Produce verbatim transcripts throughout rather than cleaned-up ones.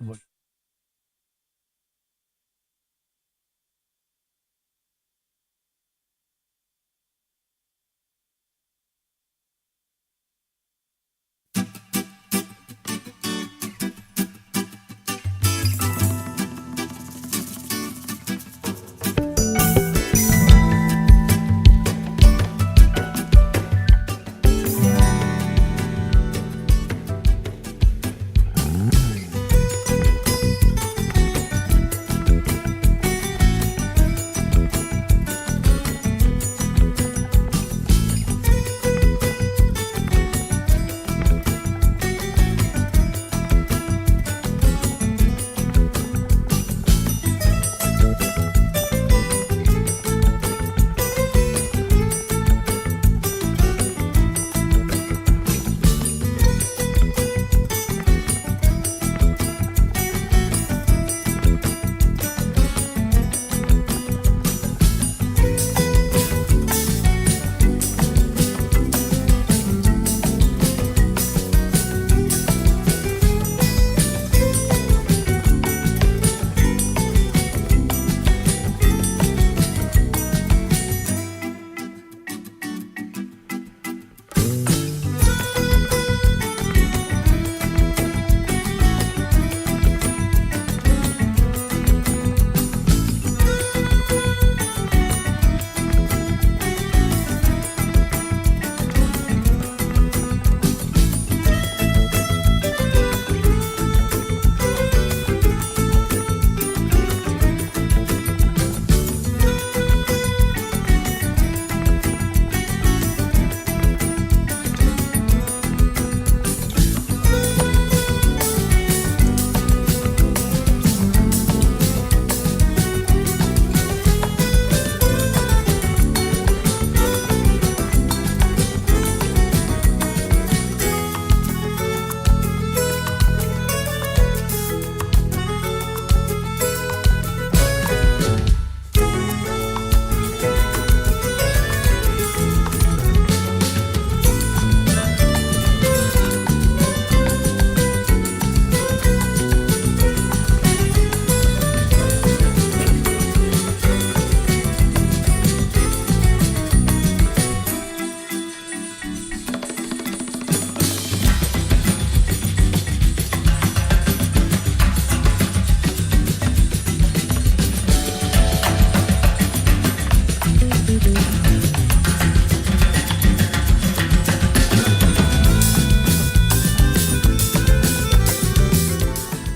Voilà.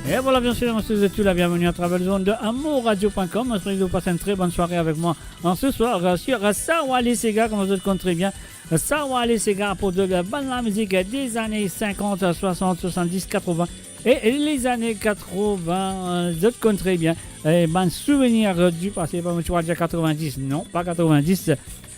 E vwala, bien sir, mo swet zot tou la bienveni atraver lezond de amour radio point com. Mo swet zot pas enn tre bonn sware avek mwa, an, se swar, euh, sur, euh, Sarwali Sega, kouma zot konn tre bien. Euh, Sarwali Sega aport zot, euh, bann lamizik, euh, dé zane sinkant, euh, swasant, swasanndis, katrovin. E, e lezane katrovin, euh, zot konn tre bien. E bann souvenir, euh, du passé, pa mo ti dir katrevindis, non, pa katrevindis.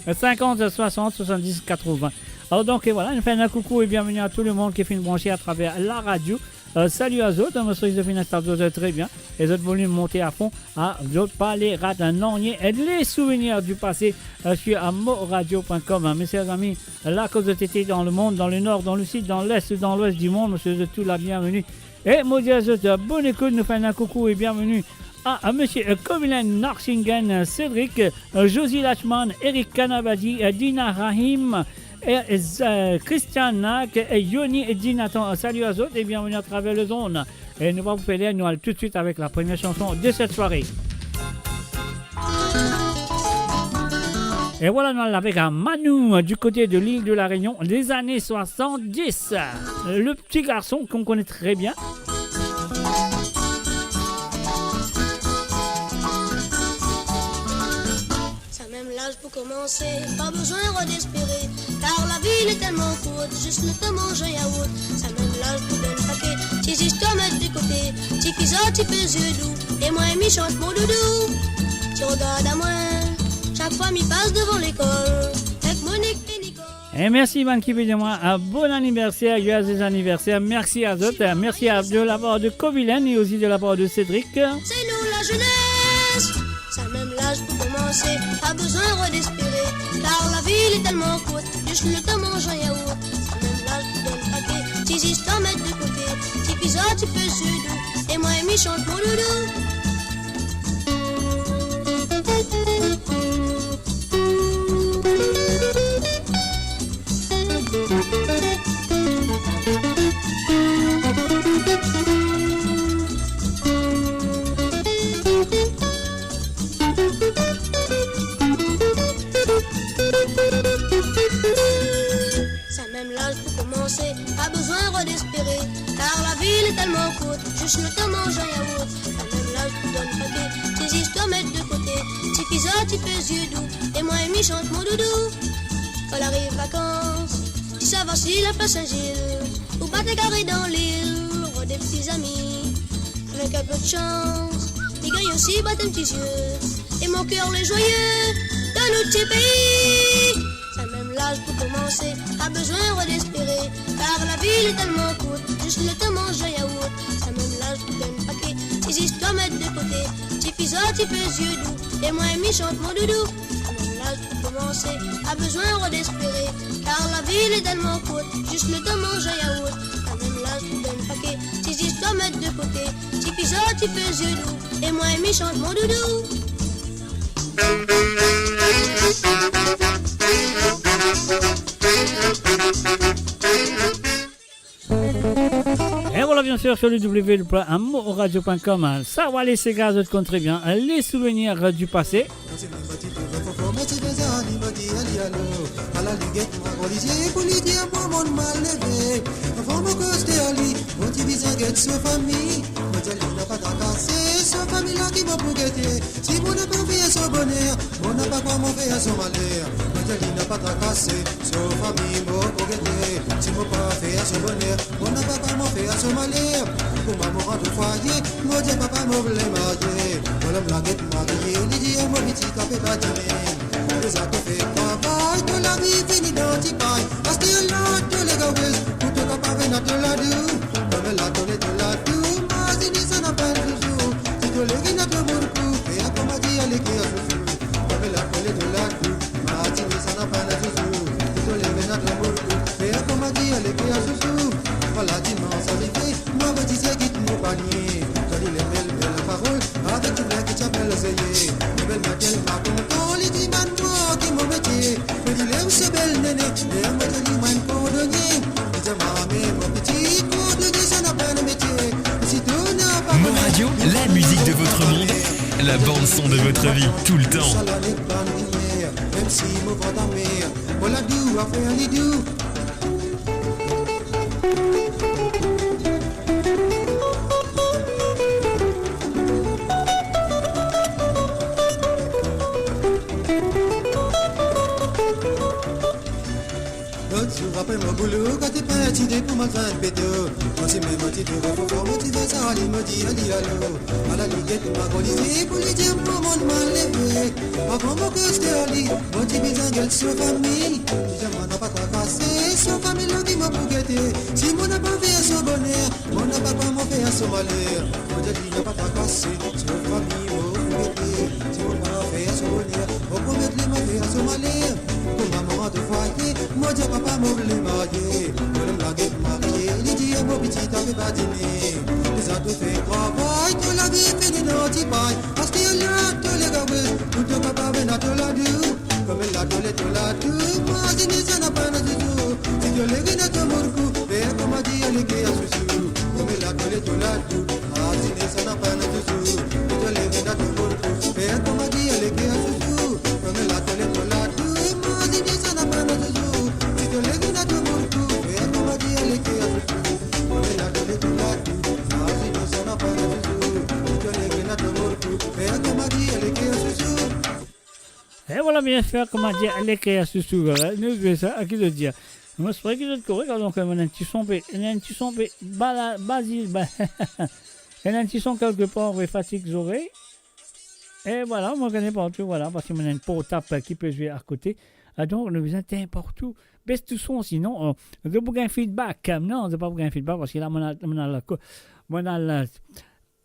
Euh, sinkant, swasant, swasanndis, katrovin. Alor donk, e vwala, nou fer enn koukou e bienveni a tou lemonn ki finn branche atraver la radio. Euh, sali a zot, mo swet zot finn instal zot tre bien, e zot volim monte a fon, a, zot pa le rat nanye, e les souvenirs du passé, euh, sur amour radio point com. Mes chers amis, la kot zot ete dan lemond, dan lenor, dan lesid, dan les, dan lwes di mond, mo swet zot tou la bienveni. E mo dir a zot, euh, bonn ekout, nou fer enn koukou e bienveni a, a misie, euh, Kovilen Narsingen, euh, Cédric, euh, Josie Lachman, Eric Kanabadi, euh, Dina Rahim, e, e, euh, Christian Nak, e Yoni e Dinathan. Sali a zot e bienveni atraver lezond. E nou pa pou perd ler, nou al toutswit avek la première chanson de cette soirée. E vwala, nou al avek, euh, Manou, euh, du côté de l'île de la Réunion, les années soixante-dix. Euh, le petit garçon qu'on connaît très bien. Samem laz pou koumanse, pa bizin rod espere, kar lavi li telman kourt, zis nou to manz yaourt. Samem laz pou donn pake, ti zis to met de kote, ti kiza ti pe zwe dou, e mwa mi sant mo doudou. Ti regard mwa, sak fwa mi pas devan lekol, ek Monique e Nicole. E mersi bann ki pe dir mwa, euh, bon anniversaire, joyeux anniversaire. Mersi a zot, euh, mersi a, de la part de Kovilen e osi de la part de Cédric. Se nou lazenes. Samem laz pou koumanse, pa bizin rod espere, kar lavi li telman kourt, zis nou to manz yaourt. Samem laz pou donn pake, ti zis to met de kote, ti kiza ti pe zwe dou, e Mwa, mi shant mon doudou. Samem laz pou koumanse, pa bizin rod espere, kar lavi li telman kourt, zis letan manz yaourt. Samem laz pou donn pake, ti zis twa met de kote, tifi sorti pe zie dou, e mwa, mi shant mon doudou. Kan ariv vakans, ti sava si laplas Sin Zil, ou pa ti gare dan lil, rod de pti zami. Avek enpe de sans, li gagn osi batem ti zie, e mo ker li zwaye dan nou ti pei. Samem laz pou koumanse, pa bizin rod espere, kar lavi li telman kourt, zis letan manz yaourt. Samem laz pou donn pake, ti zis twa met de kote, tifi sorti pe zie dou, e mwa, mi shant mon doudou. Samem laz pou koumanse, pa bizin rod espere, kar lavi li telman kourt, zis letan manz yaourt. Samem laz pou donn pake, ti zis twa met de kote, tifi sorti pe zie dou, e mwa, mi shant mon doudou. Et voilà, bien sûr, sur le w w w point amour radio point com. Sa va, les ségas, zot konn tre bien, les souvenirs du passé. Si mo napa fer so boner, mo napa krwar mo fer so maler. Mo dir li napa trakase, so fami mo pou gete. Si mo pa fer so boner, mo napa krwar mo fer so maler. Kouma mo rant o fwaye, mo dir papa mo vle marye. Mo lom la get marye, li dir mo piti kapav badine. Deza to fer travay, to lavi fini dan tipay. Aster la to le gawez, pou to kapav ena to ladou. Kouma la to le to ladou, mazini sa napa zouzou. Si to le gina to bourkou, fer kouma dir ale ker sousou. Kouma la to le to ladou, mazini sa napa zouzou. Si to le gina to bourkou, fer kouma dir ale ker sousou. Ala dimann arive, mo ti se kit mo panie. To li le bel, bel parol, avek dimoun ki ti apel zeye. Bel matin, ma kontan, li dimann mwa ki mo metie. Mo dir li, ou se bel nene, e mo dir li, mwa kondone. Li dir mwa, me mo piti, kondone sa napa metie. Si to napa Mon radio, la musique de votre monde, la bande son de votre vie, tout le temps. Sa lane bann limier, mem si mo vant amer, mo ladou a fer li dou. Lot zour apre mo boulo, kan ti pe ti de pou mo finn beto. Mo ti mem mo ti trouv fofo, mo ti fer sa, li mo dir li alo. Ala li get mo kolize pou li dir mo monn mal leve. Avan mo koz de ali, mo ti bizin get so fami. Li dir mo napa trakase, so fami la ki mo pou gete. Si mo napa fer so boner, mo napa krwar mo fer so maler. Mo dir li napa trakase, so fami mo pou gete. Si mo pa fer so boner, mo promet li mo fer so maler. Kouma mo rant o fwaye, mo dir papa mo vle marye. Mo lom la get marye, li dir mo piti, to pe badine. Deza to fer travay, to lavi fini dan tipay. Aster la to le gawez, pou to kapav ena to ladou. Kouma la to le to ladou, mazini sa napa zouzou. Si to le gina to bourkou, fer kouma dir ale ker sousou. Kouma la to le to ladou, mazini sa napa zouzou. Si to le gina to bourkou, fer kouma dir ale ker sousou. Kouma la to le to ladou, mazini sa napa zouzou. Si to le gina to bourkou, fer kouma dir ale ker sousou. Kouma la to le to ladou, mazini sa napa zouzou. Si to le gina to bourkou, fer kouma dir ale ker sousou. E vwala, bien fer, kouma dir, ale ker sousou, vwala. Nou zwe sa, a ki zot dir? Mo espere ki zot korek, alor ke mo ena enn ti son pe, ena enn ti son pe bala, bazil, ba-, ena enn ti son kelkepar, pe fatig zorey. E vwala, mo gagn partou, vwala, parski mo ena enn portab ki pe zwe akote. A, donk, nou bizin tenn partou. Bes tou son, sinon, euh, zot pou gagn feedback. Non, zot pa pou gagn feedback, parski la, mo ena, mo ena la, mo ena la,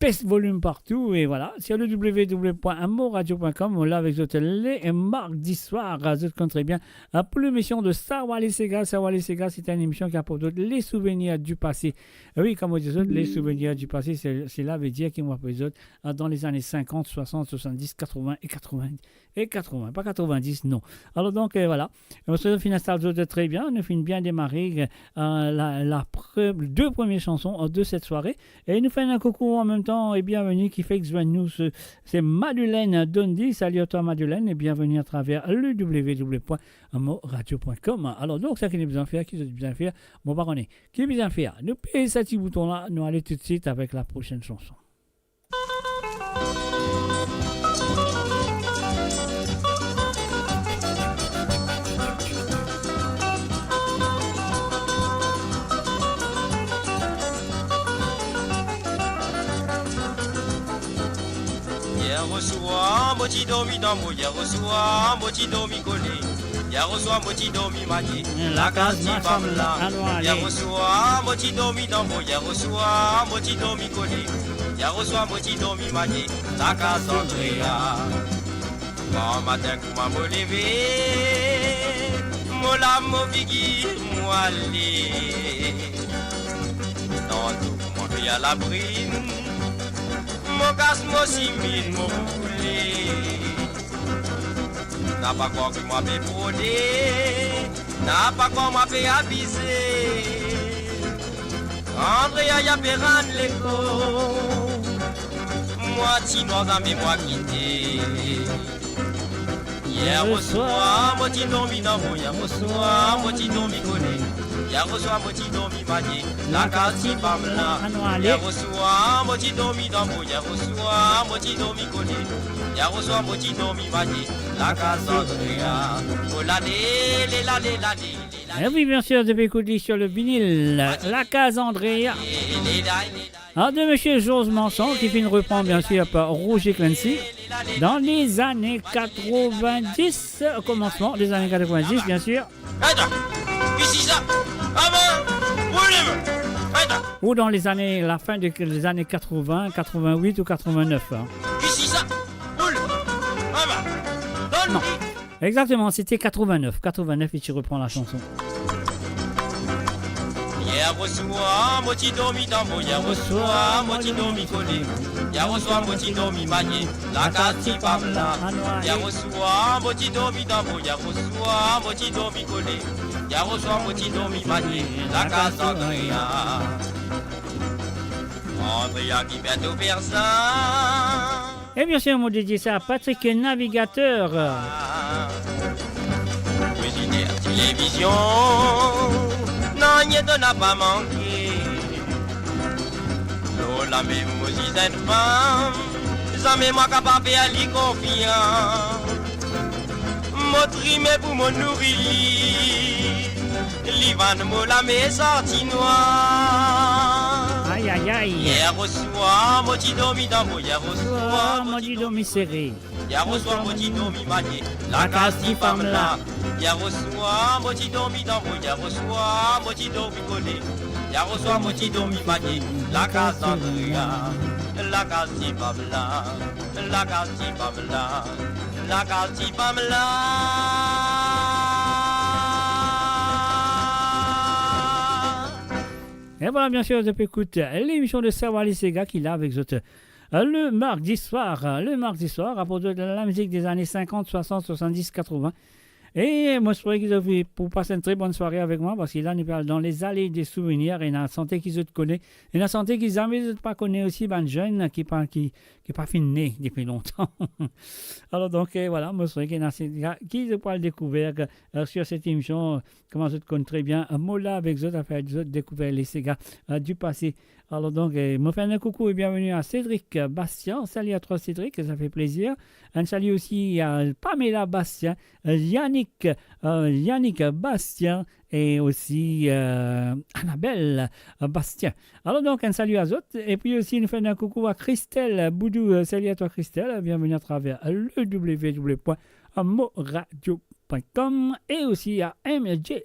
Pes volim partou, e vwala, sur le w w w point mo radio point com, nou la avek zot le mardi swar, zot konn tre bien, euh, pou lemision de Sa Wale Sega. Sa Wale Sega, se enn emision ki aport zot les souvenirs du passé. E wi, kouma mo dir zot, les souvenirs du passé, se, sela ve dir ki mo apel zot, euh, dan lezane sinkant, swasant, swasanndis, katrovin e katrovin, e katrovin, pa katrovindis, non. Alor donk, euh, vwala. Mo swete zot finn instal zot tre bien, nou finn bien demare, euh, la, la pre-, de premie sanson, euh, de set sware. E nou fer enn koukou an mem tan e bienveni ki fek zwenn nou, se, se Madeleine Dondi. Salut à toi, Madeleine, et bienvenue à travers le w w w point mo radio point com. Alor donk, seki nou bizin fer, ki zot bizin fer, mo pa kone. Ki bizin fer? Nou pez sa ti bouton la, nou ale toutswit avek la prosienn sanson. Yer oswar mo ti dormi dan mo, yer oswar mo ti dormi kole, yer oswar mo ti dormi maye, lakaz ti fam la. Yer oswar mo ti dormi dan mo, yer oswar mo ti dormi kole, yer oswar mo ti dormi maye, lakaz Andrea. Gramatin kouma mo leve, mo lav mo figir, mo ale. Tanto kouma mo pe al labrin, mo kas mo simiz, mo boule. Na pa krwar ki mo pe frode, na pa krwar mo pe abize. Andrea, ya pe rann lekor, mwa ti nwa zame mwa kite. Yer oswar mo ti dormi dan mo, yer oswar mo ti dormi kole, yer oswar mo ti dormi maye, lakaz ti fam la. Yer oswar mo ti dormi dan mo, yer oswar mo ti dormi kole, yer oswar mo ti dormi maye, lakaz Andrea. Oh la le, le la le la le. Eh oui, bien sûr, tu peux écouter sur le vinyle, Lakaz Andrea. Ah, de monsieur Georges Manson, ki finn repran, bien sûr, par Roger Clancy, dans les années quatre-vingt-dix, au commencement des années quatre-vingt-dix, bien sûr. Ou dans les années, la fin de, les années quatre-vingts, quatre-vingt-huit ou quatre-vingt-neuf, hein. Non. Exactement, c'était quatre-vingt-neuf. Quatre-vingt-neuf, et tu reprends la chanson. Yer oswar mo ti dormi dan mo, yer oswar mo ti dormi kole, yer oswar mo ti dormi maye, lakaz ti fam la. Yer oswar mo ti dormi dan mo, yer oswar mo ti dormi kole, yer oswar mo ti dormi maye, lakaz Andrea. Andrea ki fer tou fer sa. E bien sûr, mo dedie sa a Patrick Navigateur. Kwiziner televizion, nanye to napa manke. Lor lamem mo ziz enn fam, zame mwa kapav fer li konfians. Mo trime pou mo nouri li, li vann mo lame santi nwar. Ay, ay, ay. Yer oswar mo ti dormi dan mo, yer oswar mo ti dormi sere. Yer oswar mo ti dormi maye, lakaz ti fam la. Yer oswar mo ti dormi dan mo, yer oswar mo ti dormi kole. Yer oswar mo ti dormi maye, lakaz Andrea, lakaz ti fam la. Lakaz ti fam la, lakaz ti fam la. E vwala, bien sûr, zot pe ekout lemision de Sa Wale Sega ki la avek zot, euh, le mardi soir, euh, le mardi soir, aport zot lamizik de zane sinkant, swasant, swasanndis, katrovin. E mo espere ki zot pou pas enn tre bonn sware avek mwa, parski la nou pe al dan lezane de souvenir, ena sante ki zot kone, ena sante ki zame zot pa kone osi, bann zenn ki pa, ki, ki pa finn ne depi lontan. Alor donk, eh, vwala, mo espere ki ena sega ki zot pou al dekouver, eh, sur set emision, kouma zot konn tre bien, eh, mo la avek zot, a fer zot dekouver le sega, eh, du pase. Alor donk, eh, mo fer enn koukou e bienveni a Cédric Bastien. Salut à toi, Cédric, ça fait plaisir. Enn salut aussi à Pamela Bastien, eh, Yannick, eh, Yannick Bastien, e osi, eh, Annabelle Bastien. Alor donk, enn salut à zot. E pi osi, nou fer enn koukou a Christelle Boudou. Eh, salut à toi, Christelle. Bienveni atraver le w w w point mo radio point com e osi a M J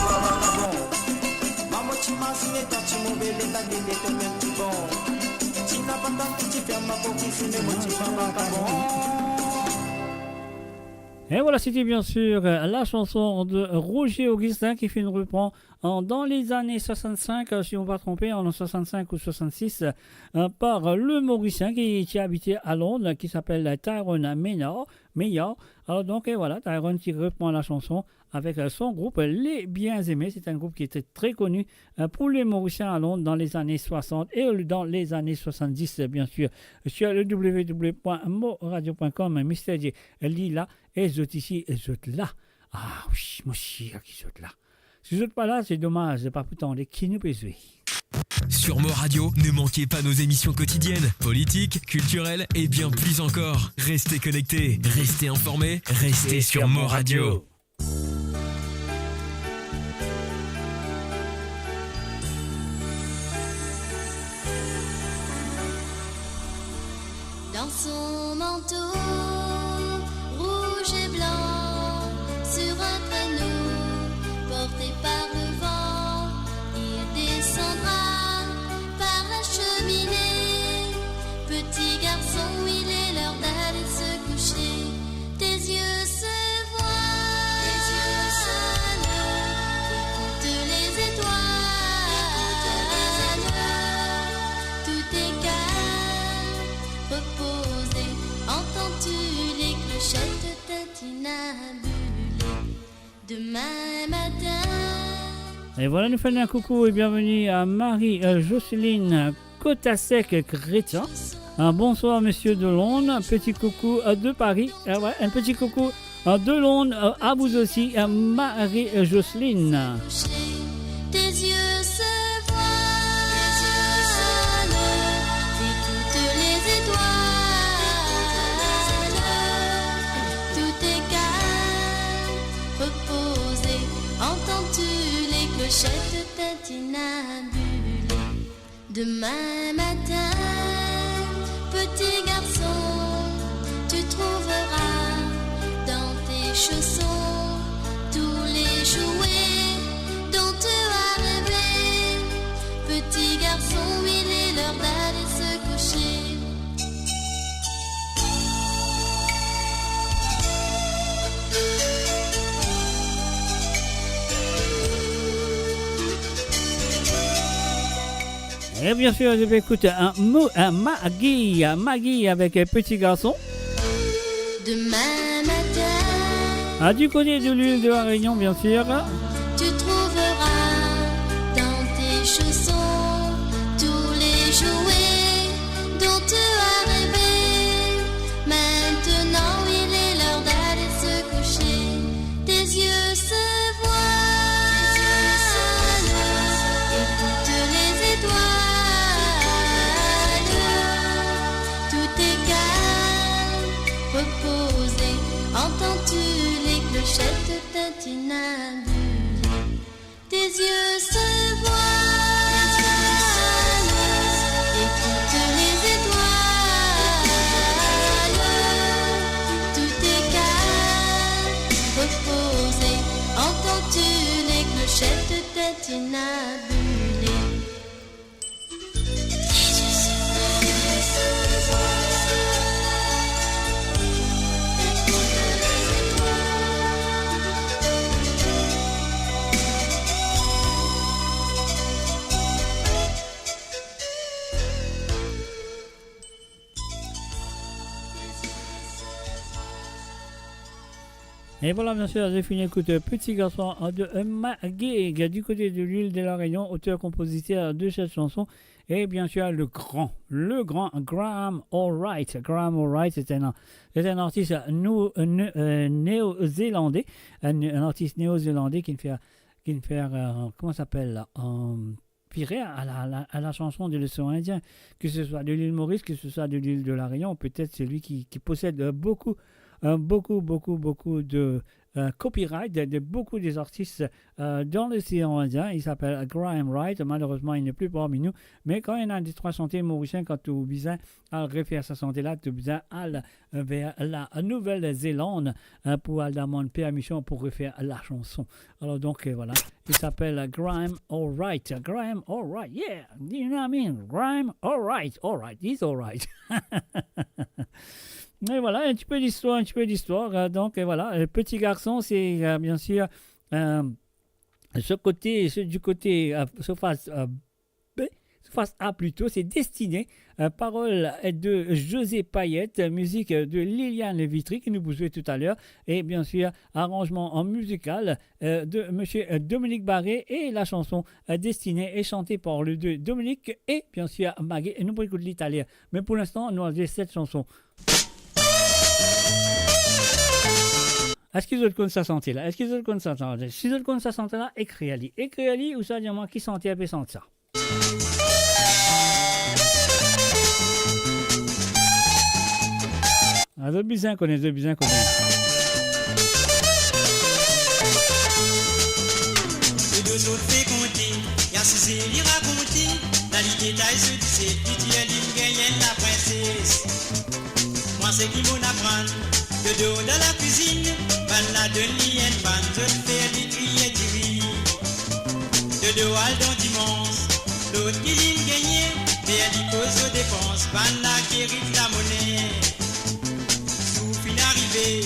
Mama, ti mazine twa ti move, leta gete to mem ti bon. Ti napa tann ki ti fer mwa konfizyon, me mo ti fer mwa pa bon. Et voilà, c'était bien sûr, euh, la chanson de Roger Augustin qui fait une reprise en, dans les années soixante-cinq, euh, si on va tromper, en soixante-cinq ou soixante-six, euh, par le Mauricien qui, qui habitait à Londres, qui s'appelle Tyrone Maynard, Maynard. Alors donc, et voilà, Tyrone qui reprend la chanson avec, euh, son groupe Les Bien Aimés. C'est un groupe qui était très connu, euh, pour les Mauriciens à Londres dans les années soixante et, euh, dans les années soixante-dix, euh, bien sûr. Sur le w w w point moradio point com, Mister J, li la, e zot isi, e zot la. Ah wi, mo sir ki zot la. Si zot pa la, se domaz, pa pou tande ki nou pe zwe. Sur Mo Radio, ne manquez pas nos émissions quotidiennes, politiques, culturelles et bien plus encore. Restez connectés, restez informés, restez sur Mo Radio. Dans son manteau rouge et blanc, sur un traîneau porté par le vent, il descendra par la cheminée. Petit garçon, il est l'heure d'aller se coucher. Tes yeux se voilent, tes yeux se voilent, écoute les étoiles, écoute les étoiles. Tout est calme, reposé, entends-tu Et voilà, nous faisons un coucou et bienvenue à Marie, euh, Jocelyne Cotasec Chrétien. Un bonsoir, monsieur Delon. Un petit coucou, euh, de Paris. Ah ouais, un petit coucou, euh, de Londres, euh, à vous aussi, euh, Marie, euh, Jocelyne. Tes yeux se voilent et toutes les étoiles, tout est calme, reposé, entends-tu les clochettes tintinabulées. Demain matin, petit garçon, tu trouveras dans tes chaussons tous les jouets dont tu as rêvé. Petit garçon, il est l'heure d'aller se coucher. Et bien sûr, je vais écouter un mot, un Maggie, un Maggie avec un petit garçon. Demain matin, ah, du côté de l'île de la Réunion, bien sûr. Tu trouveras dans tes chaussons tous les jouets dont tu as rêvé. Maintenant, il est l'heure d'aller se coucher. Tes yeux se voilent et toutes les étoiles. Tout est calme, reposé, entends-tu les clochettes tintinabulées. Tes yeux se voilent et toutes les étoiles. Tout est calme, reposé, entends-tu les clochettes tintinabulées. Et voilà, bien sûr, j'ai fini d'écouter Petit garçon de Maggie du côté de l'île de la Réunion, auteur-compositeur de cette chanson. Et bien sûr, le grand, le grand Graham Allwright. Graham Allwright, c'est un, c'est un artiste nou-, euh, né-, euh, néo-zélandais, un, un artiste néo-zélandais qui fait, qui fait, euh, comment ça s'appelle, euh, pire à la, à la, à la chanson de l'océan Indien, que ce soit de l'île Maurice, que ce soit de l'île de la Réunion. Peut-être c'est lui qui, qui possède, euh, beaucoup, euh, beaucoup, beaucoup, beaucoup de, euh, copyright de, de beaucoup des artistes, euh, dans l'océan Indien. Il s'appelle Graham Allwright. Malheureusement, il n'est plus parmi nous. Mais kan ena de trwa santey morisien, kan to bizin al refer sa sante la, to bizin al, euh, ver la Nouvelle-Zélande, hein, pou al demann permision pou refer la chanson. Alors donc, euh, voilà. Il s'appelle Graham Allwright. Graham Allwright, yeah. You know what I mean? Graham Allwright. Allwright. He's allwright. Et voilà, un petit peu d'histoire, un petit peu d'histoire. Euh, donc, et voilà, le petit garçon, c'est, euh, bien sûr, euh, ce côté, ce, du côté, euh, surface, euh, B, surface A plutôt, c'est Destiné. Euh, parole de José Payet, musique de Liliane Vitry, que nous jouerons tout à l'heure. Et bien sûr, arrangement en musical, euh, de monsieur, euh, Dominique Barré. Et la chanson, euh, Destiné est chantée par les deux Dominique et bien sûr Maggie. Et nous pourrons écouter l'italien. Mais pour l'instant, nous avons cette chanson. Eski zot konn sa sante la? Eski zot konn sa sante? Si zot konn sa sante la, ekrir li. Ekrir li, ou sa dir mwa ki sante pe sant sa. Ah, zot bizin kone, zot bizin kone. Dodo sot pe konte, li asize, li rakonte, dan li detay so diset, li dir li gagn enn laprinses. Mwa seki monn aprann, Dodo dan lakwizinn, bannla donn li enn pann, zot fer li griye diri. Dodo al dan dimans, lot ki linn gagne, fer li koz so depans, bannla geri lamone. Zour finn arive,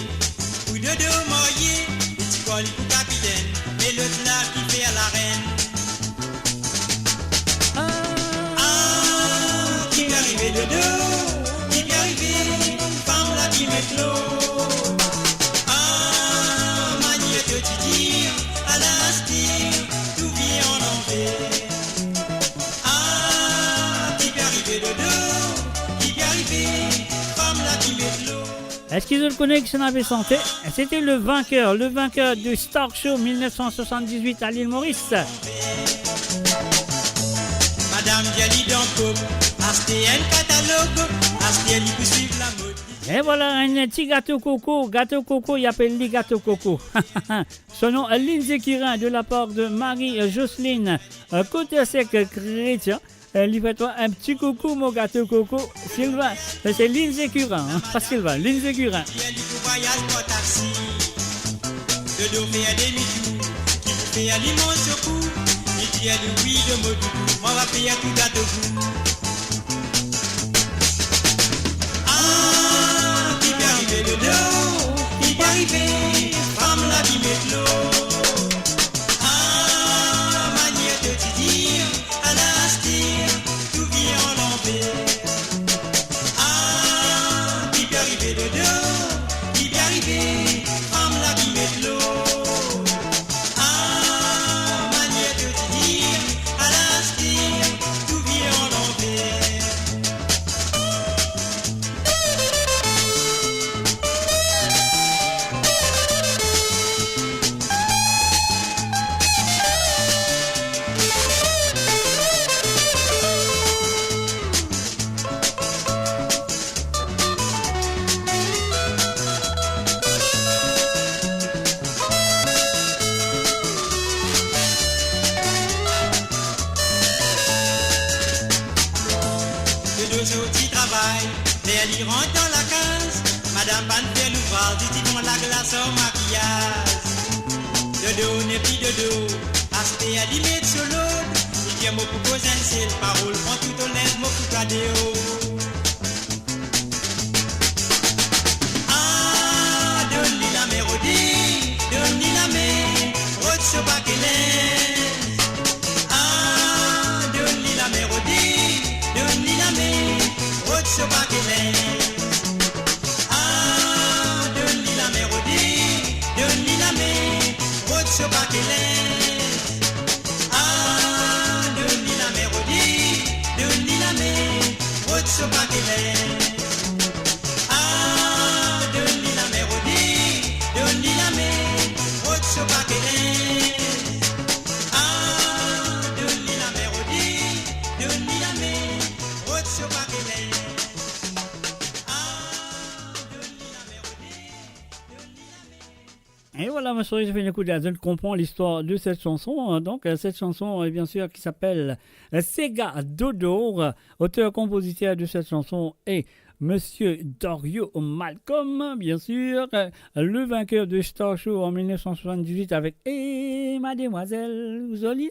pou Dodo marye, li ti pran li pou kapitenn, me lot la ki fer larenn. Ah, ki pe arive Dodo, ki pe arive, fam la ki met lor. Ah, manier to ti dir, ala aster, tou vinn Eski zot kone kisannla pe sante? C'était le vainqueur, le vainqueur du Star Show mil nef san swasanndiz-wit a Lil Moris. Madam Diali dan pop, aste enn katalog, aste li pou swiv lamod. E vwala, enn ti gato koko, gato koko, li apel li gato koko. So nom, Lindsay Curin, de la part de Marie-Jocelyne, euh, Côté Sec Chrétien. Euh, li fer twa enn ti koukou, mo gato koko, Sylvain. Euh, c'est Lindsay Curin, hein, pas Sylvain, Lindsay Curin. Li pou vwayaz par taxi. Dodo fer demitour, ki pou fer li mont so kou. Li dir li wi, de mo doudou, mo va fer tou gato gou. Ah, ki pe arive Dodo, ki pe arive, fam la ki met lor. Ah, manier to ti dir, ala aster, tou vinn an lanver. Ah, ki pe arive Dodo, ki pe arive, fam la ki met lor. Ah, manier to ti dir, ala aster, tou vinn an lanver. Dodo sorti travay, ler li rant dan lakaz, madam pa'nn fer louvraz, li ti pran laglas ar makiyaz. Dodo nepli Dodo, aster li met so lord, li dir mo pou koz enn sel parol, pran tou to linz, mo pou twa deor. Ah, donn li lame rode, donn li lame, rod so pake linz. Ah, donn li lame rode, donn li lame, rod so pake linz. Ah, donn li lame rode, donn li lame, rod so pake linz. Ah, donn li lame rode, donn li lame, rod so pake linz. Ah, donn li lame rode, donn li lame, rod so pake linz. Ah, donn li lame rode, donn li lame, rod so pake linz. Ah, donn li lame rode, donn li lame. Et voilà, mes soeurs, je viens d'écouter, je ne comprends l'histoire de cette chanson, hein. Donc, euh, cette chanson, euh, bien sûr, qui s'appelle, euh, Sega Dodo. Euh, auteur-compositeur de cette chanson est Monsieur Dario Malcolm, bien sûr, euh, le vainqueur de Star Show en mille neuf cent soixante-dix-huit avec Eh Mademoiselle, ou zoli.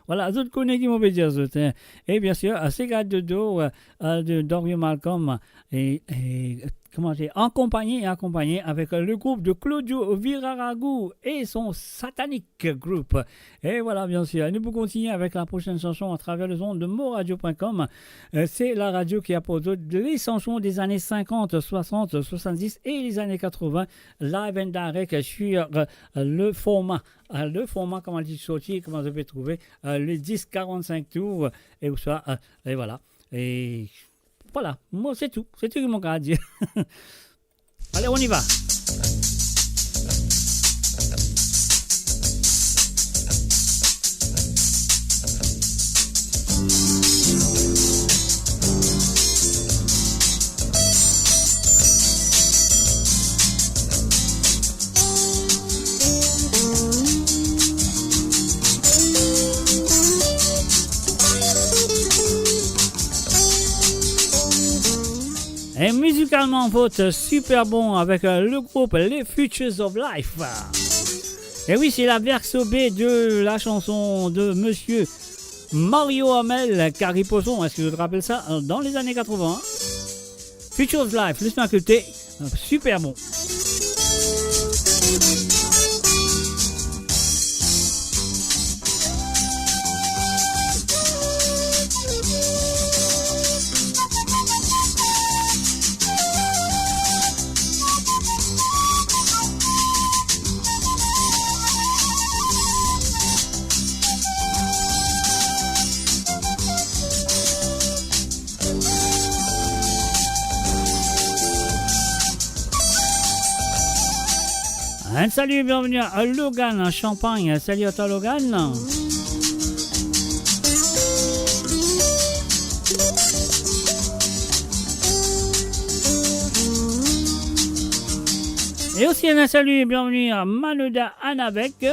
Voilà, zot kone ki mo pe dir zot, hein. Et bien sûr, euh, Sega Dodo, euh, euh, de Dario Malcolm, et, et, comment dire, accompagné et accompagné avec le groupe de Claudio Viraragu et son Satanic Group. Et voilà, bien sûr, nou pou kontigne avek la prochaine chanson à travers les ondes de moradio point com. Euh, c'est la radio qui a posé les chansons des années cinquante, soixante, soixante-dix et les années quatre-vingts, live and direct sur, euh, le format. Euh, le format, kouma li sorti, kouma zot pe trouve, euh, le disque quarante-cinq tours, euh, et ou swa, euh, et voilà. Et voilà, moi, c'est tout. C'est tout mon cas à dire. Allez, on y va. Et musicalement, votre super bon avec, euh, le groupe Les Futures of Life. Et oui, c'est la version B de la chanson de monsieur Mario Hamel, Carrie Poisson. Est-ce que tu te rappelles ça, euh, dans les années quatre-vingts, hein ? Futures of Life, laisse-moi écouter. Euh, super bon. Un salut et bienvenue à Logan, en Champagne. Salut à toi, Logan. Et aussi un salut et bienvenue à Manoda Anavek.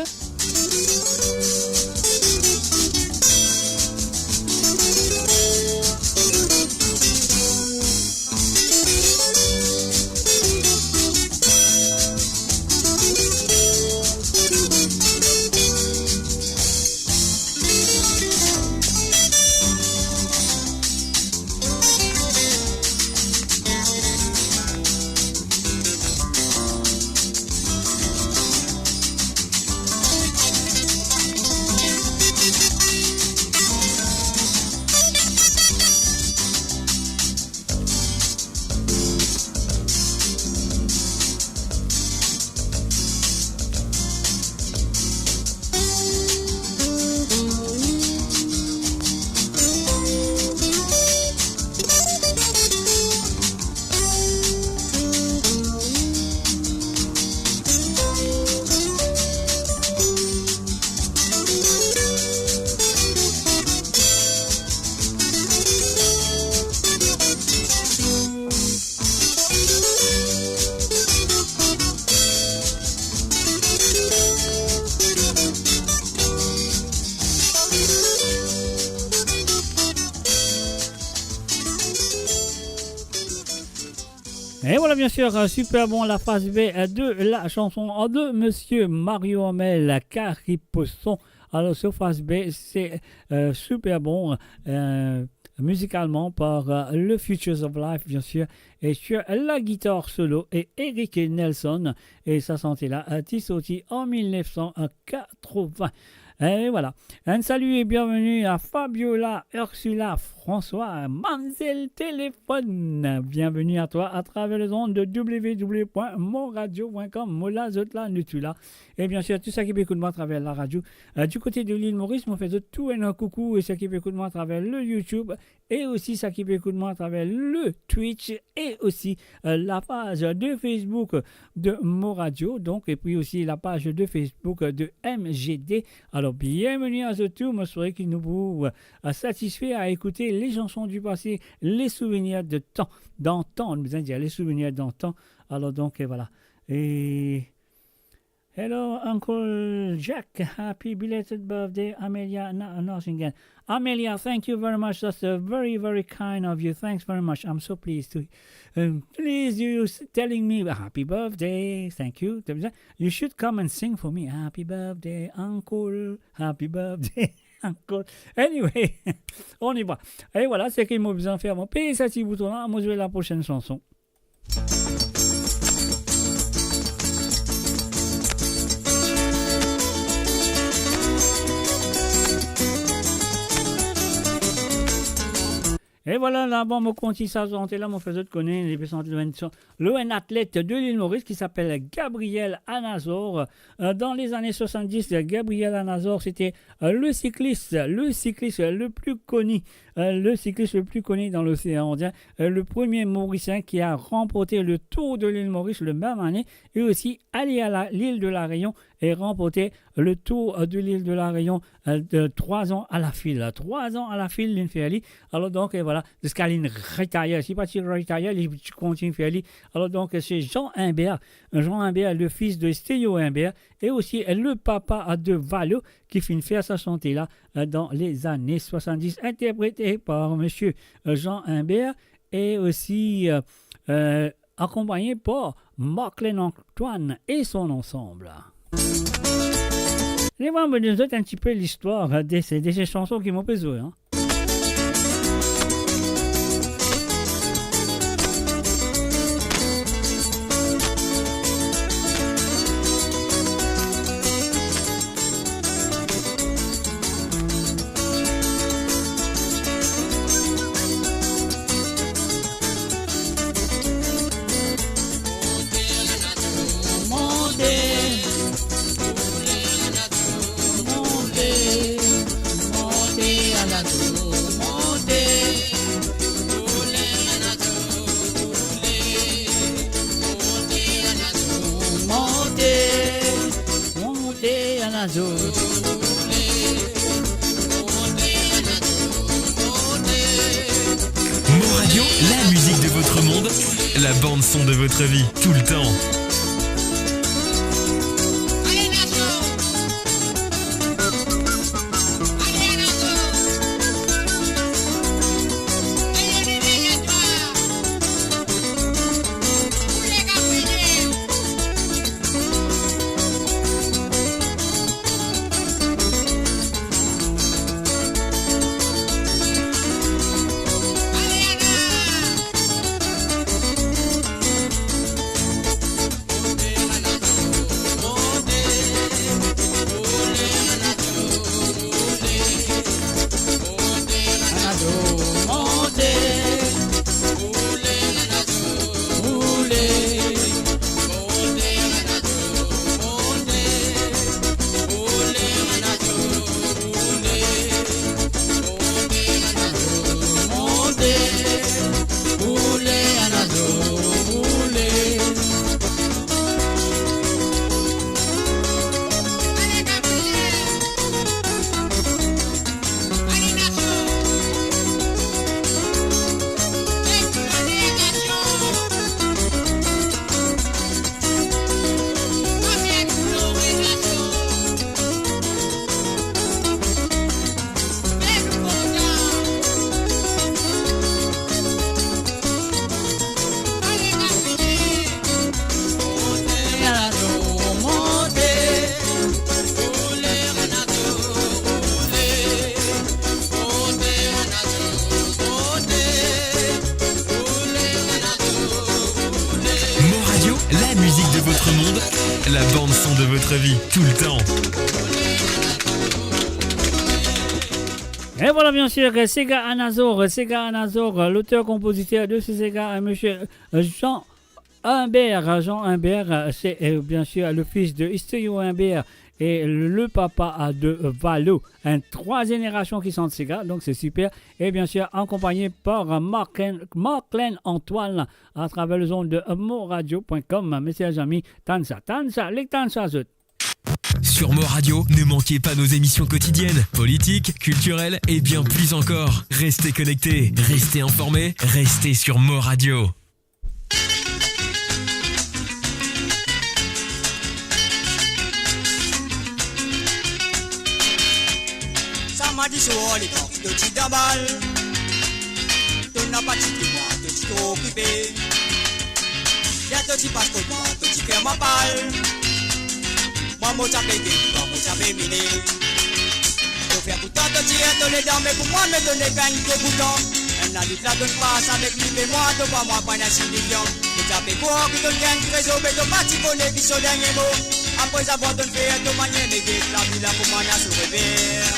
Et voilà, bien sûr, euh, super bon, la face B, euh, de la chanson, euh, de Monsieur Mario Hamel, Carrie Posson. Alors, sur face B, c'est, euh, super bon, euh, musicalement par, euh, le Futures of Life, bien sûr, et sur la guitare solo et Eric Nelson. Et ça, sorti là, euh, ti sorti en mille neuf cent quatre-vingts. Et voilà. Un salut et bienvenue à Fabiola, Ursula, François, Mamzelle Téléphone. Bienvenue à toi à travers les ondes de w w w point mon radio point com. Mo la, zot la, nou tou la. Et bien sûr, tou sa ki pe ekout mwa atraver la radio, euh, du côté de l'île Maurice, mo fer zot tou enn koukou, e sa ki pe ekout mwa atraver le YouTube, e osi sa ki pe ekout mwa atraver le Twitch, e osi, euh, la page de Facebook de Mo Radio, donc, et puis aussi la page de Facebook de M G D. Alors, bienvenue à zot tou. Mo espere ki nou pou, euh, satisfé à écouter les chansons du passé, les souvenirs de temps, d'antan, nou bizin dir les souvenirs d'antan. Alors donc, euh, voilà. Et Hello, Uncle Jack. Happy belated birthday, Amelia Na-, Nottingham. Amelia, thank you very much. That's, uh, very, very kind of you. Thanks very much. I'm so pleased to, um, please you s-, telling me happy birthday. Thank you. You should come and sing for me. Happy birthday, Uncle. Happy birthday, Uncle. Anyway, on y va. Et voilà, se ki mo bizin fer. Mo peye sa ti bouton la, mo zwe la prochaine chanson. E vwala, la, bon, mo kontign sa zante la, mo fer zot kone, li pe sant lor enn, lor enn atlet de Lil Moris ki apel Gabriel Anazor. Euh, dans les années soixante-dix, Gabriel Anazor, c'était, euh, le cycliste, le cycliste le plus connu, euh, le cycliste le plus connu dans l'océan Indien, euh, le premier Mauricien qui a remporté le Tour de l'île Maurice le même année et aussi aller à la, l'île de la Réunion et remporter le Tour, euh, de l'île de la Réunion, euh, de trois ans à la file. Trois ans à la file, linn fer li. Alors donc, euh, voilà, ziska linn retire. Si pa ti retire, li ti kontign fer li. Alors donc, c'est Jean Imbert. Jean Imbert, le fils de Stéo Imbert, et aussi le papa de Valo, ki finn fer sa zante la, euh, dans les années soixante-dix, interprété par monsieur, euh, Jean Imbert, et aussi, euh, euh, accompagné par Marclin Antoine et son ensemble. E vwala, mo donn zot enn tipe listwar de se, de se sanson ki mo pe zwe, hein. Mon Radio, la musique de votre monde, la bande son de votre vie, tout le temps. Mon Radio, la musique de votre monde, la bande son de votre vie, tout le temps. Et voilà, bien sûr, Sega Anazor, Sega Anazor, l'auteur-compositeur de ce Sega, euh, monsieur, euh, Jean Humbert, Jean Humbert, euh, c'est, euh, bien sûr le fils de Studio Humbert et le papa, euh, de, euh, Valo. Hein, trois générations qui sont de Sega, donc c'est super. Et bien sûr, accompagné par, euh, Mark-, Marklen Antoine à travers les ondes de, euh, moradio point com. Mes chers amis, tann sa, tann sa, lik tann sa zot. Sur Mo Radio, ne manquez pas nos émissions quotidiennes, politiques, culturelles et bien plus encore. Restez connectés, restez informés, restez sur Mo Radio. Samedi soir, letan to ti dan bal, to napa ti ki mwa, to ti tro okipe. Ler to ti pas kot mwa, to ti fer mwa pal. Mwa mo ti ape get twa, mo ti ape mine. To fer boutan to tir to ledan, me pou mwa, me to nek enn degoutan. Enn lalit la donn pas avek li, me mwa, to pa mwa pran enn sinifian. Mo ti ape krwar ki to gagn trezor, me to pa ti kone ki so dernie mo. Apre avoir to'nn fer to manier, me get lavi la kouma ena so rever.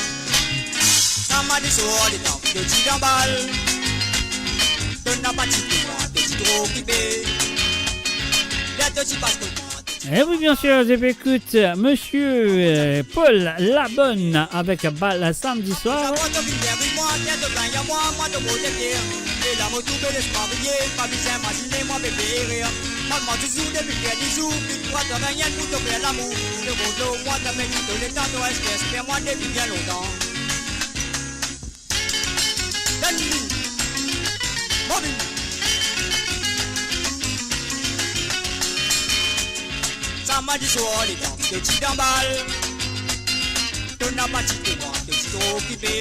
Samedi soir, letan to ti dan bal, to napa ti ki mwa, to ti tro okipe. Ler to ti pas kot mwa, to ti... Eh oui, bien sûr, je vais écouter monsieur, euh, Paul Labonne avec Bal samedi soir. Apre avoir to vinn dernie mwa, ler to gagn mwa, mwa to kote pier. E la mo trouve les mwa riye, pa bizin mazine mwa pe fer erer. Mwa, mwa touzour depi dernie zour, ki twa to gagn enn pou to fer lamour. To kont lor mwa, to pe dir to letan, to res, res, fer mwa depi bien lontan. Donn li. Mo vini. Samedi soir, letan to ti dan bal, to napa ti ki mwa, to ti tro okipe.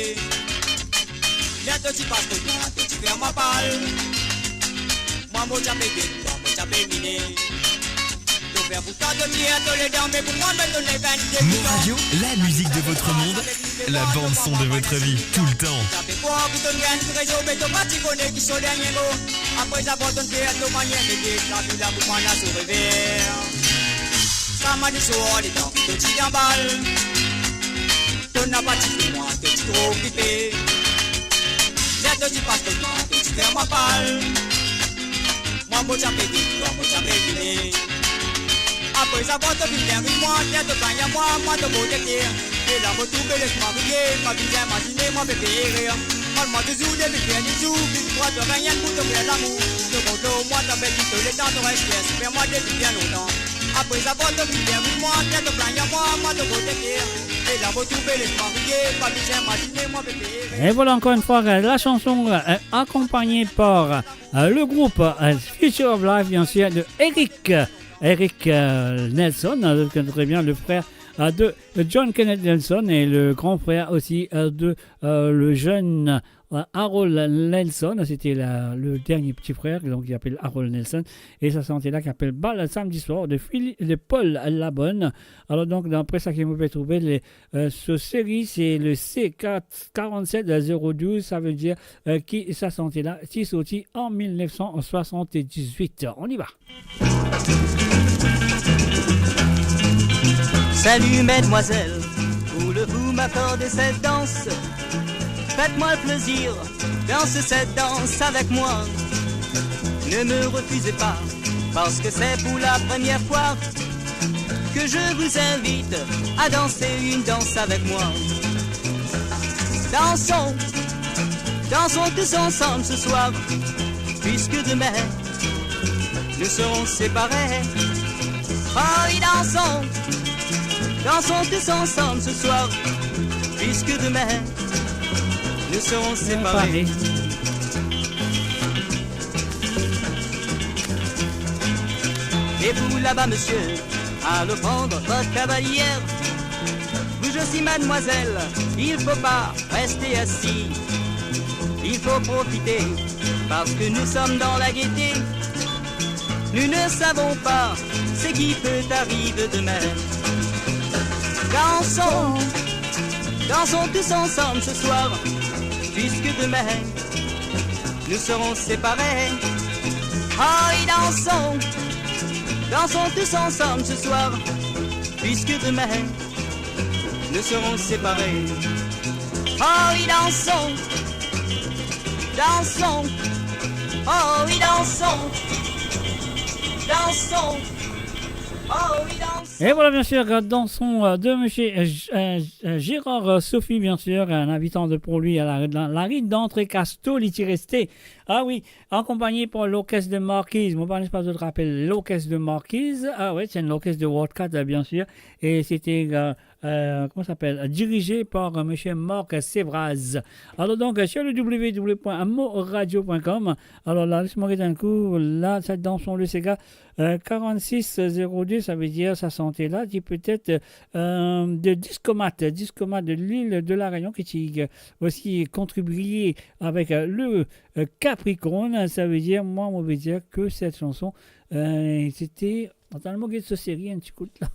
Ler to ti pas kot mwa, to ti fer mwa pal. Mwa mo ti ape get twa, mo ti ape mine. To fer boutan to tir to ledan, me pou mwa, me to nek enn degoutan. Mo Radio, la musique de votre monde, la bande son de votre vie, tout le temps. To ape krwar ki to gagn trezor, me to pa ti kone ki so dernie mo. Apre avoir to'nn fer to manier, me get lavi la kouma ena so rever. Samedi soir, letan to ti dan bal, to napa ti ki mwa, to ti tro okipe. Ler to ti pas kot mwa, to ti fer mwa pal. Mwa mo ti ape get twa, mo ti ape mine. Apre avoir to vinn dernie mwa, ler to gagn mwa, mwa to kote pier. E la mo trouve les mwa riye, pa bizin mazine mwa pe fer erer. Mwa, mwa touzour depi dernie zour, ki twa to gagn enn pou to fer lamour. To kont lor mwa, to pe dir to letan, to res, res, fer mwa depi bien lontan. Apre sa, bon, to vinn vinn mwa, vinn to plagn mwa, mwa to kote ki. E la, mo trouve les mariye, pa bizin mazine, mwa pe peye. Et voilà encore une fois, euh, la chanson, euh, accompagnée par, euh, le groupe, euh, Future of Life, bien sûr, de Eric, euh, Eric, euh, Nelson, hein, vous connaissez très bien, le frère, euh, de John Kenneth Nelson et le grand frère aussi, euh, de, euh, le jeune, euh, Harold Nelson. C'était la, le dernier petit frère, donc il s'appelle Harold Nelson. Et sa santé la ki apel Bal Samedi Soir de Phil-, de Paul Labonne. Alors donc, d'après sa ki mo pe trouve, le, euh, so seri, c'est le C quatre quarante-sept zéro douze, sa ve dir, euh, ki sa santé la, ti sorti en mille neuf cent soixante-dix-huit. On y va. Salut, mademoiselle, voulez-vous m'accorder cette danse ? Faites-moi le plaisir, dansez cette danse avec moi. Ne me refusez pas, parce que c'est pour la première fois que je vous invite à danser une danse avec moi. Dansons, dansons tous ensemble ce soir, puisque demain nous serons séparés. Oh oui, dansons, dansons tous ensemble ce soir, puisque demain nous serons séparés. Séparés. Et vous là-bas, monsieur, allez prendre votre cavalière. Vous aussi, mademoiselle, il faut pas rester assis. Il faut profiter, parce que nous sommes dans la gaieté. Nous ne savons pas ce qui peut arriver demain. Dansons, dansons tous ensemble ce soir, puisque demain nous serons séparés. Aïe, dansons, dansons tous ensemble ce soir, puisque demain nous serons séparés. Oh oui, dansons, dansons, oh oui, dansons, dansons, oh oui, dansons. Et voilà, bien sûr, euh, dansons, euh, de monsieur, euh, G-, euh, euh, Gérard, euh, Sophie, bien sûr, un habitant de Port-Louis à la, la, la rue d'André Casteau, li ti reste. Ah oui, accompagné par l'orchestre de Marquise. Mo pa kone si zot rapel l'orchestre de Marquise. Ah ouais, c'est un orchestre de Wildcat, euh, bien sûr. Et c'était, euh, euh, comment ça s'appelle, dirigé par, euh, monsieur Marc Sévraz. Alors donc, euh, sur le w w w point moradio point com, alors là, laisse-moi regarder un coup, là, sa danson, le séga, euh, quarante-six zéro deux, ça veut dire sa santé la, ki peut-être, euh, de Discomat, Discomat de l'île de la Réunion, ki ti, euh, aussi contribué avec, euh, le, euh, Capricorne. Ça veut dire, moi, on veut dire que cette chanson, euh, c'était, attends, le mot qui est sur série, un petit coup de là.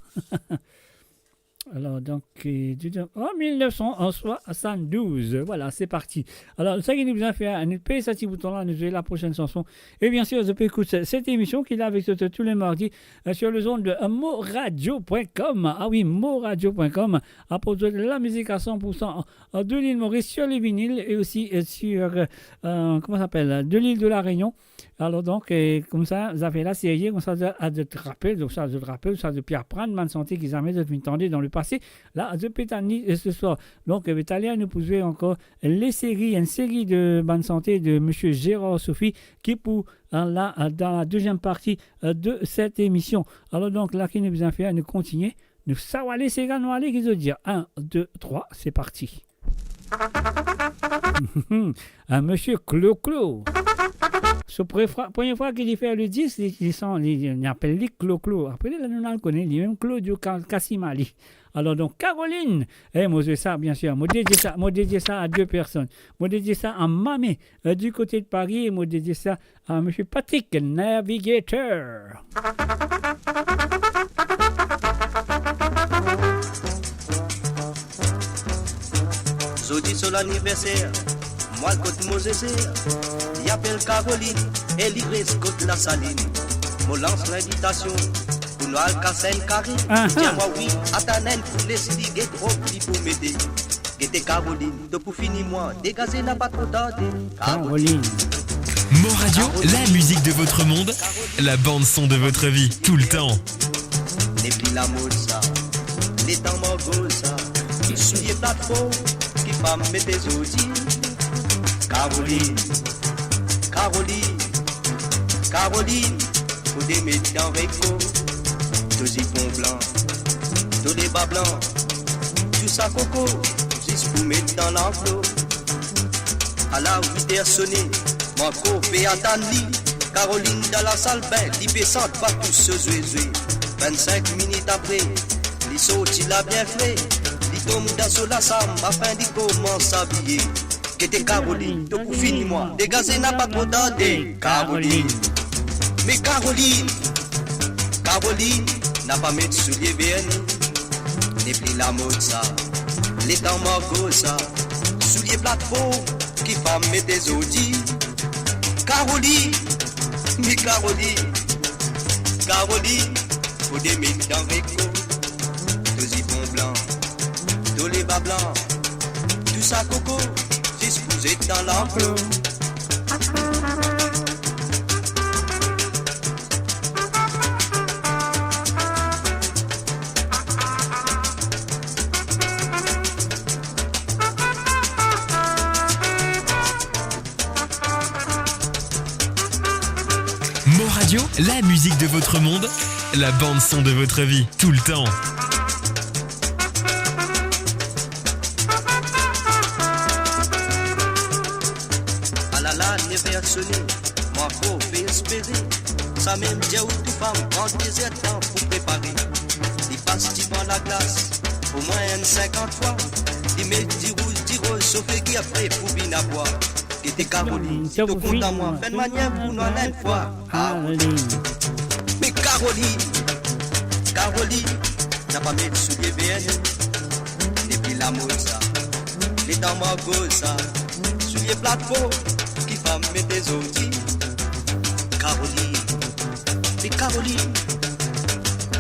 Alors, donc, euh, du, du, en mille neuf cent soixante-douze, voilà, c'est parti. Alors, sa ki nou bizin fer, nou pez sa ti bouton la, nou zwe la prochaine chanson. Et bien sûr, zot pe ekout cette émission qui est là avec zot tous les mardis, euh, sur les ondes de, euh, moradio point com. Ah oui, moradio point com. Aport zot la mizik à cent pour cent, euh, de l'île Maurice sur les vinyles et aussi, euh, sur, euh, euh, comment ça s'appelle, de l'île de la Réunion. Alors donc, euh, koumsa, zafer la serie, koumsa, zot, zot rapel, koumsa, zot rapel, sa, zot pe aprann bann santé ki zame zot finn tande dans le passé. La, zot pe tann li, euh, ce soir. Donc, euh, taler, nou pou zwe ankor les séries, une série de bann santé de monsieur Gérard Sophie, ki pou, euh, la, euh, dans la deuxième partie, euh, de cette émission. Alors donc, la, ki nou bizin fer, nou kontigne. Nou sava ale, sega nou ale, ki zot dir. Un, deux, trois, c'est parti. Ah, monsieur Clo-Clo. So pre-, fwa, premie fwa ki li fer le dis, li, li san-, li, li apel li Clo-Clo. Apre li, la, nou al kone li mem Claudio Ca-, Casimali. Alors donc, Caroline, eh, mo zwe sa, bien sûr. Mo dedie sa, mo dedie sa à deux personnes. Mo dedie sa à Mamé, euh, du côté de Paris, et mo dedie sa à monsieur Patrick, Navigator. Zodi so laniverser, mwa kot mo zezer, li apel Caroline e li res kot Lasalinn. Mo lans linvitasion pou nou al kas enn kare. Aha. Li dir mwa wi, atann enn kou, les li get rob li pou mete. Gete Caroline, to pou fini mwa, degaze, napa tro tarde. Caroline. Mon Radio, la musique de votre monde, la bande son de votre vie, tout le temps. Nepli lamod sa, letan margo sa, soulie platform ki fam mete zodi. Caroline, Caroline, Caroline, pou demet dan reko. To zipon blan, to leba blan, tou sa koko, zis pou met dan lanklo. Ala wit er sone, mo ankor pe atann li. Caroline dan lasal bin, li pe sant partou so zwe zwe. Vinn-sink minit apre, li sorti la bien fre, li tom dan so lasam, afin li koumans abiye. Gete Caroline, to pou fini mwa, degaze, napa tro tarde. Caroline, me Caroline, Caroline, napa met soulie verni, nepli lamod sa, letan mo akoz sa, soulie platform ki fam mete zordi. Caroline, me Caroline, Caroline, fode met dan reko, to zipon blan, to leba blan, tou sa koko, zis pou zet dan lanklo. Mo Radio, la musique de votre monde, la bande son de votre vie, tout le temps. Alala, nev er sone, mo ankor pe espere. Samem dir ou tou fam pran de zer tan pou prepare. Li pas divan laglas omwin enn sinkant fwa. Li met dirouz, diroz, sofe ki apre pou vinn abwar. Gete Caroline, si to kontan mwa, fer enn manier pou nou al enn fwa. Caroline. Me Caroline, Caroline, napa met soulie verni, nepli lamod sa, letan mo akoz sa, soulie platform ki fam mete zordi. Caroline, me Caroline,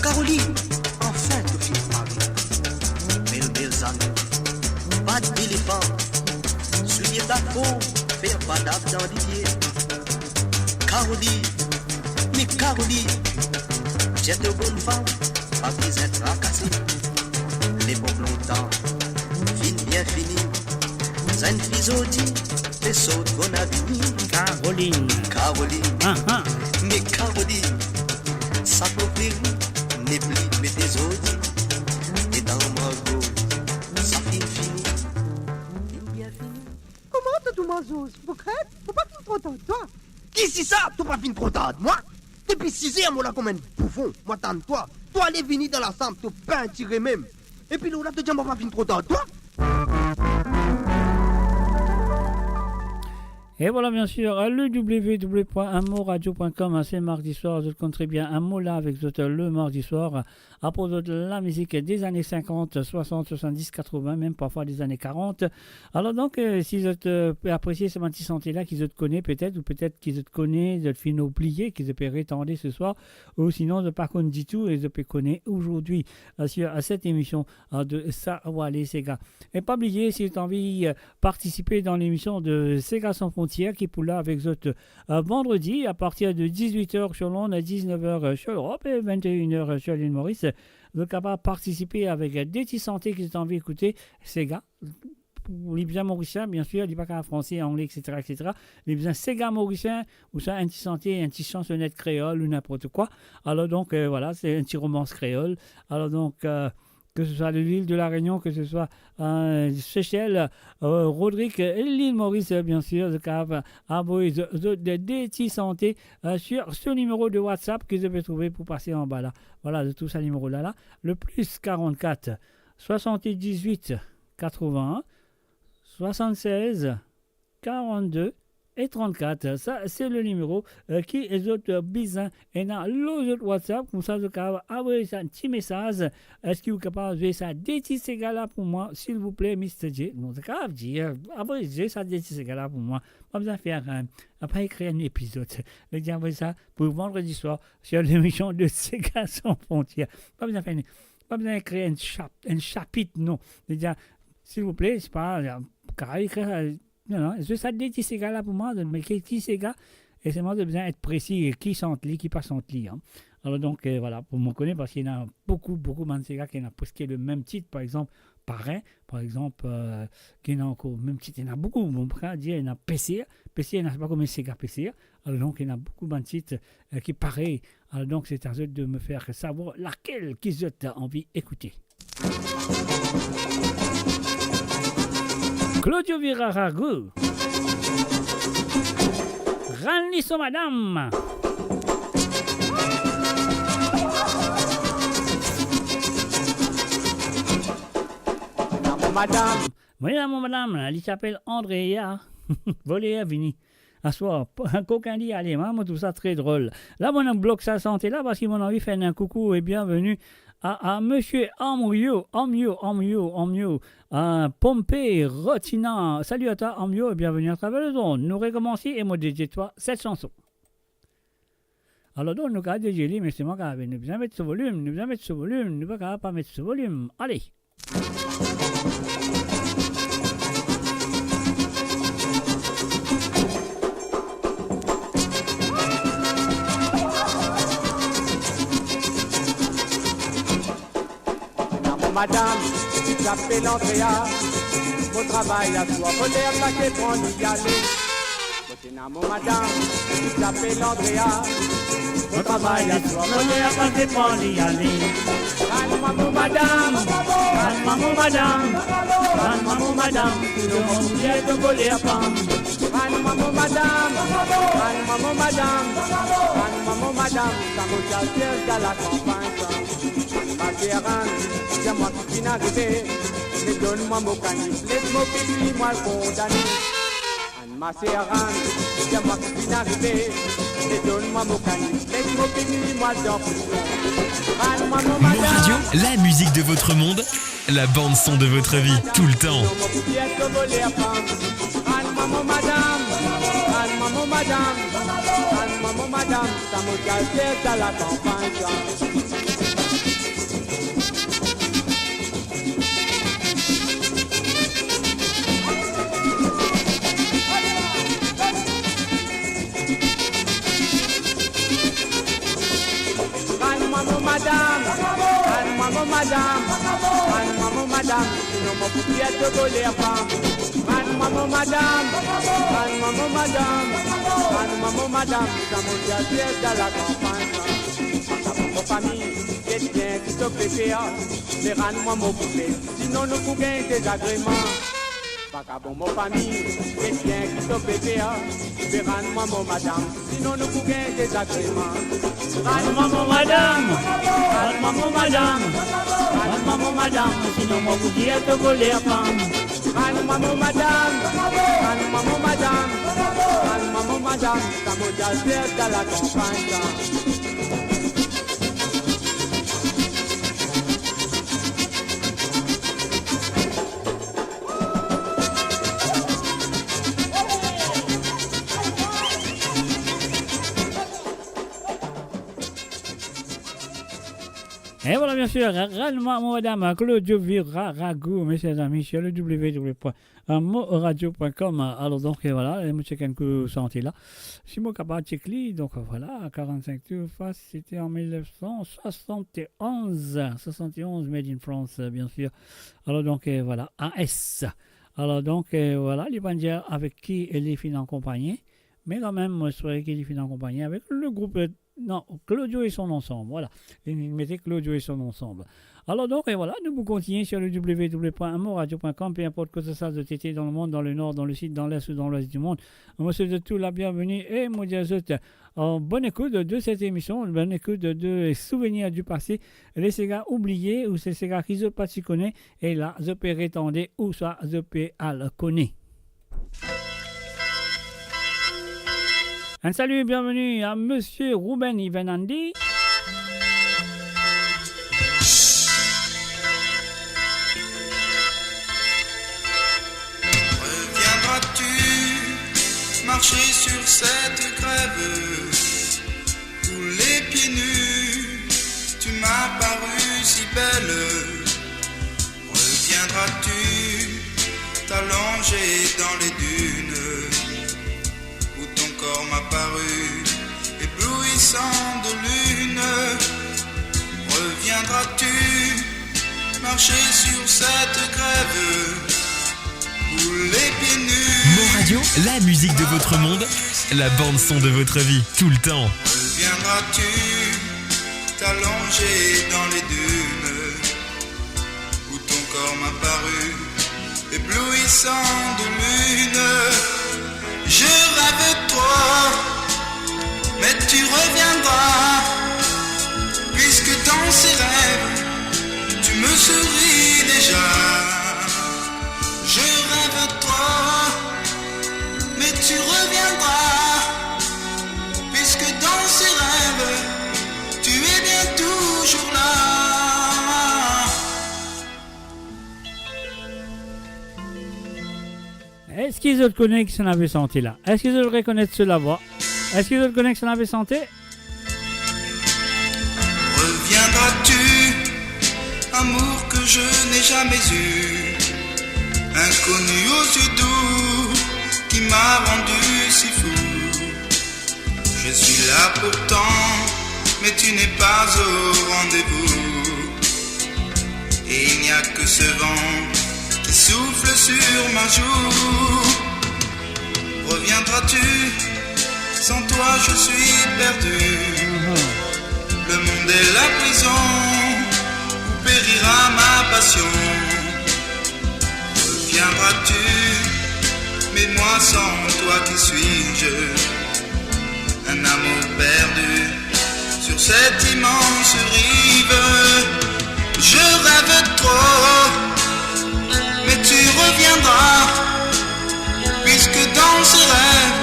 Caroline, anfin to finn pare. Bel, bel zanno, pat delefan, soulie platform, fer padap dan lipie. Caroline, me Caroline, dir to bonn fam, pa bizin trakase. Lepok lontan finn bien fini, zenn fi zordi pe sort bonn avini. Caroline. Caroline. Ah, ah. Me Caroline, sa to fleri, nepli mete zordi. E dan mo akoz, sa finn fini, finn bien fini. Kouma to, to mazoz? Mo kret mo pa finn kontan twa. Kisisa, to pa finn kontan mwa? Depi siz er mo la kouma enn boufon, mo atann twa. To ale vini dan lasam, to pintire mem. Epi lor la, to dir mwa pa finn kontan twa. Et voilà, bien sûr, le w w w point moradio point com, hein, c'est mardi soir, zot konn très bien, un mot là avec zot, le mardi soir, apre zot la musique des années cinquante, soixante, soixante-dix, quatre-vingts, même parfois des années quarante. Alors donc, euh, si zot, euh, pe apresie sa bann ti sante la ki zot kone petet, ou petet ki zot kone, zot finn oubliye, ki zot pe retande ce soir, ou sinon zot pa konn ditou e zot pe kone aujourd'hui, euh, sur, euh, cette émission, euh, de Sa Wale Sega. E pa bliye, si zot anvi, euh, participer dans l'émission de Sega Sans Frontières, ki pou la avec zot, euh, vendredi à partir de dix-huit heures sur l'onde, à dix-neuf heures, euh, sur l'Europe et vingt et une heures, euh, sur l'île Maurice. Zot kapav partisipe avek, euh, de ti sante ki zot anvi ekoute, sega. Li bizin morisien, bien sûr, li pa kapav franse, angle, et cetera, et cetera. Li bizin sega morisien, ouswa enn ti sante, enn ti sansonet kreol ou ninport kwa. Alors donc, euh, voilà, c'est un petit romance créole. Alors donc, euh, que ce soit de l'île de la Réunion, que ce soit, euh, Seychelles, euh, Rodrig, euh, l'île Maurice, euh, bien sûr, zot kapav avoy zot, zot de, de ti sante, euh, sur ce numéro de WhatsApp que zot pe trouve pou pase anba la. Voilà, zot trouv sa nimero la la. Le plus quarante-quatre, soixante-dix-huit, quatre-vingts, soixante-seize, quarante-deux et trente-quatre. Sa, se le nimero, euh, ki zot, euh, bizin ena lor zot WhatsApp, koumsa zot kapav avoy sa ti mesaz. Eski ou kapav zwe sa de ti sega la pou mwa, silvouple, Mister J? Non, zot kapav dir, euh, avoy zwe sa de ti sega la pou mwa. Pa bizin fer, euh, pa ekrir enn epizod. Zot dir avoy sa pou vandredi swar sur l'émission de Sega Sans Frontières. Pa bizin fer enn, pa bizin ekrir enn chap-, enn chapit, non. Zot dir, silvouple, se pa, euh, kapav ekrir, euh, Non, non, zwe sa de ti sega la pou mwa, me ki, ki sega, e selman zot bizin et presi, ki sant li, ki pa sant li, hein. Alors donc, euh, voilà, pou mwa kone, parski ena boukou, boukou bann sega ki ena preske le mem tit, par exanp, parey, par exanp, euh, ki ena ankor, mem tit ena boukou, bon, mo pa kapav dir ena peser, peser ena, se pa kouma sega peser, alor donk ena boukou bann tit, euh, ki parey, alor donk se a zot de me faire savoir laquelle ki zot anvi ekoute. Claudio Vira Rago. Rann li so madam. Mo madam. Mo ena mo madam, li ti apel Andrea. Voler vini. Aswar, kokin li ale, mwa, mo trouv sa tre drol. La, mo ena blok sa sante la, parski mo anvi fer enn koukou e bienveni a, a Misie Amrio, Amrio, Amrio, Amrio, a Pompey Rotina. Salut à toi, Amrio, et bienvenue à travers les ondes. Nou rekomans e mo dedie twa set sanson. Alor donk, nou kapav dedie li, me selman kapav, nou bizin met so volim, nou bizin met so volim, nou pa kapav pa met so volim. Ale! Mo madam, ki apel Andrea, mo travay aswar, koler pa ti pran li ale. Mo ti ena mo madam, ki apel Andrea, mo travay aswar, koler pa ti pran li ale. Rann mwa mo madam, rann mwa mo madam, rann mwa mo madam, sinon mo pou dir to koler pa. Rann mwa mo madam, rann mwa mo madam, rann mwa mo madam, sa mo ti al fer dan lakanpagn sa. Rann mwa, rann, dir mwa ki finn arive, me donn mwa mo kanif, les mo fini, mwa al kondane. Rann mwa, rann, dir mwa ki finn arive, me donn mwa mo kanif, les mo fini, mwa al dan prizon. Rann mwa mo madam. Mon Radio, la musique de votre monde, la bande son de votre vie, tout le temps. Sinon mo pou dir to voler pa. Rann mwa mo madam, rann mwa mo madam, rann mwa mo madam, sa mo ti al fer dan lakanpagn sa. Rann mwa mo madam, rann mwa mo madam, rann mwa mo madam, sinon mo pou dir to voler pa. Rann mwa mo madam, rann mwa mo madam, rann mwa mo madam, sa mo ti al fer dan lakanpagn sa. Mo fami, get bien ki to pe fer, me rann mwa mo poupet, sinon nou pou gagn dezagreman. Vakabon mo fami, get bien ki to pe fer, me rann mwa mo madam, sinon nou pou gagn dezagreman. Rann mwa mo madam, rann mwa mo madam, rann mwa mo madam, sinon mo pou dir to koler pa. Rann mwa mo madam, rann mwa mo madam, rann mwa mo madam, sa mo ti al fer dan lakanpagn sa. Et voilà, bien sûr, rann mwa mo madam, Claudio Vira Rago, mes chers amis, sur le w w w point mo radio point com. Alors donc, et voilà, mo check enn kou sante la. Si mo kapav check li, donc voilà, quarante-cinq tours, c'était en mille neuf cent soixante et onze, soixante et onze, made in France, bien sûr. Alors donc, euh, voilà, A S. Alors donc, euh, voilà, li pa dir avek ki li finn akonpagne, me kanmem, mo swete ki li finn akonpagne avek le group, euh, non, Claudio et son ensemble, voilà. Li mete Claudio et son ensemble. Alors donc, et voilà, nou pou kontigne sur le w w w point mo radio point com, peu importe que ce soit de côté dans le monde, dans le nord, dans le sud, dans l'est ou dans l'ouest du monde. Mo swet zot tou la bienvenue et mo dir zot, euh, bonne écoute de cette émission, bonne écoute de Souvenirs du passé, les séga oubliés ou se séga ki zot pa ti kone, e la, zot pe retande ouswa zot pe al kone. Un salut et bienvenue à Monsieur Ruben Ivenandi. Reviendras-tu marcher sur cette grève où les pieds nus tu m'as paru si belle? Reviendras-tu t'allonger dans les dunes où ton corps m'a paru éblouissant de lune? Reviendras-tu ma Marcher sur cette grève, ou les pieds nus. Mon Radio, la musique de votre monde, la bande son de votre vie, tout le temps. Reviendras-tu t'allonger dans les dunes où ton corps m'a paru éblouissant de lune ? Je rêve trop, mais tu reviendras, puisque dans ces rêves, tu me souris déjà. Je rêve trop, mais tu reviendras, puisque dans ces rêves, tu es bien toujours là. Eski zot kone kisannla pe sante la? Eski zot rekonet so lavwa? Eski zot kone kisannla pe sante? Reviendras-tu, amour que je n'ai jamais eu, inconnu aux yeux doux, qui m'a rendu si fou ? Je suis là pourtant, mais tu n'es pas au rendez-vous. Et il n'y a que ce vent qui souffle sur ma joue. Reviendras-tu ? Sans toi, je suis perdu. Le monde est la prison où périra ma passion. Reviendras-tu ? Mais moi sans toi, qui suis-je ? Un amour perdu sur cette immense rive. Je rêve trop, mais tu reviendras, puisque dans ces rêves,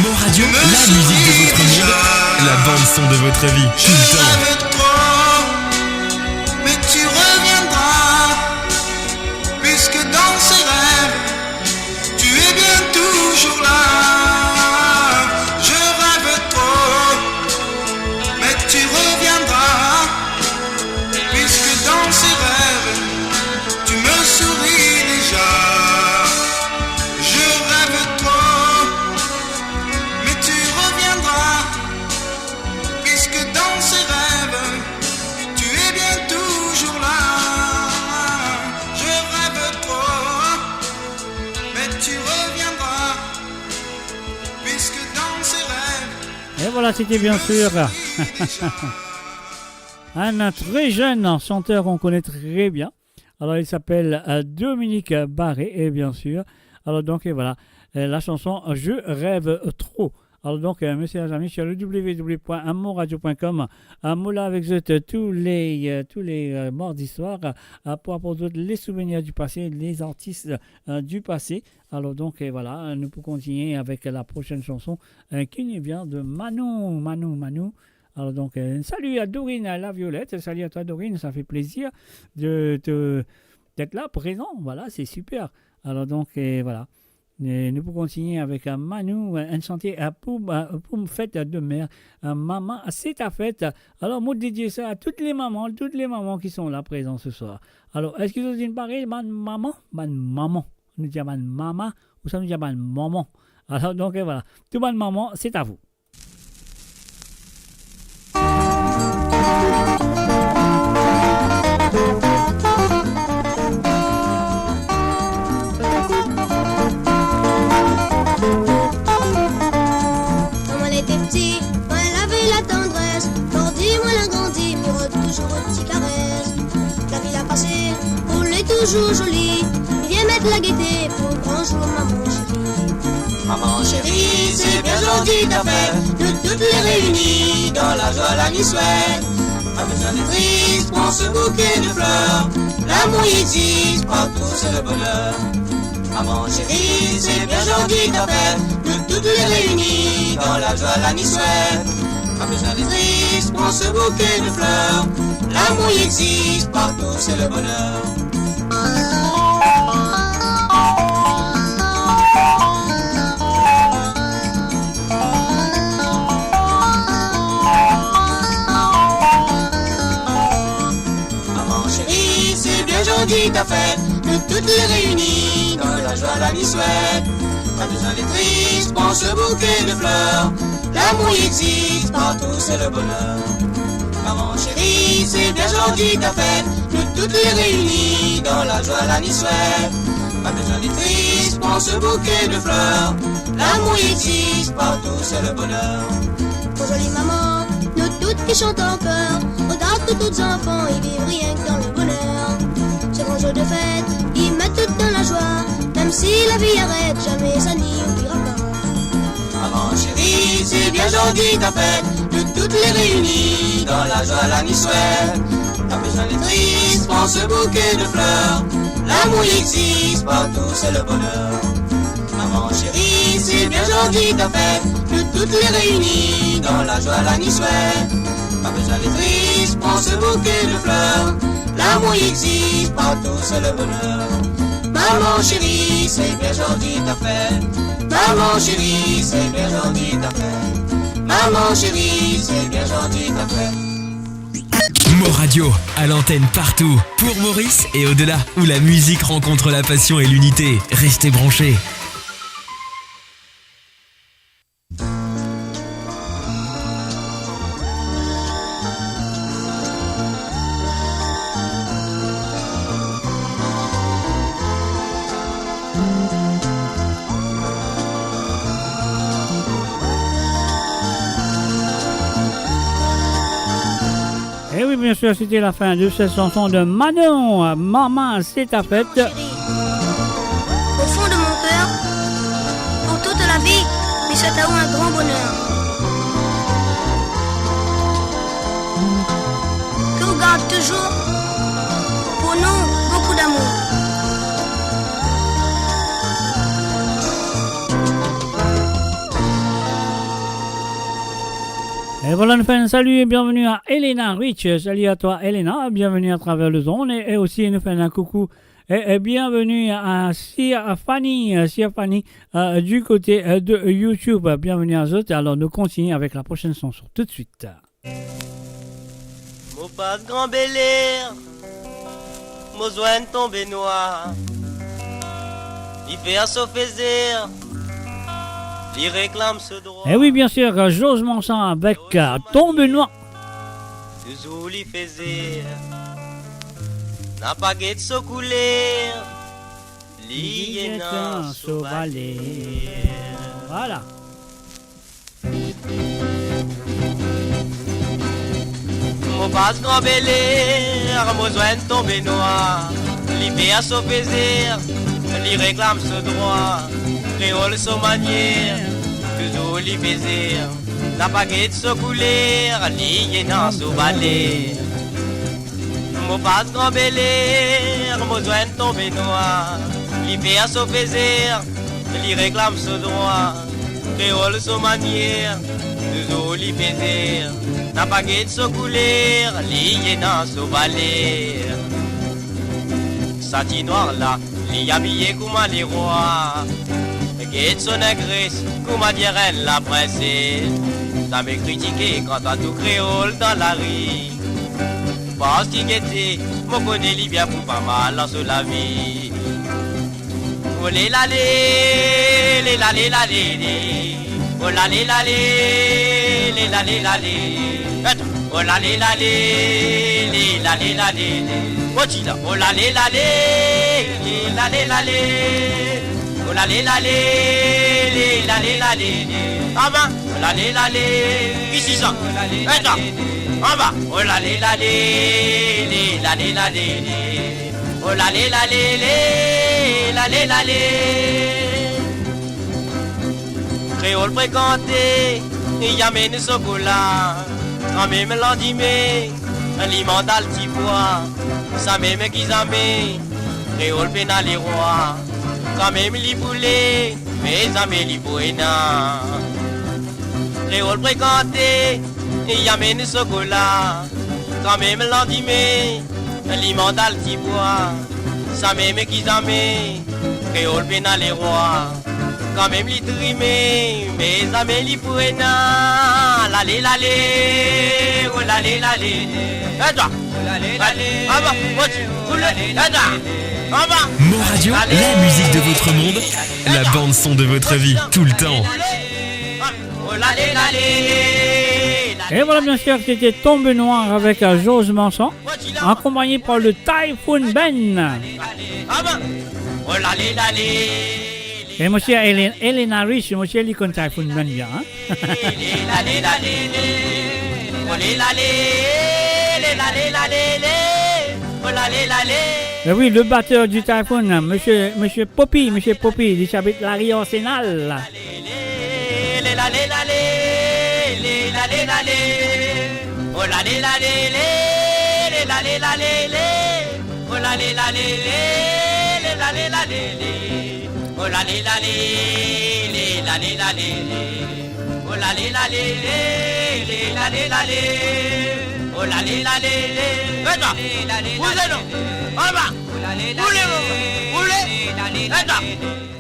Mon Radio, la musique de votre monde, la bande son de votre vie, tout le temps. Je rêve trop, mais tu reviendras, puisque dans ces rêves, tu es bien toujours là. Je rêve trop, mais tu reviendras, puisque dans ces rêves, tu me souris déjà. Je rêve trop, mais tu reviendras, puisque dans ces rêves, tu es bien toujours là. Je rêve trop, mais tu reviendras, puisque dans ces rêves, E vwala, sete bien sir enn tre zenn santer qu'on connaît très bien. Alors, il s'appelle, euh, Dominique Barré, et bien sûr. Alors, donc, et voilà, euh, la chanson Je rêve trop. Alors, donc, euh, messieurs et amis, sur le w w w point mon radio point com, euh, mo la avek zot, euh, tous les, euh, tous les, euh, mardis soirs, euh, pour apporter les souvenirs du passé, les artistes, euh, du passé. Alors, donc, et voilà, nous pouvons continuer avec la prochaine chanson, euh, qui nous vient de Manou, Manou, Manou. Alors, donc, euh, salut à Dorine, à la Violette. Salut à toi, Dorine. Ça fait plaisir de te, d'être là, présent. Voilà, c'est super. Alors, donc, et voilà. E nou pou kontigne avek, euh, Manou, euh, enn sante, euh, pou, euh, pou fet de mer, euh, Mama, se ta fet. Alors, mo dedie sa à toutes les mamans, toutes les mamans qui sont là présentes ce soir. Alors, eski zot inn pare, bann mama? Bann mama. Nou dir bann mama, ouswa nou dir bann mama. Alors, donc, euh, voilà. Tou bann mama, c'est à vous. Kan mo ti ete piti, mo lavi latandres, zordi mo la grandi, mo rod touzour ti kares. Lavi la pase, pou li touzour zoli, li vinn met lagete pou gran zour, mama seri. Mama seri, se bien zordi ta fet, nou tout le reini dan lazwa, lani swet. Pa bizin tris, pran se bouke de fler, lamour existe partout, c'est le bonheur. Mama seri, se bien zordi ta fet, nou tout le reini dan lazwa, lani swet. Pa bizin tris, pran se bouke de fler, lamour existe partout, c'est le bonheur. Mama seri, se bien zordi ta fet, nou tout le reini dan lazwa, lani swet. Pa bizin tris, pran se bouke de fler, lamour existe partout, c'est le bonheur. Maman chérie, c'est bien gentil ta fête. Nous toutes les réunis dans la joie, la ni swèt. Pas besoin d'être triste, prends ce bouquet de fleurs. L'amour existe partout, c'est le bonheur. Bonjour les mamans, nous toutes qui chantons en chœur. Regarde tous tes enfants, ils vivent rien que dans le bonheur. Ce grand jour de fête, ils mettent tout dans la joie. Même si la vie arrête, jamais ça n'y oubliera pas. Maman chérie, c'est bien gentil ta fête. Nous toutes les réunis dans la joie, la ni swèt. Pas besoin d'être triste, prends ce bouquet de fleurs. L'amour existe partout, c'est le bonheur. Maman chérie, c'est bien gentil ta fête. Nous toutes les réunis dans la joie, la ni swèt. Pas besoin d'être triste, prends ce bouquet de fleurs. L'amour existe partout, c'est le bonheur. Maman chérie, c'est bien gentil ta fête. Maman chérie, c'est bien gentil ta fête. Maman chérie, c'est bien gentil ta fête. Mo Radio, à l'antenne partout, pour Maurice et au-delà, où la musique rencontre la passion et l'unité. Restez branchés. Eh oui, bien sûr, c'était la fin de cette chanson de Manon, Maman, c'est ta fête. Chérie, au fond de mon cœur, pour toute la vie, je souhaite à vous un grand bonheur. Que vous garde toujours pour nous beaucoup d'amour. Et voilà, nous faisons un salut et bienvenue à Elena Rich. Salut à toi, Elena. Bienvenue à travers le zone. Et, et aussi, nous faisons un coucou et, et bienvenue à Sir Fanny, euh, Sir Fanny, euh, du côté, euh, de YouTube. Bienvenue à zot. Alors, nous continuons avec la prochaine chanson tout de suite. Mo pas Gran Bel Air, mo zwenn tonbe nwar. Li fer so fezer, li reklam so drwa. Eh oui, bien sûr, Georges Marchand avec, euh, Tonbe Nwar. Touzour li fezer, napa get so kouler, li ena so valer. Voilà. Mo pas Gran Bel Air, mo zwenn tonbe nwar. Li fer so fezer, li reklam so drwa. Kreol so manier, touzour li fezer. Napa get so kouler, li ena so valer. Mo pas Gran Bel Air, mo zwenn tonbe nwar. Li fer so fezer, li reklam so drwa. Kreol so manier, touzour li fezer. Napa get so kouler, li ena so valer. Sa ti nwar la, li abiye kouma lerwa. Get so negres, kouma dir enn laprinses. Zame kritike kan twa trouv kreol dan lari. Parski gete, mo kone li bien pou pa mal dan so lavi. O le la le, le la le la le le. O la le la le, le la le la le. Et o la le la le, le la le la le le. Mo ti la, o la le la le, le la le la le. O la le la le, le la le la le le. Ava, o la le la le, isi sa. Et la, ava, o la le la le, le la le la le le. O la le la le, le la le la le. Kreol frekante, li amenn sokola. Kanmem landime, li mand al ti bwa. Samem ki zame, kreol pena lerwa. Kanmem li pou le, me zame li pou ena. Kreol frekante, li amenn sokola. Kanmem landime, li mand al ti bwa. Samem ki zame, kreol pena lerwa. Kanmem li trime, me zame li pou ena. La le la le, o la le la le. Et toi ? La le la le, ava, o ti, o la le la le. Et toi ? Ava. Mo Radio, la musique de votre monde, la bande son de votre vie, tout le temps. O la le la le, Et voilà, bien sûr, c'était Tombe Noire avec, euh, Georges Marchand, accompagné par le Typhoon Band. Ah ben, oh la lé la lé. Et monsieur Hélène, Hélène Harris, monsieur, li konn Typhoon Band bien, hein? Lé la lé la lé lé, oh lé la lé, lé la lé la lé lé, oh la lé la lé. Eh oui, le batteur du Typhoon, monsieur, monsieur Poppy, monsieur Poppy, li abit Lari Arsenal. Lé la lé la lé, lé la lé la lé, oh la lé la lé lé, lé la lé la lé lé, oh la lé la lé lé, lé la lé la lé lé, oh la lé la lé, lé la lé la lé lé, oh la lé la lé lé, lé la lé la lé, oh la lé la lé lé. Resta. Vous êtes non. En bas. Vous voulez, vous voulez. Resta.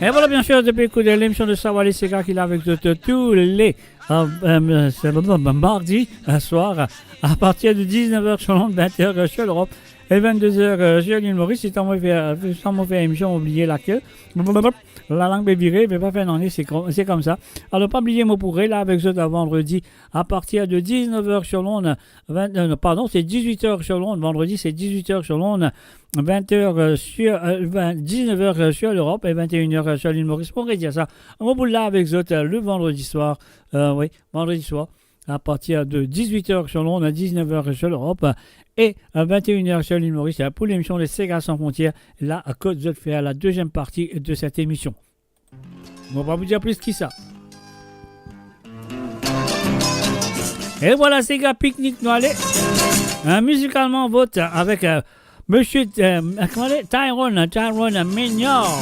Et voilà, bien sûr, depuis le coup de l'émission de Sa Vale Sega qui est là avec tout, tous les, euh, euh, c'est le mardi, euh, soir, à partir de dix-neuf heures sur l'onde, vingt heures, euh, sur l'Europe, et vingt-deux heures, euh, sur l'île Maurice. Si t'as envie de faire, euh, si t'as envie de faire émission, oubliez la queue. La langue est virée, mais pas faire non, c'est com-, c'est comme ça. Alors, pas oublier, moi, pour là avec vous à vendredi, à partir de dix-neuf heures sur l'onde, vingt, euh, non, pardon, c'est dix-huit heures sur l'onde. Vendredi, c'est dix-huit heures sur l'onde, vingt heures, euh, sur, euh, vingt, dix-neuf heures, euh, sur l'Europe et vingt et une heures, euh, sur l'île Maurice. Pour dire ça, on va là avec vous, euh, le vendredi soir. Euh, oui, vendredi soir, à partir de dix-huit heures sur l'onde, à dix-neuf heures sur l'Europe, euh, et à vingt et une heures sur l'île Maurice, euh, pour l'émission Les Sega Sans Frontières, là, à côté de faire la deuxième partie de cette émission. Mo pa pou dir plis ki sa. E vwala, Sega Picnic nou ale. Hein, musicalement, vot avec, euh, monsieur, euh, comment il est ? Tyrone, Tyrone Méniard.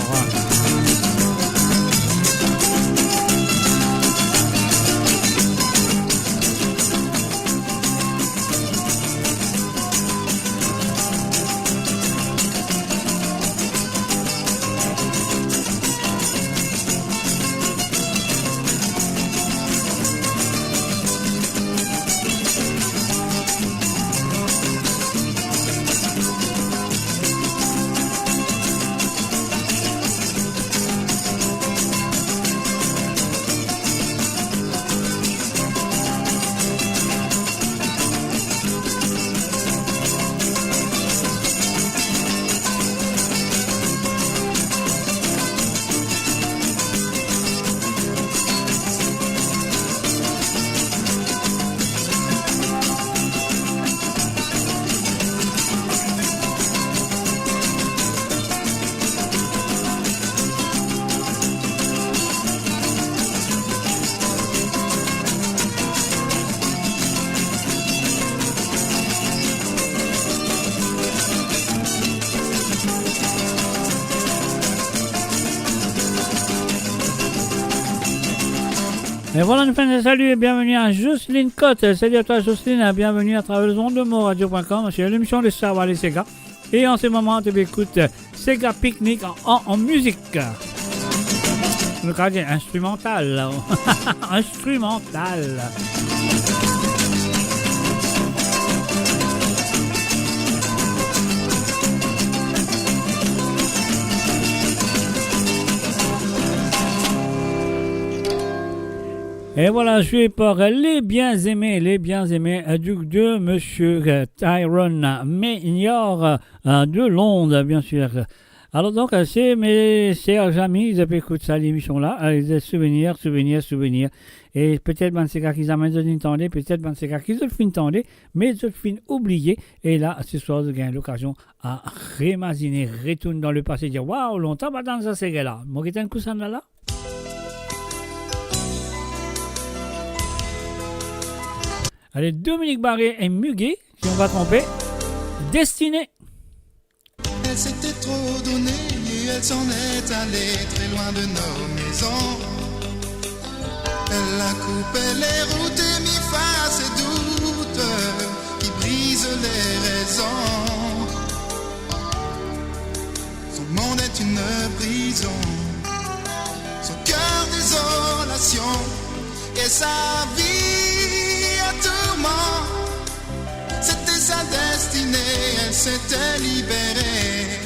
E vwala, nou fer enn salu e bienveni a Jocelyne Cotte. Salu a twa, Jocelyne, e bienveni a traver le monde de moradio point com sur l'émission de Sa Vale Sega. E an se moman, nou pe ekout Sega Picnic an, an, an mizik. Nou kapav dir instrimantal. Instrimantal. E vwala, zwe par Les Bien-Aimés, Les Bien-Aimés, euh, du, de monsieur, euh, Tyrone Méniard, euh, de Londres, bien sûr. Alor donk, euh, se mes chers amis, zot pe ekout sa lemision la, euh, zot souvenir, souvenir, souvenir. E petet bann sega ki zame zot inn tande, petet bann sega ki zot finn tande, me zot finn oubliye. E la, se swar, zot gagn lokazion a remazine, retourn dan lepase, dir, "Waw, lontan pa tann sa sega la." Mo get enn kou sann la la. Allez, Dominique Barré et Muguet, si on va tromper. Destinée. Elle s'était trop donnée, elle s'en est allée très loin de nos maisons. Elle a coupé les routes et mis fin à ces doutes qui brisent les raisons. Son monde est une prison, son cœur désolation, et sa vie un tourment. C'était sa destinée, elle s'était libérée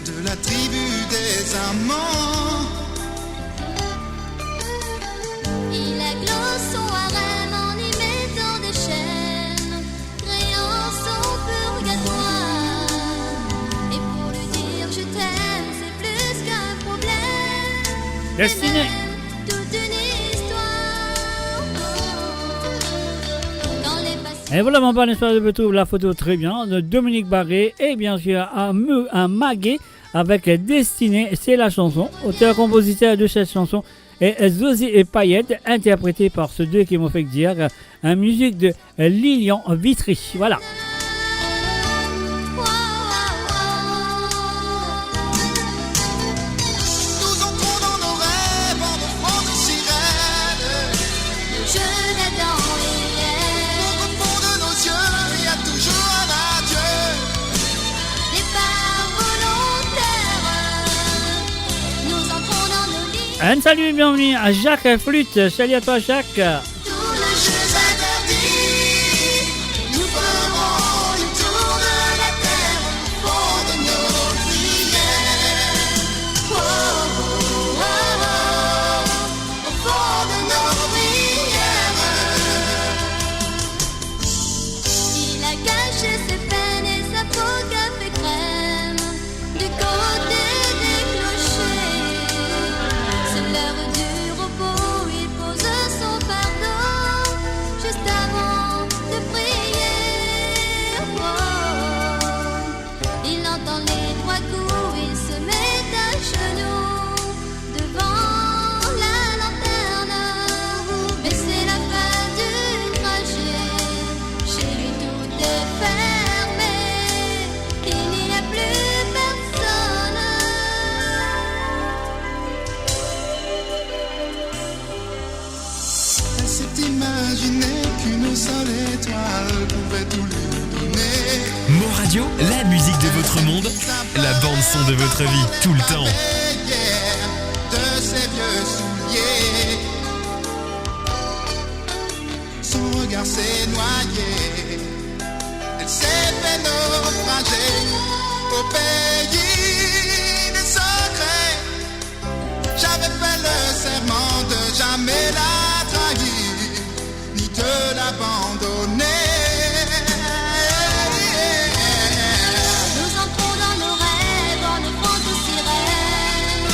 de la tribu des amants. Il a glosé son harem en y mettant des chaînes. Destine. Et voilà, mon bon, j'espère que vous trouvez la photo très bien de Dominique Barré et bien sûr à Mu-, à Magué avec Destiné, c'est la chanson. Auteur-compositeur de cette chanson est José Payet, interprété par ce duo qui m'ont fait dire, en musique de Lilian Vitry. Voilà. Nous entrons dans nos rêves en offrant nos sirènes. Le jeu d'Adam et Ève. Au fond de nos yeux, il y a toujours un adieu. Départ volontaire. Nous entrons dans nos lits. Un salut et bienvenue à Jacques Flûte. Salut à toi, Jacques. Tous nos jeux interdits, nous ferons le tour de la terre au fond de nos prières. Oh, oh, oh, oh, au fond de nos prières. Il a caché ses peines et sa peau café crème. Du côté des clochers, c'est l'heure du repos, il pose son fardeau juste avant de prier. Oh, il entend les trois coups, il se met à genoux devant la lanterne. Mais c'est la fin du trajet, chez lui tout est fermé. Il n'y a plus personne. Elle s'est imaginé qu'une seule étoile pouvait tout lui donner. Mo Radio, la musique de votre monde, la bande son de votre vie, tout le temps. De ses vieux souliers. Son regard s'est noyé. Elle s'est fait naufrager au pays des secrets. J'avais fait le serment de jamais la trahir, ni te l'abandonner. Nous entrons dans nos rêves en offrant nos sirènes.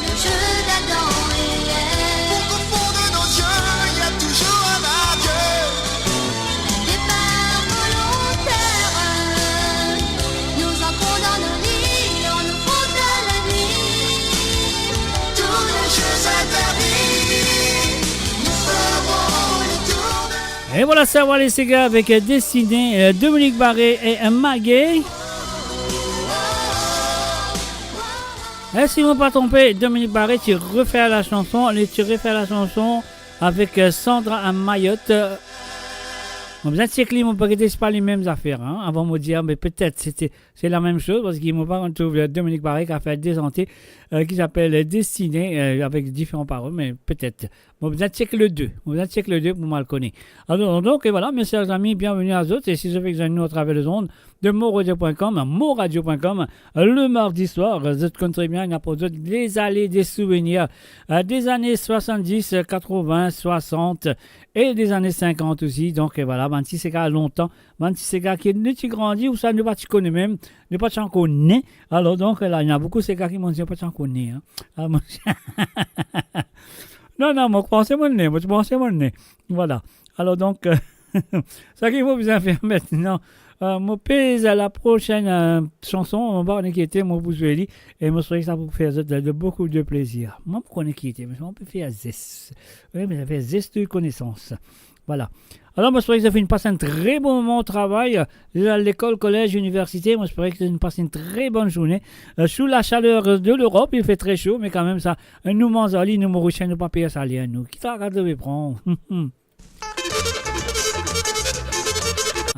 Le jeu d'Adam et Ève. Pour qu'au fond de nos yeux, il y a toujours un adieu. Départ volontaire. Nous entrons dans nos lits, on nous compte à la nuit. Tous nos jeux interdits, nous ferons le tour de... Et voilà, ça va les ségas avec, euh, Destiné, euh, Dominique Barré et, euh, Magué. E si mo pa tronpe, Dominique Barré ti refer la chanson, li ti refer la chanson avek, euh, Sandra a Mayotte. Mo bizin check li, mo pa gete si pa li mem zafer, hein, avan mo dir, me petet se, se lamem soz, parski mo pa trouv, euh, Dominique Barré ki a fer de sante, euh, ki apel Destiné, euh, avek diferan parol, me petet. Mo bizin check le de. Mo bizin check le de pou mo al kone. Alor, donk, e vwala, mes chers amis, bienvenue à zot. E si zot fek zwenn nou atraver lezond de moradio point com, moradio point com, le mardi soir, zot konn tre bien, nou aport zot les allées des souvenirs, euh, des années soixante-dix, quatre-vingts, soixante et des années cinquante aussi. Donk, e vwala, bann ti sega lontan, bann ti sega ki nou ti grandi, ouswa nou pa ti kone mem, nou pa ti ankor ne. Alor, donk, la, ena boukou sega ki, mo dir, pa ti ankor ne, hein. Ah, mo Non, non, mo panse mo ne, mo panse mo ne. Vwala. Alor donk, euh, sa ki mo bizin fer aster, euh, mo pez la prosenn, euh, chanson, mo pa kone ki ete, mo pou zwe li, e mo espere ki sa pou fer zot de, de boukou de plezir. Mwa, mo kone ki ete, me mo pe fer zes. Wi, me fer zes de konesans. Vwala. Alor, mo espere ki zot finn pas enn tre bon moman o travay, euh, lekol, kolez, iniversite. Mo espere ki zot finn pas enn tre bonn zourne. Euh, sous la chaleur de l'Europe, il fait très chaud, me kanmem sa, euh, nou manz ali, nou Morisien, nou pa per sale, hein, nou. Ki traka zot pe pran?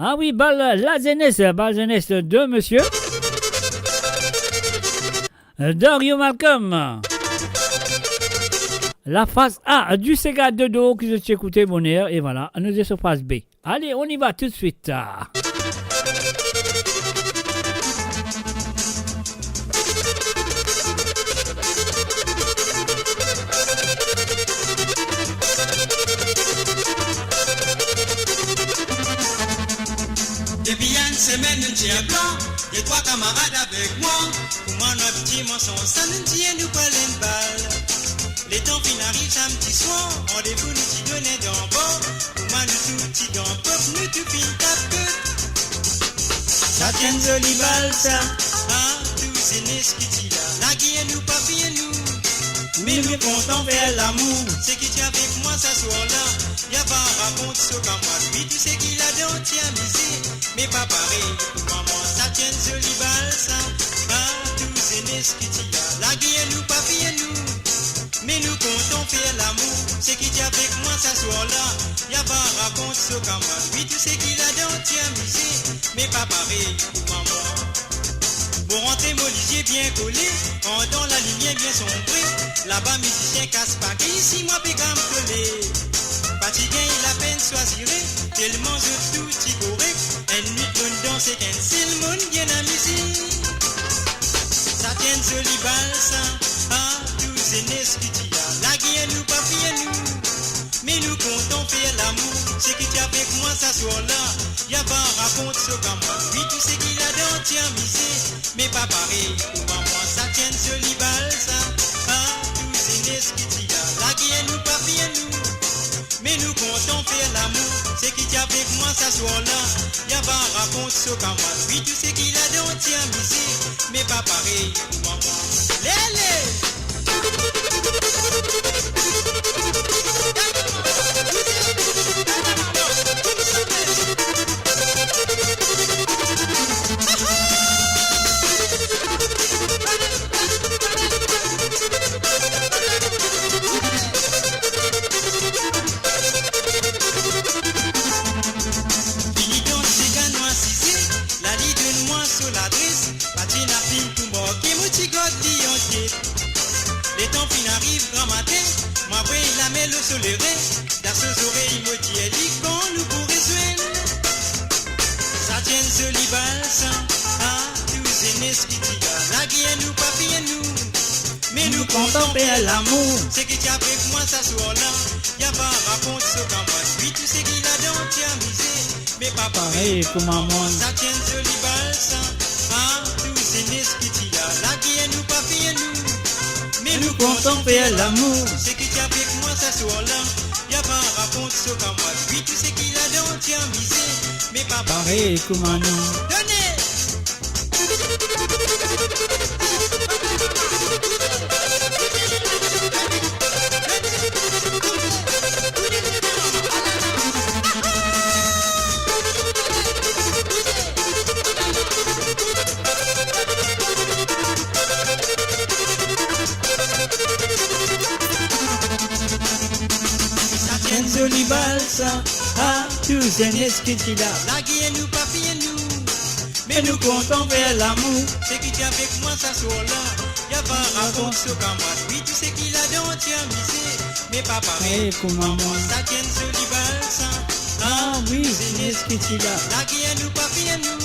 Ah wi, bal lazenes, bal zenes de misie Dario Malcolm. La phase A du sega Dodo ki zot ti ekoute boner, e vwala, nou dir so phase B. Allez, on y va tout de suite. Depi enn semenn nou ti enn plan, de trwa kamarad avek mwa, pou mwa nou ti manson sa nou ti enn nou pran enn bal. Letan finn ariv samdi swar, randevou nou ti donn dan bar, kouma nou tou ti dan pop, nou tou finn tap kot. Sa ti enn zoli bal sa, ah, tou zenes ki ti la, la gagn nou, pa finn nou. Me nou kontan fer lamour. Seki ti avek mwa sa swar la, li ava rakont so kamwad, wi, tou seki ladan ti amize. Me pa parey kouma mwa, sa ti enn zoli bal sa, ah, tou zenes ki ti la, la gagn nou, pa finn nou. Me nou kontan fer lamour. Seki ti avek mwa sa swar la, li ava rakont so kamwad, wi, tou seki ladan ti amize. Me pa parey kouma mwa. Mo rant mo lizie bien kole, andan lalimier bien sonbre. Laba mizisien kas pake, isi mwa pe gam kole. Pa ti gagn lapenn swazire, telman zot tou ti korek. Enn nwit nou dans ek enn sel, nou bien amize. Sa ti enn zoli bal sa, ah, tou zenes ki ti la, la gagn nou, pa finn nou. Me nou kontan fer lamour. Seki ti avek mwa sa swar la, li ava rakont so kamwad, wi, tou seki ladan ti amize. Me pa parey kouma mwa, sa ti enn zoli bal sa, ah, tou zenes ki ti la, la gagn nou, pa finn nou. Me nou kontan fer lamour. Seki ti avek mwa sa swar la, li ava rakont so kamwad, wi, tou seki ladan ti amize. Me pa parey kouma mwa. Lele! Fini dans, se gagn mwa size, la li donn mwa so ladres, pa ti ena fim pou marke, mo ti gard li antie. Letan finn ariv gramatin, mwa voy lame lor so lere, dan so zorey mo dir li kan nou pou rezwenn. Sa ti enn zoli bal sa, ah, tou zenes ki ti la, la gagn nou, pa finn nou. Me nou kontan fer lamour. Seki ti avek mwa sa swar la, li ava rakont so kamwad, wi, tou seki ladan ti amize. Me pa parey kouma mwa. Sa ti enn zoli bal sa, ah, tou zenes ki ti la, la gagn nou, pa finn nou. Me nou kontan fer lamour. Seki ti avek mwa sa swar la, li ava rakont so kamwad, wi, tou seki ladan ti amize. Me pa parey kouma nou. Done! Sa ti enn zoli bal sa, ah, tou zenes ki ti la, la gagn nou, pa finn nou. Me nou kontan fer lamour. Seki ti avek mwa sa swar la, li ava rakont so kamwad, wi, tou seki ladan ti amize. Me pa parey kouma mwa. Sa ti enn zoli bal sa, ah, wi, zenes ki ti la, la gagn nou, pa finn nou.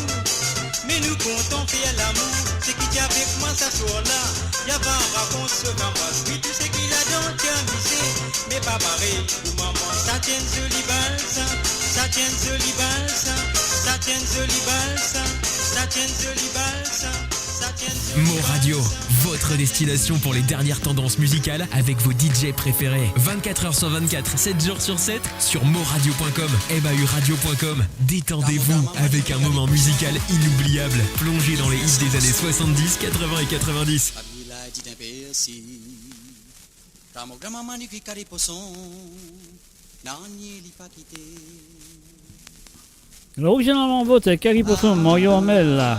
Me nou kontan fer lamour. Seki ti avek mwa sa swar la, li ava rakont so kamwad, wi, tou seki ladan ti amize. Me pa parey kouma mwa. Sa ti enn zoli bal sa, sa ti enn zoli bal sa, sa ti enn zoli bal sa, sa ti enn zoli bal sa, sa ti enn zoli bal sa. Mo Radio, votre destination pour les dernières tendances musicales avec vos D J préférés. Vingt-quatre heures sur vingt-quatre, sept jours sur sept, sur mo radio point com, M A U radio point com. Détendez-vous avec un moment musical inoubliable, plongé dans les hits des années soixante-dix, quatre-vingts et quatre-vingt-dix. Mo granmama inn finn kari poson, nanye li pa kite. Lor Rouge et Noir Lambeau, Kari Poson, Mario Armel la.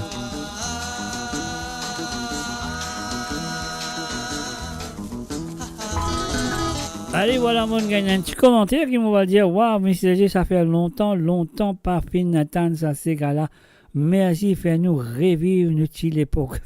Ale, vwala, mo gagn enn ti komanter ki mo va dir, waw, Mister G, sa fer lontan, lontan pa finn tann sa sega la. Mersi, fer nou reviv nou ti lepok.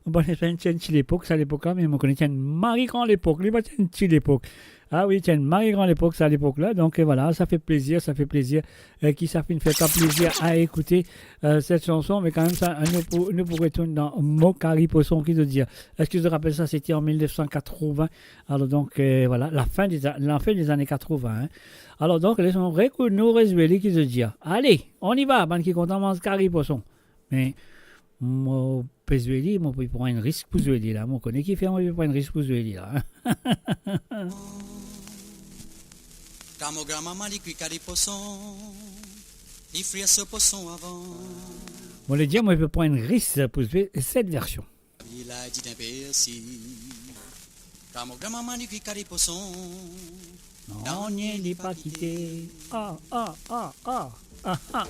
Mo pa kone si ti enn ti lepok, sa lepok la, me mo kone ti enn mari gran lepok. Li pa ti enn ti lepok. Ah wi, ti enn mari gran lepok, sa lepok la. Donk, euh, vwala, sa fer plezir, sa fer plezir. Euh, ki sa finn fer twa plezir a ekoute, euh, set sanson, me kanmem sa, nou pou, nou pou retourn dan mo Kari Poson ki zot dir. Eski zot rapel sa, se ti an mil nef san katrovin. Alor donk, euh, vwala, lafin de, lafin de zane katrovin, hein. Alor donk, les nou rekou-, nou rezwe li ki zot dir. Ale, on y va, bann ki kontan manz Kari Poson. Me, mo pe zwe li, mo pe pran enn risk pou zwe li la. Mo kone kifer mo pe pran enn risk pou zwe li la. Kan mo granmama li kwi kari poson, li frir so poson avan. Mo le dir, mo pe pran enn risk pou zwe set version. Li la di enn persi. Kan mo granmama li kwi kari poson. Non, li pa kite. Ah, ah, ah, ah. Ah, ah.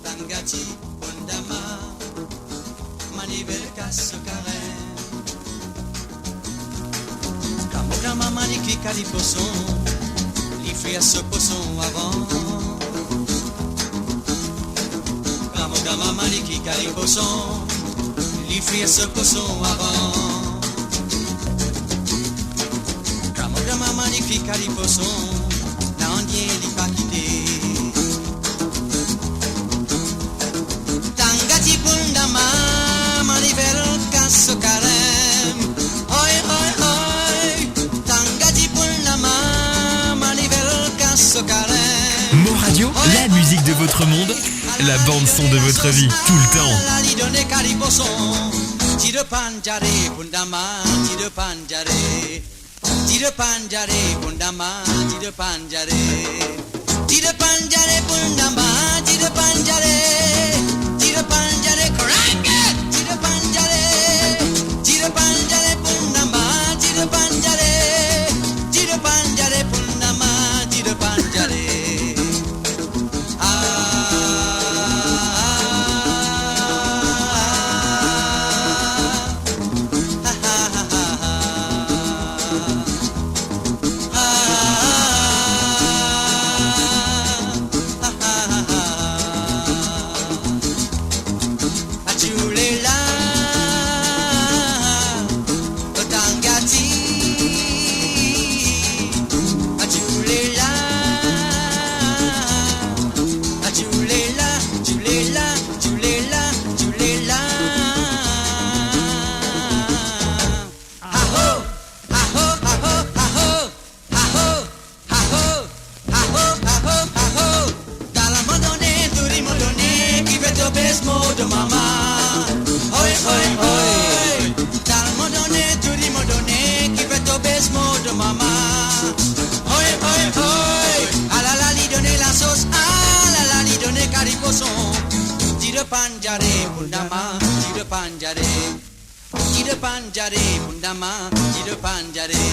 Tanga ti bondama, manivel kas so karem. Kan mo granmama li kwi kari poson, li frir so poson avan. Kan mo granmama li kwi kari poson, li frir so poson avan. Kan mo granmama li kwi kari poson, nanye li pa kite. Tanga ti bondama, manivel kas so karem. Oi, oi, oi. Tanga ti bondama, manivel kas so karem. Mo Radio, la musique de votre monde, la bande son de votre vie, tout le temps. Ala li done kari poson. Ti de panjare, bondama, ti de panjare. Ti de panjare, bondama, ti de panjare. Ti de panjare, bondama, ti de panjare. Ti de panjare, crack it! Ti de panjare. Ti de panjare, bondama, ti de panjare. Ti de panjare, bondama, ti de panjare. Aho, aho, aho, aho. Talman done, tou dimoun done, ki pe tobe mo do mama. Oi, oi, oi. Talman done, tou dimoun done, ki pe tobe mo do mama. Oi, oi, oi. Alala, li done lasos, alala, li done kari poson. Ti de panjare, bondama, ti de panjare. Ti de panjare, bondama, ti de panjare.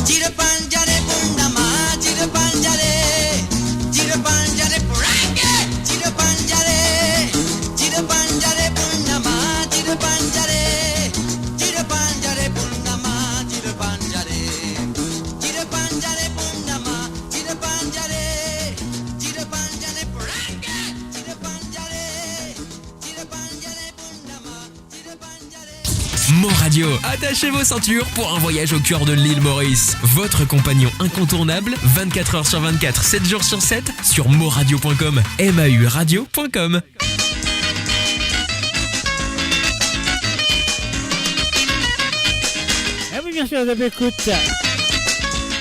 Ti de panjare, bondama, ti de panjare. Ti de panjare, prange! Ti de panjare. Ti de panjare, bondama, ti de panjare. Ti de panjare, bondama, ti de panjare. Ti de panjare, bondama, ti de panjare. Ti de panjare, prange! Ti de panjare. Mo Radio, attachez vos ceintures pour un voyage au cœur de l'île Maurice. Votre compagnon incontournable, vingt-quatre heures sur vingt-quatre, sept jours sur sept, sur moradio point com, M A U radio point com. Eh oui, bien sûr, vous avez écouté.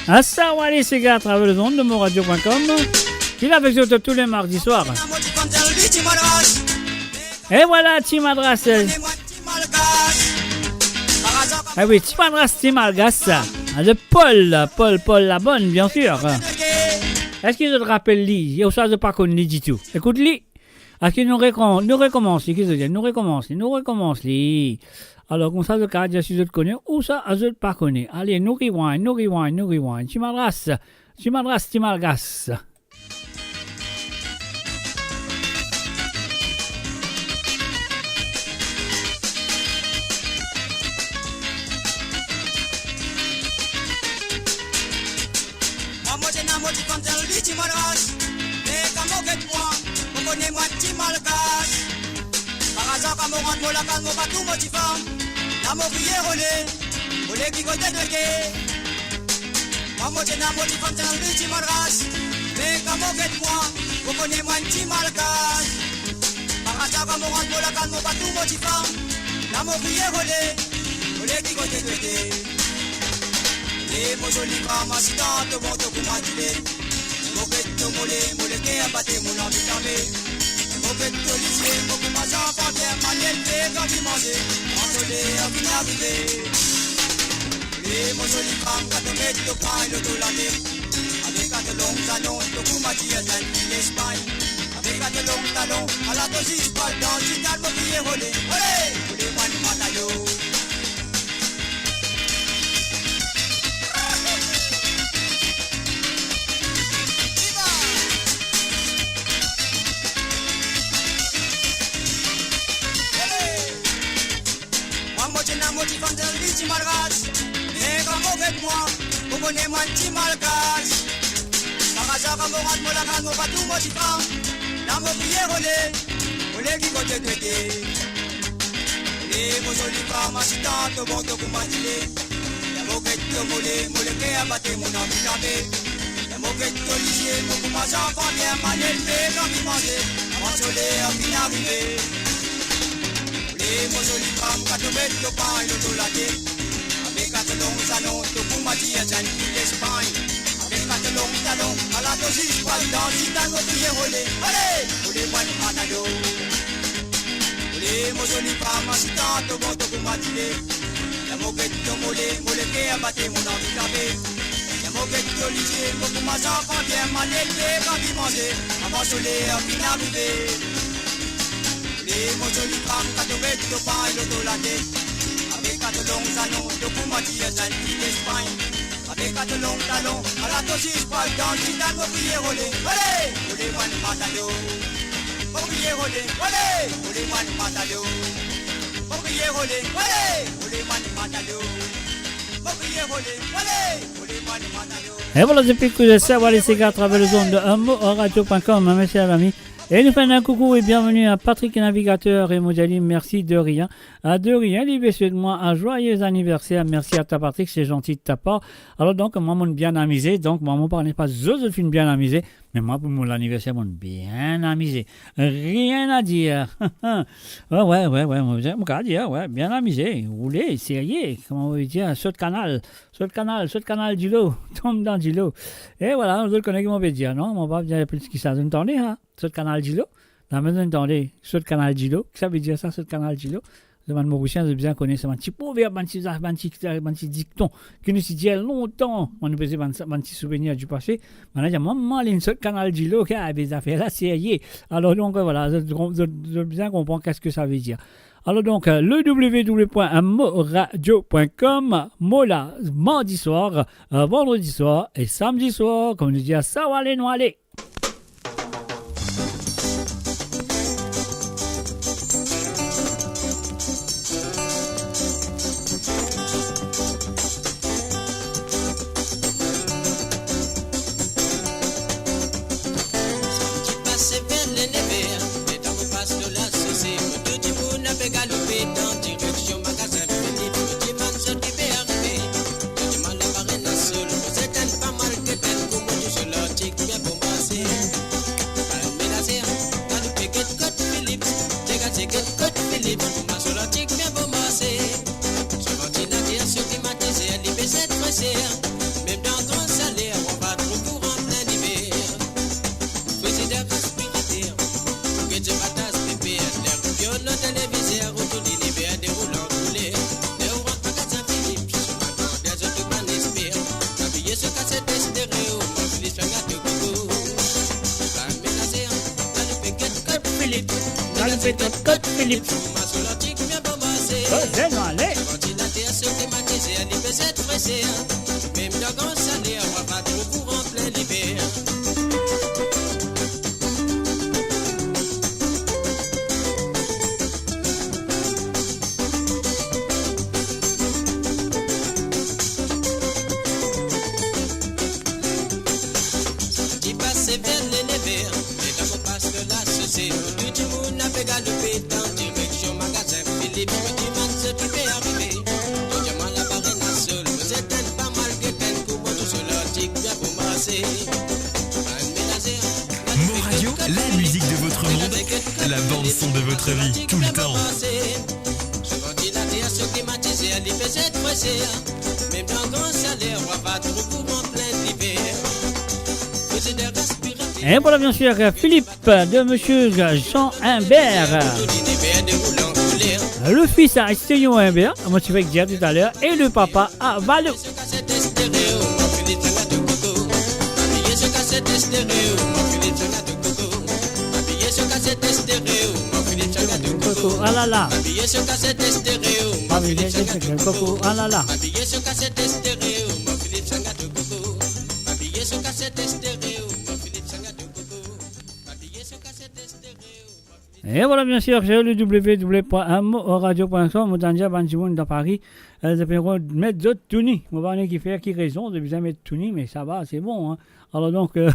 Asa Wali Sega à travers le monde de moradio point com. Il est avec nous tous les mardis soirs. E vwala, Ti Madras. E wi, Ti Madras, Ti Malgas. Le Paul, Paul, Paul Labonne, bien sûr. Eski zot rapel li? Ouswa zot pa konn li ditou? Ekout li. Eski nou rekon-, nou rekomans li, ki zot dir? Nou rekomans li, nou rekomans li. Alor, koumsa zot kapav dir si zot kone ouswa zot pa kone. Ale, nou rewind, nou rewind, nou rewind. Ti Madras, Ti Madras, Ti Malgas. Mwa, mo ti ena mo ti fann, li ti Madras. Me kan mo get mwa, mo kone mwa ti Malgas. Par azar, kan mo rant mo lakaz, mo pa trouv mo ti fam. La mo kriye, ole, ole ki kote to ete? Mwa, mo ti ena mo ti fann, li ti Madras. Me kan mo get mwa, Mo kone mwa enn ti malgaz. Par azar kan mo rant mo lakaz, mo pa trouv mo tifam. La mo kriye ole, ole ki kote to ete? E mo zoli fam, asitan to bon to kouma dile. Mo get to mole, mo leker bate, mo lanvi klame. Mo get to lizie, mo kouma zanfan bien, manel pe, anvi manze. Mwa sole, anvi arive. E mo zoli fam, kan to met to pagn lor to late, avek to long zanon, to kouma dir enn ti Lespagn. Avek to long talon, ala to zis pral dans, ti dan mo kriye ole, ole, ole mwa enn matador. Mwa mo ti ena mo ti fann, li ti malgaz. Me kan mo get mwa, mo kone mwa enn ti malgaz. Par azar kan mo rant mo lakaz, mo pa trouv mo tifam. La mo kriye ole, ole ki kote to ete? Ole mo zoli fam, asitan to bon to kouma dile. La mo get to mole, mo leker bate, mo lanvi klame. Mo get to lizie, mo kouma zanfan bien, manel pe, anvi manze, mwa sole, anvi arive. Ole mo zoli fam, kan to met to pagn lor to late, avek to long zanon, to kouma dir enn ti Lespagn. Avek to long talon, ala to zis pral dans, ti dan mo kriye ole, ole, ole mwa enn matador. Ole mo zoli fam, asitan to bon to kouma dile. La mo get to mole, mo leker bate, mo lanvi klame. La mo get to lizie, mo kouma zanfan bien, manel pe, anvi manze, mwa sole, anvi arive. Ole mo zoli fam, kan to met to pagn lor to late, avek to long zanon, to kouma dir enn ti Lespagn. Avek to long talon, ala to zis pral dans, ti dan mo kriye ole, ole, ole mwa enn matador. Mo kriye ole, ole, ole mwa enn matador. Mo kriye ole, ole, ole mwa enn matador. Mo kriye ole, ole, ole mwa enn matador. Et voilà, depuis que je sais, voilà, c'est à travers les ondes de un mot en radio point com, hein, mes chers amis. Et nous faisons un coucou et bienvenue à Patrick Navigateur et Modjali, merci de rien. Ah, de rien, li pe swet mwa un joyeux anniversaire. Merci à toi, Patrick, c'est gentil de ta part. Alors donc, mwa, monn bien amize. Donc, mwa, mo pa kone pa zot, zot finn bien amize. Me mwa, pou mo laniverser, monn bien amize. Rien à dire. Ouais, ouais, ouais, ouais, mo, mo kapav dir, ouais, bien amize. Roule, serye. Kouma nou dir, sot kanal. Sot kanal, sot kanal dilo. Tonm dan dilo. Et voilà, zot kone ki mo pe dir, non? Mo pa dir plis ki sa, zot tande, hein? Sot kanal dilo. Lamem zot tande, sot kanal dilo. Ki sa ve dir sa, sot kanal dilo? Zot bann Morisien, zot bizin kone sa, bann ti proverb, bann ti, bann ti, bann ti dikton ki nou ti dir lontan. Mo pe dir bann, bann ti souvenir du passé. Bann la dir, mama, li inn sot kanal dilo, ki ave zafer la serye. Alors donc, voilà, zot, zot, zot bizin konpran qu'est-ce que ça veut dire. Alors donc, euh, le w w w point moradio point com, mo la, mardi soir, euh, vendredi soir et samedi soir, kouma nou dir, sa va ale, nou ale. Ti pase ver le nev er, letan mo pas lor lasese, mo trouv dimoun ape galoupe dan direksion magazin Philips, mo dimann zot ki pe arive. Mo dimann laparenn lasol, mo zet enn pa mal, get enn kou, mo trouv so lartik bien pou marse. Bann menazer, galoupe get kot Philips, degaze get kot Philips, pou marse so lartik bien pou marse. So vantilater, so klimatizer, li pe zet freser. Mem dan gran saler, ou pa trouv kouran plin liver. Frizider, aspirater, ou get so bataz peper, ler ou gete lor televizer, ou trouv liniver deroule an kouler. Ler ou rant magazin Philips, so bann pabia zot tou bann esper. Apiye so kaset estereo, bann Philips finn gato koko. Bann menazer, galoupe get kot Philips, galoupe get kot Philips. Marse so lartik bien pou marse. Oh, zeno ale. Vantilater, so klimatizer, li pe zet freser. Mem dan gran saler, ou pa trouv kouran plin liver. Ti pase ver le nev er, letan mo pas lor lasese, mo trouv dimoun ape galoupe dan direksion magazin Philips, mo dimann zot ki pe arive. Mo dimann laparenn lasol, mo zet enn pa La bande son de votre vie, tout le temps. Et voilà, bien sûr, Philippe de Monsieur Jean Imbert. Le fils à Stéphane Imbert, moi, tu vas dire tout à l'heure, et le papa à Valo. Coco, ah là là. Coco, ah là là. Et voilà, bien sûr, sur le w w w point mo radio point com, mo tann dir bann dimoun dan Pari, euh, zot pe met zot touni. Mo pa kone ki fer, ki rezon zot bizin met touni, me sa va, se bon, hein. Alors donc, euh,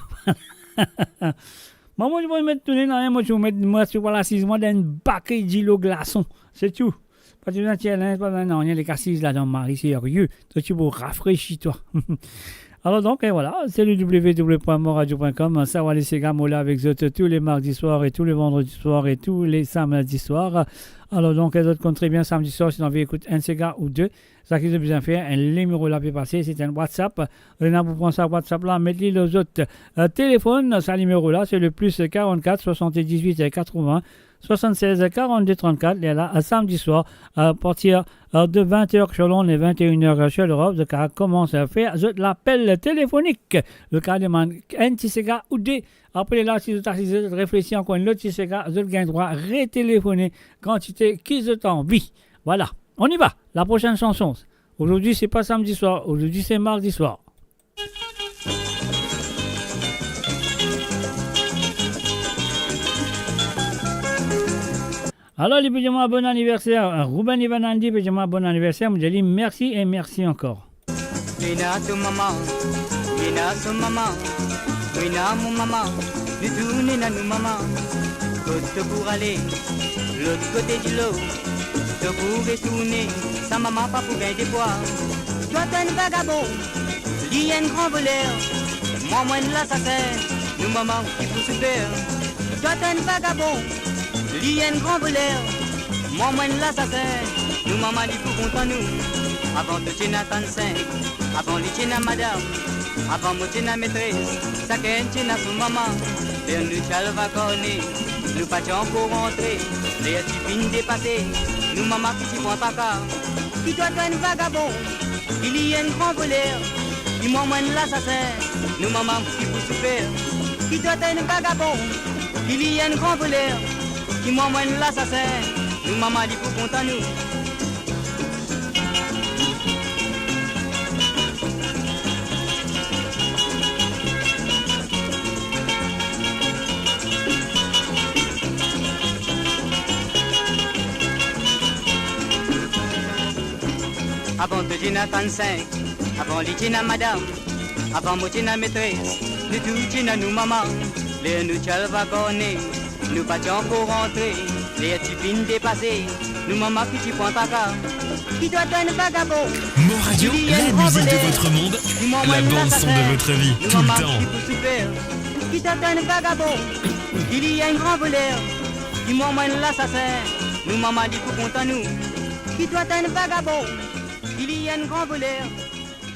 mama, mo met touni, non, mo ti met, mo ti pou asiz mwa dan enn bake dilo glason, se tou. Pa ti bizin tir linz, pa bizin nanye, les assises là dans Marie, c'est sérieux. Toi, tu peux rafraîchir toi. Alors donc, et voilà, c'est le w w w point mo radio point com. Sa va, les séga, mo la avek zot tous les mardis soirs et tous les vendredis soirs et tous les samedis soirs. Alors donc, zot konn tre bien, samedi soir, si zot anvi ekout enn séga ou de, sa ki zot bizin fer, enn nimero la pe pase, se enn WhatsApp. Zot ena pou pran sa WhatsApp la, met li lor zot, euh, telefonn. Sa nimero la, se le plus quarante-quatre soixante-dix-huit quatre-vingts soixante-seize quarante-deux trente-quatre, lerla, euh, samedi soir, à partir, euh, de vingt heures sur Londres et vingt et une heures sur l'Europe, zot kapav koumans fer zot lapel telefonik. Zot kapav demann enn ti séga ou de. Apre la, si zot asize, zot reflesi ankor enn lot ti séga, zot gagn drwa retelefone kantite ki zot anvi. Voilà, on y va. La prochaine chanson. Aujourd'hui, c'est pas samedi soir, aujourd'hui, c'est mardi soir. Alors, li pe dir mwa bon anniversaire, Ruben Ivanandi pe dir mwa bon anniversaire, mo dir li mersi e mersi ankor. Ena to mama, ena to mama, ena mo mama, nou tou ena nou mama. Kot to pou ale, lot kote dilo, to pou retourne, sa mama pa pou gagn de pwa. Twa to enn vagabon, li enn gran voler, mwa mo enn lasasin, nou mama ki pou soufer. Twa to enn vagabon, li enn gran voler, mwa mo enn lasasin, nou mama li pou kontan nou. Avan to ti ena tann sink, avan li ti ena madam, avan mo ti ena metres, sakenn ti ena so mama. Ler nou ti al vakarne, nou pa ti ankor rantre, ler ti finn depase, nou mama ki ti pran traka. Ki twa to enn vagabon, ki li enn gran voler, ki mwa mo enn lasasin, nou mama ki pou soufer. Ki twa to enn vagabon, ki li enn gran voler, ki mwa mo enn lasasin, nou mama li pou kontan nou. Avan to ti ena tann sink, avan li ti ena madam, avan mo ti ena metres, nou tou ti ena nou mama. Ler nou ti al vakarne, nou pa ti ankor rantre, ler ti finn depase, nou mama ki ti pran traka. Ki twa to enn vagabon, Mo Radio, la musique de votre monde, la bande son de votre vie, tout le temps. Ki twa to enn vagabon, ki li enn gran voler, ki mwa mo enn lasasin, nou mama li pou kontan nou. Ki twa to enn vagabon, ki li enn gran voler.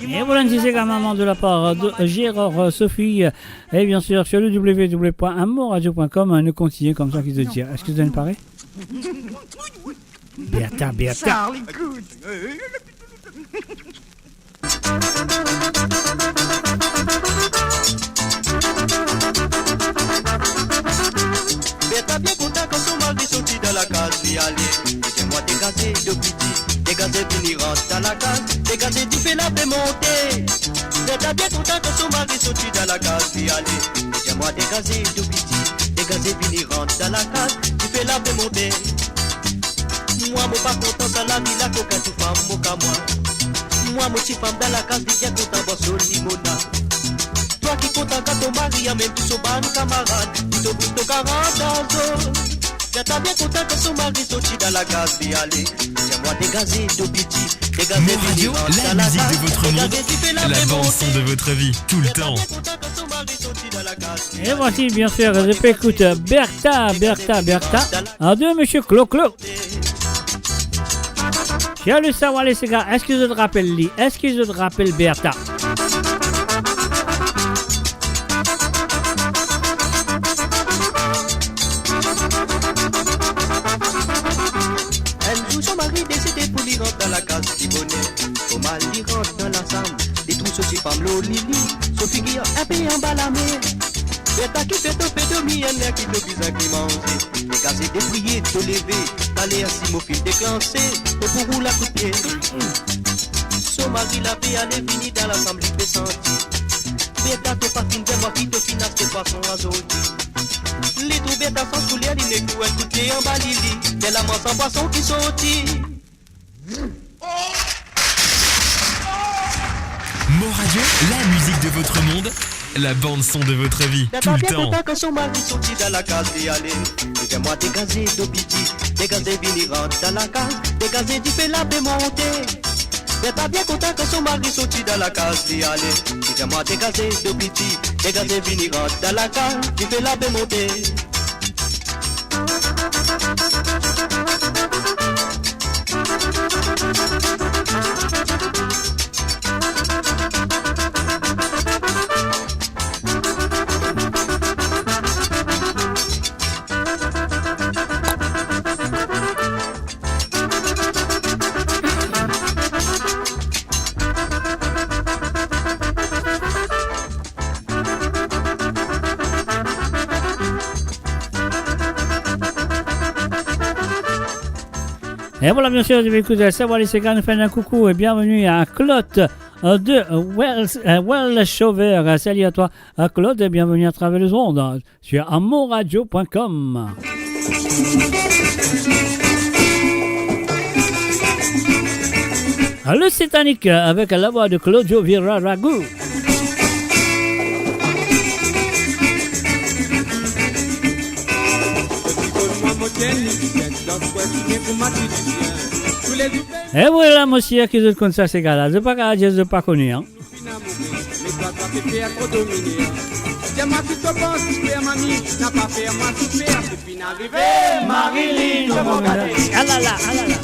Et voilà, une petite séga maman de la part de Gérard, euh, Sophie. Et bien sûr, sur le w w w point mo radio point com, hein, nous continuons comme ça, qui te dit. Est-ce que vous êtes paré? Bertha, Bertha. Charlie Good. Bertha bien kontan kan so mari sorti dan lakaz li ale. Li dir mwa degaze, do piti, degaze, vini rant dan lakaz, degaze, dife la pe monte. Bertha bien kontan kan so mari sorti dan lakaz li ale. Li dir mwa degaze, do piti, degaze, vini rant dan lakaz, dife la pe monte. Mwa mo pa kontan sa lavi la, kokin tou fam mo ka mwa. Mwa mo ti fam dan lakaz, li bien kontan bwar so limonad. Twa ki kontan kan to mari anmem tou so bann kamarad, pou to bout to karant an zo. Bertha bien kontan kan so mari sorti dan lakaz li ale. Li dir mwa degaze, do piti, degaze, vini rant dan lakaz, degaze, dife la pe monte. Mo Radio, la musique de votre monde, la bande son de votre vie, tout le temps. Bertha bien kontan kan so mari sorti dan lakaz Et voici, bien sûr, je peux écouter Bertha, Bertha, Bertha. A de Monsieur Clo-Clo. Salut, salut les gars. Est-ce que zot rapel li? Est-ce que zot rapel Bertha? Enn zour so mari deside pou li rant dan lakaz pli boner. Kouma li rant dan lasam, li trouv so tifam lor lili, so figir inpe anba lamer. Bertha ki fer to pe dormi, enn ler ki to bizin ki manze. Degaz e depriye, to leve, taler si mo finn deklanse, to pou roul a kout pie. So mari la pe ale vini dan lasam, li pe santi. Bertha, to pa finn dir mwa ki to finn aste pwason azordi. Li trouv Bertha sanz kouler, li met tou enn kout pie anba lili. Lerla manz sa pwason ki sorti. Mo Radio, la musique de votre monde, la bande son de votre vie, tout le temps. Bertha bien kontan kan so mari sorti dan lakaz li ale. Li dir mwa degaze do piti, degaze vini rant dan lakaz, degaze dife la pe monte. Bertha bien kontan kan so mari sorti dan lakaz li ale. Li dir mwa degaze do piti, degaze vini rant dan lakaz, dife la pe monte. Et voilà, bien sûr, vous écoutez Savoir les Ségas, nous faisons un coucou et bienvenue à Claude, euh, de, euh, Wells, euh, Wells Chauver. Euh, salut à toi, euh, Claude, et bienvenue à travers le monde, euh, sur amourradio point com. Le Satanic avec la voix de Claudio Vira Ragu. E voilà, mo sir, ki zot konn sa sega la. Zot pa kapav dir zot pa kone, an. Alala, alala.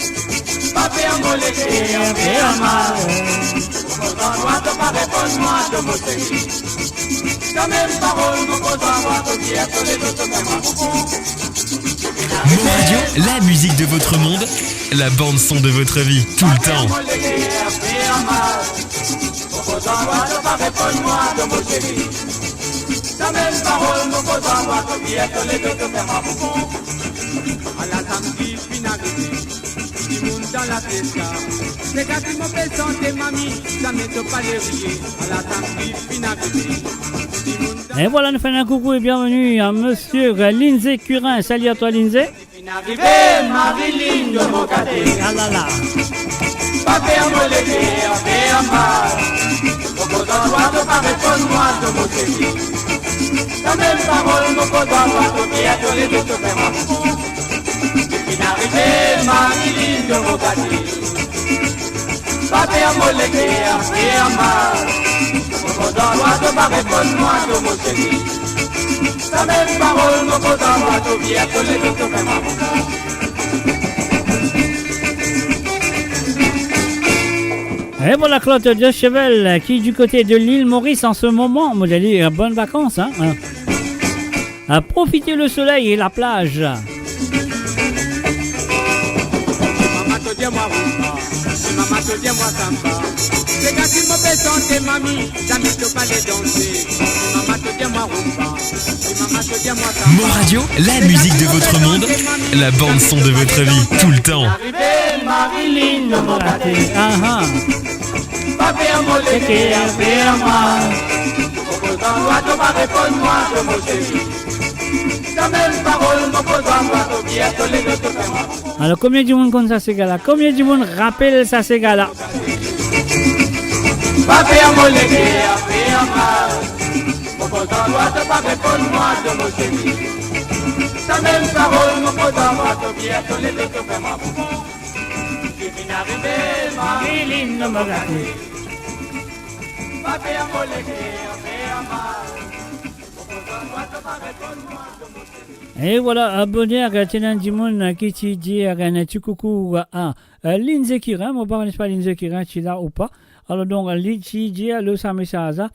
Mo Radio, la musique de votre monde, la bande son de votre vie, tout le temps. Ala samdi finn arive, dimoun dan la fiesta. Sega ki mo pe sante, mami, zame to pa le riye. Ala samdi finn arive, dimoun dan... Et voilà, nous faisons un coucou et bienvenue à monsieur Lindsay Curin. Salut à toi, Lindsay. Finn arive, Marilyn, to mo gate. Alala. Pa fer mo leker fer mal. Mo koz ar twa, to pa reponn mwa, to mo seri. Sa mem parol mo koz ar twa, to fer, to leve, to fer mwa fou. Finn arive, Marilyn, to mo gate. Pa fer mo leker fer mal. Mo koz ar twa, to pa reponn mwa, to mo seri. Sa mem parol mo koz ar twa, to fer, to leve, to fer mwa fou. Et voilà Claude Dieushevel, qui est du côté de l'île Maurice en ce moment. Mo dir li, euh, bonnes vacances, hein, hein. À profiter le soleil et la plage. Mama to dir mwa rumba, mama to dir mwa samba. Sega ki mo pe sante, mami, zame to pa le danse. Mama to dir mwa rumba, mama to dir mwa samba. Mo Radio, la musique de votre monde, la bande son de votre vie, tout le temps. Arive, Marilyn, to mo gate. Aha. Pa fer mo leker fer mal. Mo koz ar twa, to pa reponn mwa, to mo seri. Sa mem parol mo koz ar twa, to fer, to leve, to fer mwa fou. Alors, combien de monde konn sa sega la? Combien de monde rappelle sa sega la? Pa fer mo leker fer mal. Mo koz ar twa, to pa reponn mwa, to mo seri. Sa mem parol mo koz ar twa, to fer, to leve, to fer mwa fou. Finn arive, Marilyn, to mo gate. Pa fer mo leker fer mal. E vwala, a, boner, a, ti ena dimoun, a, ki ti dir, a, enn ti koukou, a, a, a, Lindsay Kirin. Mo pa kone si Lindsay Kirin ti la ou pa. Alor donk, li ti dir lor sa mesaz la,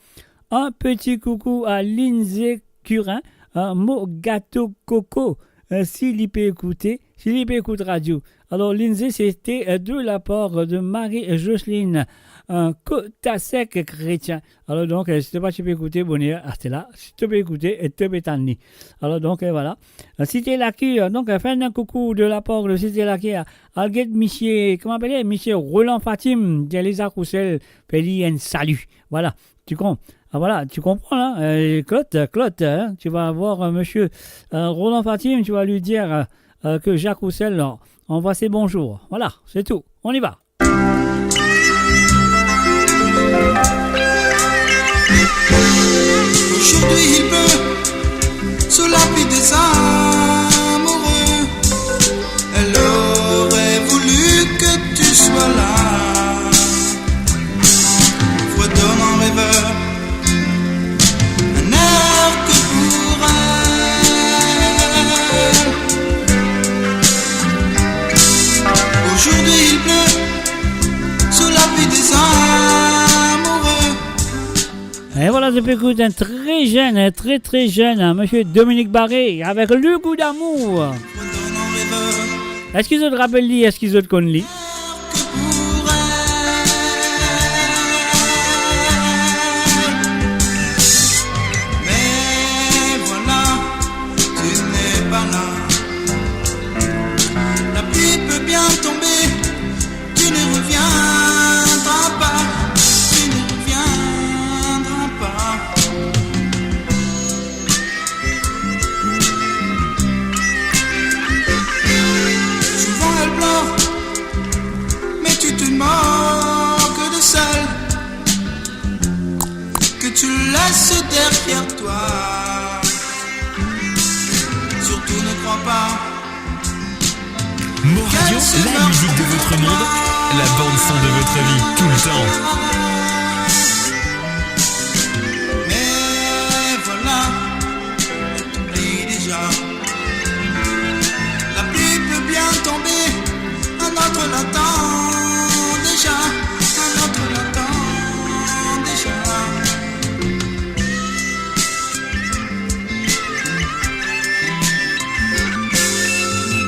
un petit coucou à Lindsay Curin, a, mo gato koko, a, si li pe ekoute, si li pe ekout radio. Alor, Lindsay, c'était, euh, de la part de Marie-Jocelyne, euh, Kotasek Chrétien. Alor donk, euh, si to pa ti pe ekoute, boner, aster la, si to pe ekoute, e to pe tann li. Alor donk, euh, vwala. Euh, Cité Laquire, donk, euh, fer enn koukou de la part de Cité Laquire. Al get misie, kouma apele, misie Roland Fatim, dir li Jacques Roussel, fer li enn sali. Vwala. Tu com-, ah, voilà, tu comprends, là, euh, Claude, Claude, hein, tu vas voir, euh, monsieur, euh, Roland Fatim, tu vas lui dire, euh, euh, que Jacques Roussel, là, envoie ses bonjours. Voilà, c'est tout. On y va. Aujourd'hui il pleut sous la pluie des amoureux. Elle aurait voulu que tu sois là. Fredonne en rêveur, un air que pour elle. Aujourd'hui il pleut sous la pluie des amoureux. Et voilà, je peux écouter un très jeune, un très, très jeune, hein, monsieur Dominique Barré, avec Le Goût d'amour. Eski zot rapel li, eski zot konn li? Mais voilà, tu n'es pas là. La pluie peut bien tomber, tu ne reviendras pas, tu ne reviendras pas. Souvent elle pleure, mais tu te moques de celle que tu laisses derrière toi. Surtout ne crois pas Mo Radio, la musique de votre monde, la bande son de votre vie, tout le temps. Mais voilà, t'oublies déjà. La pluie peut bien tomber, un autre l'attend déjà, un autre l'attend déjà.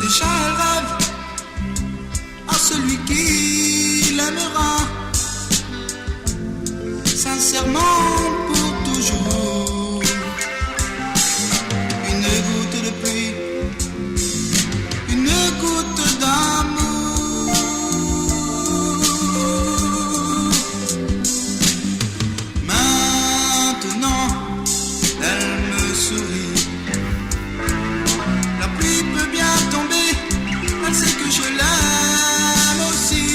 Déjà elle rêve à celui qui l'aimera sincèrement pour toujours. Une goutte de pluie, une goutte d'amour. Maintenant, elle me sourit. La pluie peut bien tomber, elle sait que je l'aime aussi.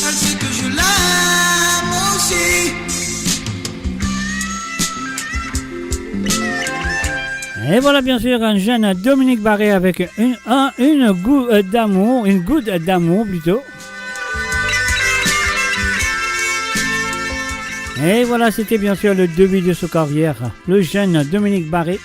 Elle sait que je l'aime aussi. Et voilà, bien sûr, un jeune Dominique Barré avec une, un, une goutte d'amour, une goutte d'amour plutôt. Et voilà, c'était bien sûr le début de sa carrière, le jeune Dominique Barré.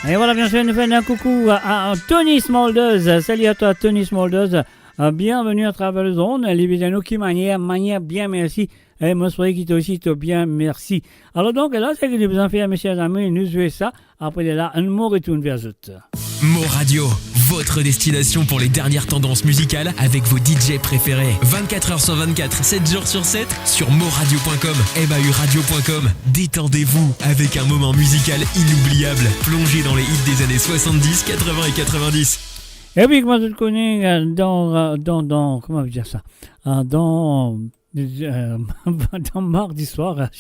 Et voilà, bien sûr, nous faisons un coucou à, à Tony Smulders. Salut à toi, Tony Smulders. Euh, bienvenue à travers le monde. Li bizin nou ki manier, manier bien, merci. E mo swete ki to osi to bien, mersi. Alor donk, la seki nou bizin fer, mes chers amis, nou zwe sa. Apre lerla, mo retourn ver zot. Mo Radio, votre destination pour les dernières tendances musicales avec vos D J préférés. Vingt-quatre heures sur vingt-quatre, sept jours sur sept, sur mo radio point com, M A U radio point com. Détendez-vous avec un moment musical inoubliable, plongé dans les hits des années soixante-dix, quatre-vingts et quatre-vingt-dix. E wi, kouma zot kone, euh, dan, euh, dan, dan, kouma nou dir sa? Euh, dan Euh, dan mardi swar,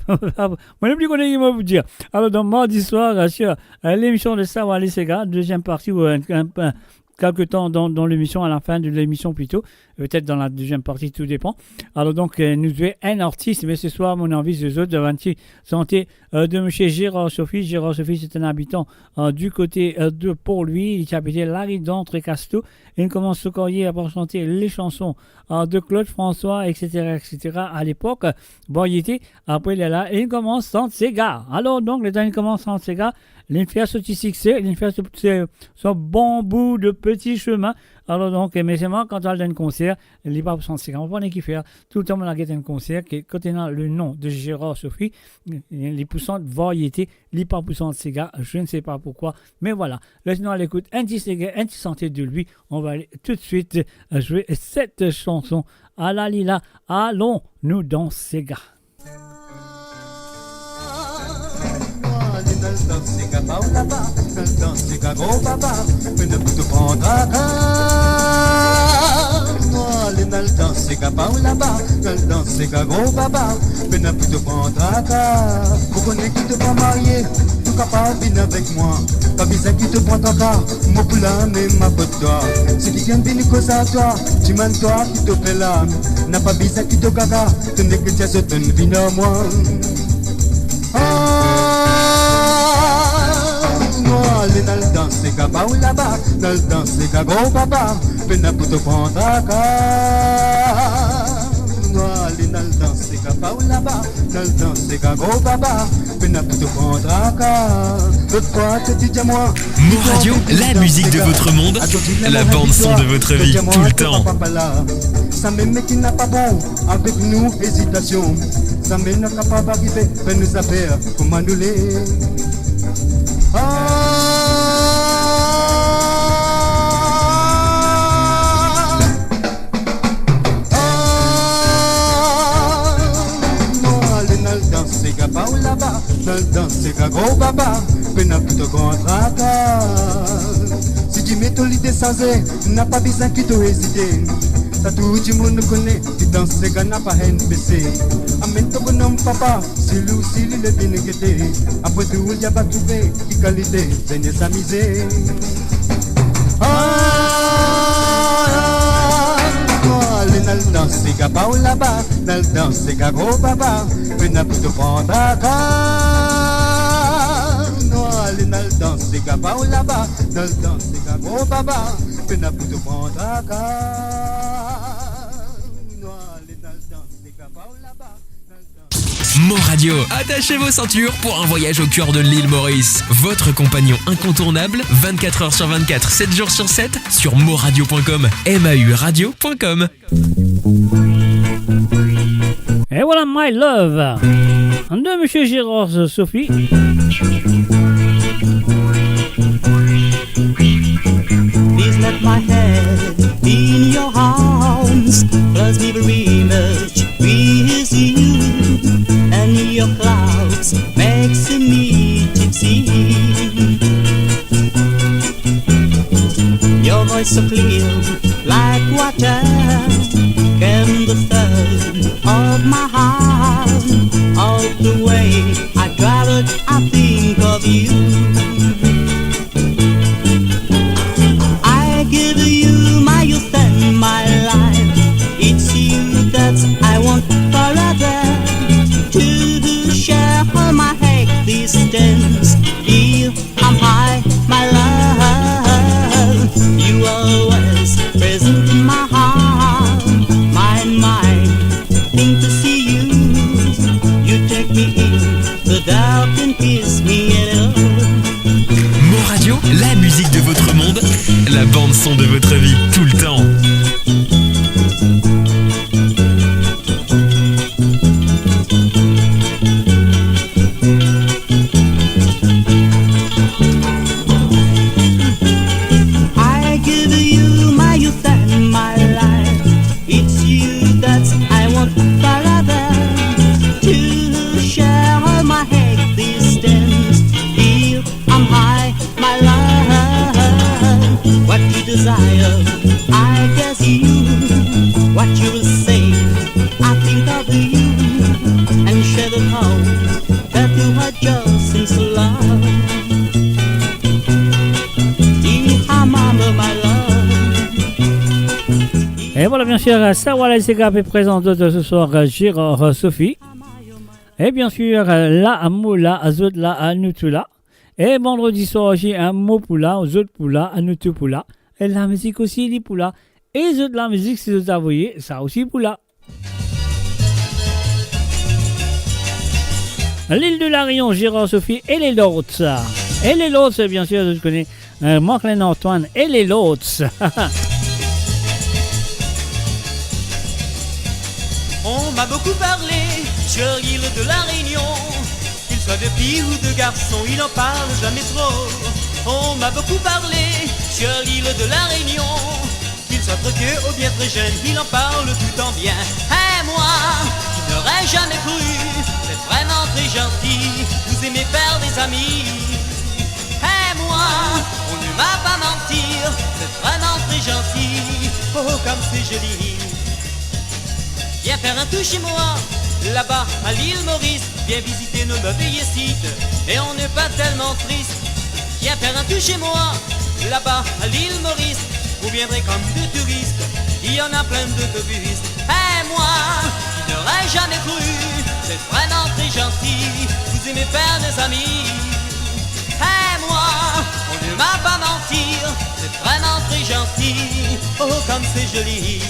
mo nepli kone ki mo pou dir. Alor, dan mardi swar, euh, lemision de Savoir les Séga, deziem parti, ou enn, enn, enn, quelque temps dans, dans l'émission, à la fin de l'émission plutôt, peut-être dans la deuxième partie, tout dépend. Alors donc, euh, nou zwe enn artis, me se swar, mo anvi zot, zot, zot enn ti sante, euh, de monsieur Gérard Sophie. Gérard Sophie, c'est un habitant, euh, du côté, euh, de Port-Louis. Il habite la rue d'André Casteau. Il commence sa carrière par chanter les chansons, euh, de Claude François, et cetera. À l'époque, variété. Apre, li la, li koumans sant sega. Alors donc, letan li koumans sant sega, li fer so ti sikse, li fer so, so, so bon bout de peti semin. Alors donc, me selman, kan to al dan enn konser, li pa pou sant sega. Mo pa kone ki fer. Toultan mo al get enn konser, ke kot ena le nom de Gérard Sophie, li pou sant variété, li pa pou sant sega, je ne sais pas pourquoi. Mais voilà, les nou al ekout enn ti sega, enn ti sante de lui. On va aller tout de suite, euh, jouer cette chanson. Ala li la, alon, nou dans sega. Mwa, ale al dans sega pa ou laba, al dans sega gro baba, pena pou to pran traka. Mwa, ale al dans sega pa ou laba, al dans sega gro baba, pena pou to pran traka. Mo kone ki to pa marye, to kapav vinn avek mwa. Pa bizin ki to pran traka, mo pou la mem avek twa. Si kikenn vinn koz ar twa, dimann twa ki to pe la. Napa bizin ki to gaga, to nek dir zot tonn vinn ar mwa. Ah, mwa, ale al dans sega pa ou laba, al dans sega gro baba, pena pou to pran traka. Mwa, ale al dans sega pa ou laba, al dans sega gro baba, pena pou to pran traka. Lot fwa to ti dir mwa, Mo Radio, la musique de votre monde, la bande son de votre vie, tout le temps. Sa mem ki napa bon avek nou ezitasion, sa mem nou kapav arive, fer nou zafer kouma nou le. Ah, ah, mwa, ale al dans sega pa ou laba, al dans sega gro baba, pena pou to pran traka. Si dime to lide sanze, napa bizin ki to ezite. Sa tou dimoun kone, ki dans sega napa enn bese. Amenn to bonom papa, si li, si li le vinn gete. Apre tou, li ava trouve ki kalite, vinn amize. Ah, ale al dans sega pa ou laba, al dans sega gro baba, pena pou to pran traka. Mwa, ale al dans sega pa ou laba, al dans sega gro baba, pena pou to pran traka. Mwa, ale al dans sega pa ou laba, al dans Mo Radio, attachez vos ceintures pour un voyage au cœur de l'île Maurice. Votre compagnon incontournable, vingt-quatre heures sur vingt-quatre, sept jours sur sept, sur moradio point com, M A U radio point com. Et voilà, My Love. De monsieur Gérard Sophie. Please let my head in your arms, plus give a rematch with you, and your clouds makes me tipsy. Your voice so clear like water, calm the thirst of my heart. All the way I traveled, I think of you. I give you my youth and my life. It's you that I want forever. To share my existence, here am I, my love. You always present in my heart, my mind. Think to see you, you take me in the dark and kiss me hello. Mo Radio, la musique de votre monde, la bande son de votre vie, tout le temps. I give you my youth and my life. It's you that I want forever. To share my existence. Here am I, my love. What you desire, I guess you. What you will say, I think of you. And share the thought that you had just since love. Dear mama, my love. Voilà, bien sûr, euh, Sarwale Sega pe prezant zot, euh, ce soir, euh, Gérard, euh, Sophie. E bien sûr, euh, la, mo la, zot la, nou tou la. E vandredi swar osi, mo pou la, zot pou la, nou tou pou la. E lamizik osi, li pou la. E zot lamizik, si zot avoye, sa osi pou la. L'île de la Réunion, Gérard, Sophie et les Lords. Et les Lords, bien sûr, zot kone, euh, Marc-Lene Antoine et les Lords. On m'a beaucoup parlé sur l'île de la Réunion. Qu'il soit de filles ou de garçons, il en parle jamais trop. On m'a beaucoup parlé sur l'île de la Réunion. Qu'il soit trop vieux ou bien très jeune, il en parle tout en bien. Et moi, qui n'aurais jamais cru être vraiment très gentil, vous aimez faire des amis. Et moi, on ne m'a pas menti, vous êtes vraiment très gentil. Oh, comme c'est joli. Viens faire un tour chez moi, là-bas à l'île Maurice. Viens visiter nos merveilleux sites, et on n'est pas tellement triste. Viens faire un tour chez moi, là-bas à l'île Maurice. Vous viendrez comme deux touristes, il y en a plein d'autobusistes. Et moi, qui n'aurais jamais cru, vous êtes vraiment très gentil, vous aimez faire des amis. Et moi, on ne m'a pas menti, vous êtes vraiment très gentil. Oh, comme c'est joli.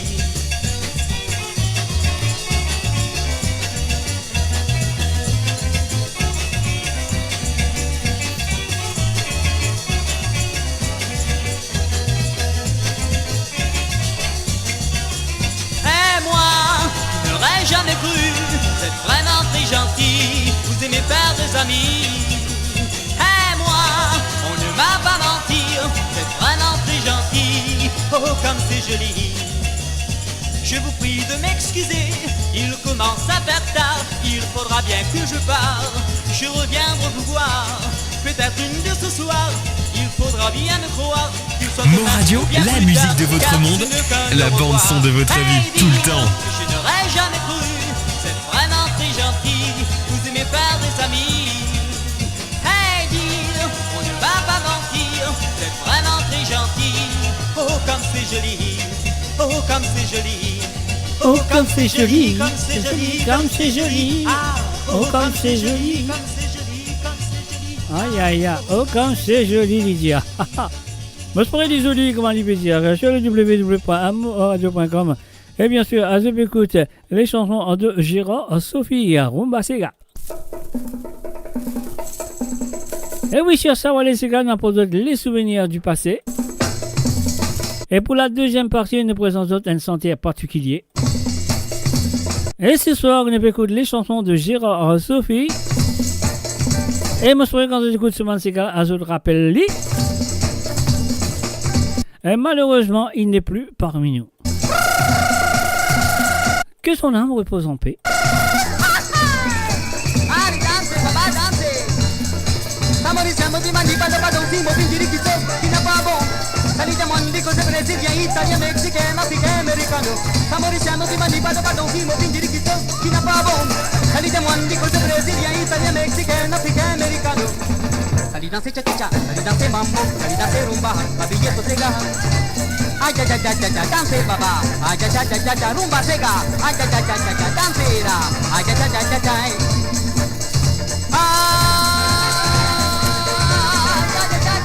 Et moi, qui n'aurais jamais cru, vous êtes vraiment très gentil, vous aimez faire des amis. Et moi, on ne m'a pas menti, vous êtes vraiment très gentil. Oh, comme c'est joli. Je vous prie de m'excuser, il commence à faire tard, il faudra bien que je parte. Je reviendrai vous voir, peut-être une de ce soir. Il faudra bien me croire, qu'il soit Mo Radio, la musique de votre monde, la bande son de votre vie, tout le temps. Je n'aurais jamais cru, vous êtes vraiment très gentil, vous aimez faire des amis. Hey, dire, on ne va pas mentir, vous êtes vraiment très gentil. Oh, comme c'est joli, oh, comme c'est joli. Oh, comme c'est joli, comme c'est joli, comme c'est joli. Ah, oh, comme c'est joli, comme c'est joli, comme c'est joli. Aïe, aïe, aïe, oh, comme c'est joli, Lydia. Mo espere li zoli, kouma li pe dir, sur le w w w point amourradio point com. Et bien sûr, à l'écoute, les chansons de Gérard, Sophie, Rumba Sega. E wi, sir Sarwale Sega, nou aport zot les souvenirs du passé. E pou la deuxième partie, nou prezant zot enn santer partikilie. E ce soir, nou pe ekout les chansons de Gérard, Sophie. E mo espere kan zot ekout so bann sega la, zot rapel li. Et malheureusement, il n'est plus parmi nous. Que son âme repose en paix. Allez, danse, papa, danse. Sa Morisien, mo dimann li, pardon, pardon, si mo finn dir li kiksoz ki napa bon. Sa li demann li koze Brezilien, Italien, Mexicain, Africain, Americano. Sa Morisien, mo dimann li, pardon, pardon, si mo finn dir li kiksoz ki napa bon. Sa li demann li koze Brezilien, Italien, Mexicain, Africain, Americano. Sa li danse cha-cha-cha, sa li danse mambo, sa li danse rumba, pa bliye so sega. Ay, cha, cha, cha, cha, cha, danse baba. Ay, cha, cha, cha, cha, cha, rumba sega. Ay, cha, cha, cha, cha, cha, danse la. Ay, cha, cha, cha, cha, cha, eh. Ah, cha, cha, cha, cha.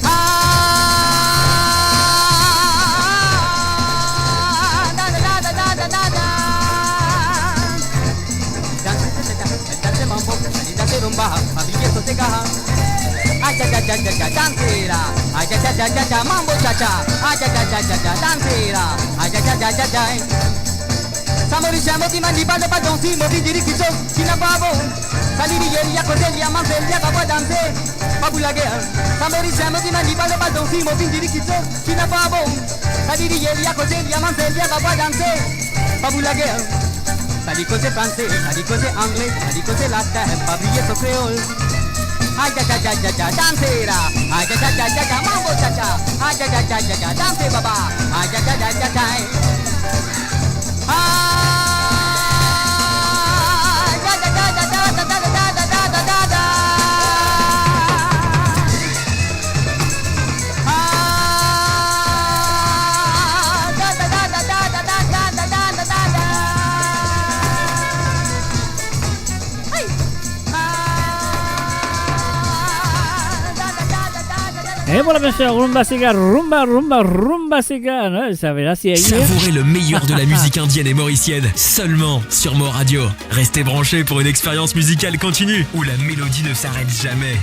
Ah, da, da, da. Danse, danse, danse, danse mambo, danse rumba, pa bliye so sega. Ay, cha, cha, cha, cha, cha, danse la. Ay, cha, cha, cha, cha, cha, mambo cha-cha. Ay, cha, cha, cha, cha, cha, danse la. Ay, cha, cha, cha, cha, cha, eh. Sa Morisien, mo dimann li, pardon, pardon, si mo finn dir li kiksoz ki napa bon. Sa li, li, li a koze, li a manze, li a pa pou danse, pa pou lager. Sa Morisien, mo dimann li, pardon, pardon, si mo finn dir li kiksoz ki napa bon. Sa li, li, li a koze, li a manze, li a pa pou danse, pa pou lager. Sa li koze franse, sa li koze angle, sa li koze latin, pa bliye so kreol. Ay, cha, cha, cha, cha, cha, danse la. Ay, cha, cha, cha, cha, cha, mambo cha-cha. Ay, cha, cha, cha, cha, cha, danse baba. Ay, cha, cha, cha, cha, cha, eh. Ah, Et voilà, bien sûr, Rumba Sega, Rumba, Rumba, Rumba Sega. Ouais, ça va, là, c'est ailleurs. Savourez le meilleur de la musique indienne et mauricienne, seulement sur Mo Radio. Restez branchés pour une expérience musicale continue où la mélodie ne s'arrête jamais.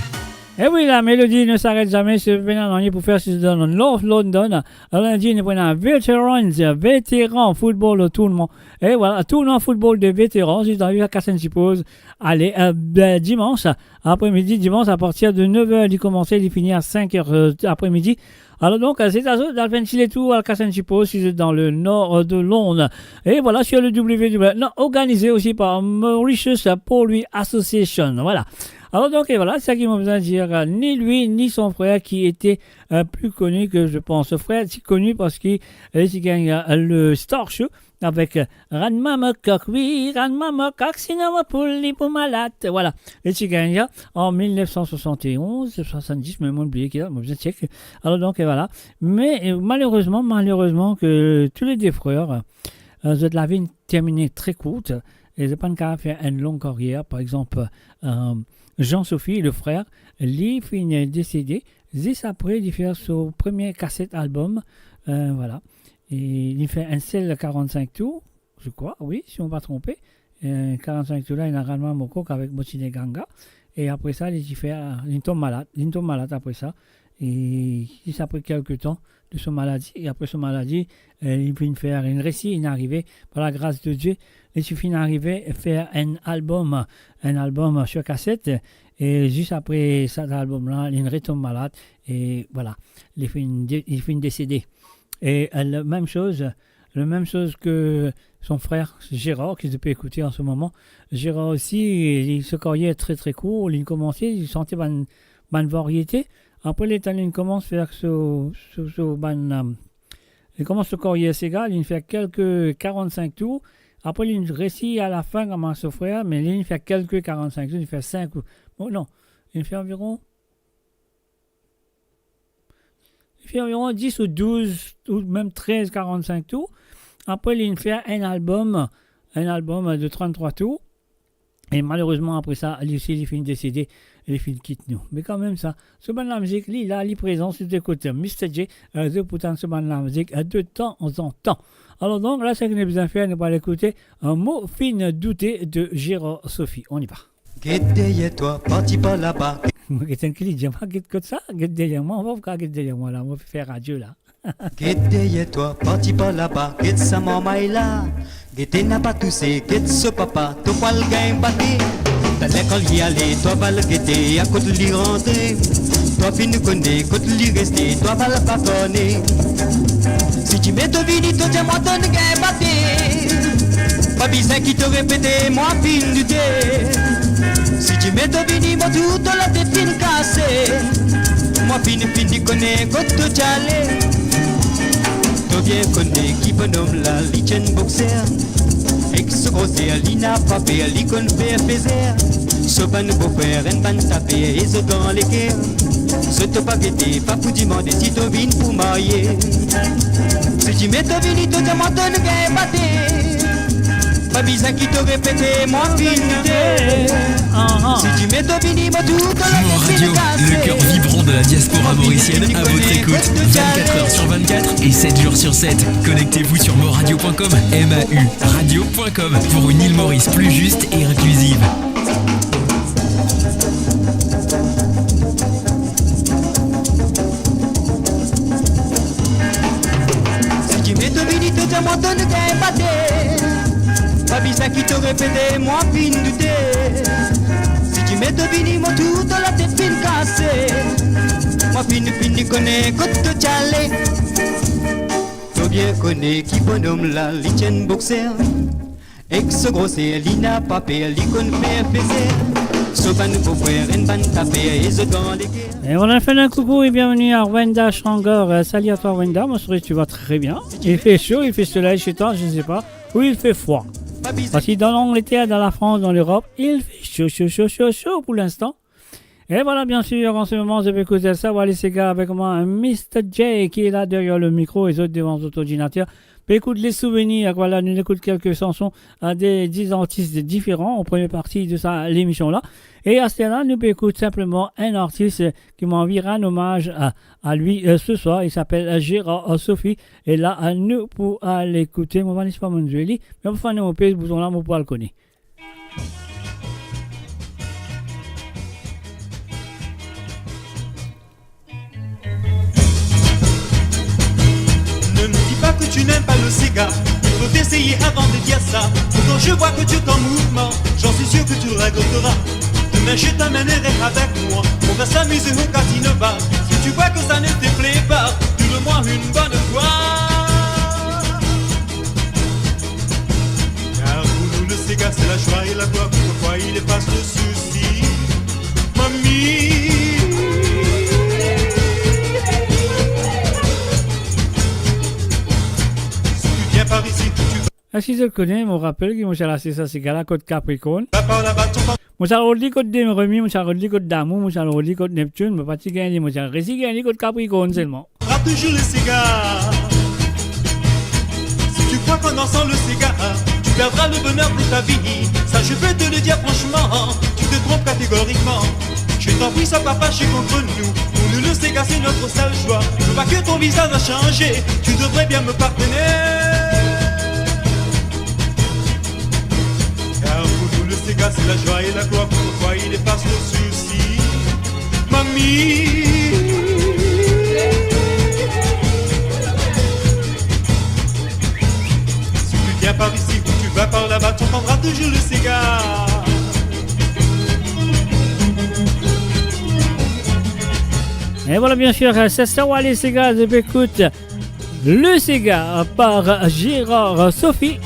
Eh oui, la mélodie ne s'arrête jamais. Se pena nanye pou fer si dan North London. Alor, nou dir, nou pran Veterans, Vétéran Football Tournament. Et voilà, tournoi football de vétérans, zis dan Castle St Paul's. Allez, euh, ben, dimanche après-midi, dimanche à partir de neuf heures, il commence, il finit à cinq heures, euh, après-midi. Alors donc, euh, c'est à zot d'al fer enn ti letour à Castle St Paul's, si vous êtes dans le nord, euh, de Londres. Et voilà, sur le W W W, non, organisé aussi par Mauritius Poultry Association. Voilà. Alors donc, et voilà, c'est ça qu'il m'a besoin de dire. Euh, ni lui, ni son frère qui était, euh, plus connu que je pense. Frère, ti connu parce que, euh, ti gagn, euh, le Star Show avec, euh, Rann mwa mo kok, wi, rann mwa mo kok, sinon mo poul li pou malad. Voilà. Li ti gagn, hein, en mil neuf cent soixante et onze, soixante-dix, mais mo bliye ki, mo bizin check. Alors donc, et voilà. Mais, euh, malheureusement, malheureusement que tous les deux frères, euh, zot lavi termine très courte, et zot pa'nn kapav fer une longue carrière. Par exemple, euh, Jean-Sophie, le frère, li finn décédé, zis après, li fer son premier cassette album, euh, voilà. E li fer enn sel quarante-cinq tours, je crois, oui, si mo pa tronpe. Euh, quarante-cinq tours la, ena Rann mwa mo kok avek Motine Ganga. E apre sa, li ti fer, li tom malad. Li tom malad apre sa. E zis apre kelke tan de son maladi, e apre son maladi, euh, li finn fer, li resi, li arive, par la grâce de Dieu, li ti finn arive fer enn album, enn album sur cassette. E zis apre sa, album la, li retom malad. E voilà, li finn dé-, li finn décédé. Et, euh, la même chose, la même chose que son frère Gérard, ki zot pe ekoute en ce moment. Gérard aussi, li, so karyer très, très court. Li komanse, li sante bann, bann variété. Apre, letan li komans fer so, so, so bann, euh, li komans so karyer sega, li fer kelke quarante-cinq tours. Apre, li resi à la fin kouma so frère, me li fer kelke quarante-cinq tours, li fer cinq ou, bon, non, li fer environ Li fer environ dix ou douze ou mem trez quarante-cinq tours. Apre, li fer enn album, enn album de tranntrwa tour. E malerezman, apre sa, li osi, li finn desede, li finn kit nou. Me kanmem sa, so bann lamizik, li la, li prezan, si zot ekout Mister J, euh, zot pou tann so bann lamizik, euh, de tanzantan. Alor donk, la, seki nou bizin fer, nou pou al ekoute, euh, Mo finn doute de Gérard Sophie. On y va. Get deryer twa, parti par laba. Mo get enn ki li dir, mo get kot sa, get deryer mwa, mo pa kav get deryer mwa la, mo pe fer radio la. Get deryer twa, parti par laba, get sa marmay la. Gete napa touse, get so papa, to pou al gagn bate. Taler kan li ale, twa pou al gete, a kot li rantre. Twa finn kone kot li reste, twa pou al pa kone. Si ti met to vini, to dir mwa to gagn bate. Pa bizin ki to repete, mwa finn doute. Si ti met to vini, mo tou to latet finn kase. Mwa finn, finn kone kot to ti ale. To bien kone ki bonom la, li ti enn bokser. Ek so groser, li napa per, li konn fer fezer. So bann bofrer, enn bann taper, e zot dan leker. Zot to pa gete, pa pou dimande si to vinn pou marye. Si ti met to vini, to dir mwa to gagn bate. Pa bizin ki to repete, mwa finn doute. Si ti met to vini, mo tou to latet finn kase. Mo Radio, le cœur vibrant de la diaspora mauricienne, à votre écoute, vingt-quatre heures sur vingt-quatre et sept jours sur sept. Connectez-vous sur moradio point com, M A U radio point com, pour une île Maurice plus juste et inclusive. Si ti met to vini, to dir mwa to gagn bate. Pa bizin ki to repete, mwa finn doute. Si ti met to vini, mo tou to latet finn kase. Mwa finn, finn kone kot to ti ale. To bien kone ki bonom la, li ti enn bokser. Ek so groser, li napa per, li konn fer fezer. So bann bofrer, enn bann taper, e zot dan leker. Et voilà, on fait un coucou et bienvenue à Wenda Changor. Euh, salut à toi, Wenda. Moi, je souhaite que tu vas très bien. Il fait chaud, il fait soleil chez toi, je ne sais pas. Ou il fait froid. Parce que dans l'Angleterre, dans la France, dans l'Europe, il fait chaud, chaud, chaud, chaud, chaud pour l'instant. Et voilà, bien sûr, en ce moment, je vais écouter ça. Voilà, les gars, avec moi, Mister J, qui est là derrière le micro, et les autres devant votre ordinateur. pe ekout Les Souvenirs. Vwala, nou ekout kelke sanson, euh, de, de artis diferan, an premie parti de sa, lemision la. E aster la, nou pe ekout sinpleman enn artis, euh, ki mo anvi rann omaz a, a li, euh, se swar. Li apel, euh, Gérard, euh, Sophie. E la, euh, nou pou al ekoute, mo pa nek pa mo zwe li, me mo fane mo pez bouton la, mo pou al kone. Ne me dis pas que tu n'aimes pas le séga. Il faut essayer avant de dire ça. Quand je vois que tu es en mouvement, j'en suis sûr que tu le regretteras. Demain, je t'emmènerai avec moi. On va s'amuser au Casino Bar. Si tu vois que ça ne te plaît pas, dis-le-moi une bonne fois. Car pour nous, le séga, c'est la joie et la gloire. Pourquoi il efface le souci, mamie? Si tu viens par ici, tu... Eski zot kone, mo rapel ki mo ti al asiz sa séga la kot Capricorn. Va par là-bas, ton... Mo ti al rod li kot Demi Remi, mo ti al rod li kot Damour, mo ti al rod li kot Neptune, mo pa ti gagn li, mo ti al resi gagn li kot Capricorn selman. Frappe toujours le séga. Si tu crois qu'en dansant le séga, tu perdras le bonheur de ta vie, ça je peux te le dire franchement, tu te trompes catégoriquement. Je t'en prie, sois pas fâché contre nous. Pour nous, le séga, c'est notre seule joie. Je vois que ton visage a changé, tu devrais bien me pardonner. Car pour nous, le séga, c'est la joie et la gloire. Pourquoi il efface le souci, mamie? Si tu viens par ici ou tu vas par là-bas, tu entendras toujours le séga. Et voilà, bien sûr, c'est Sa Wale Sega, je peux écouter le séga par Gérard Sophie.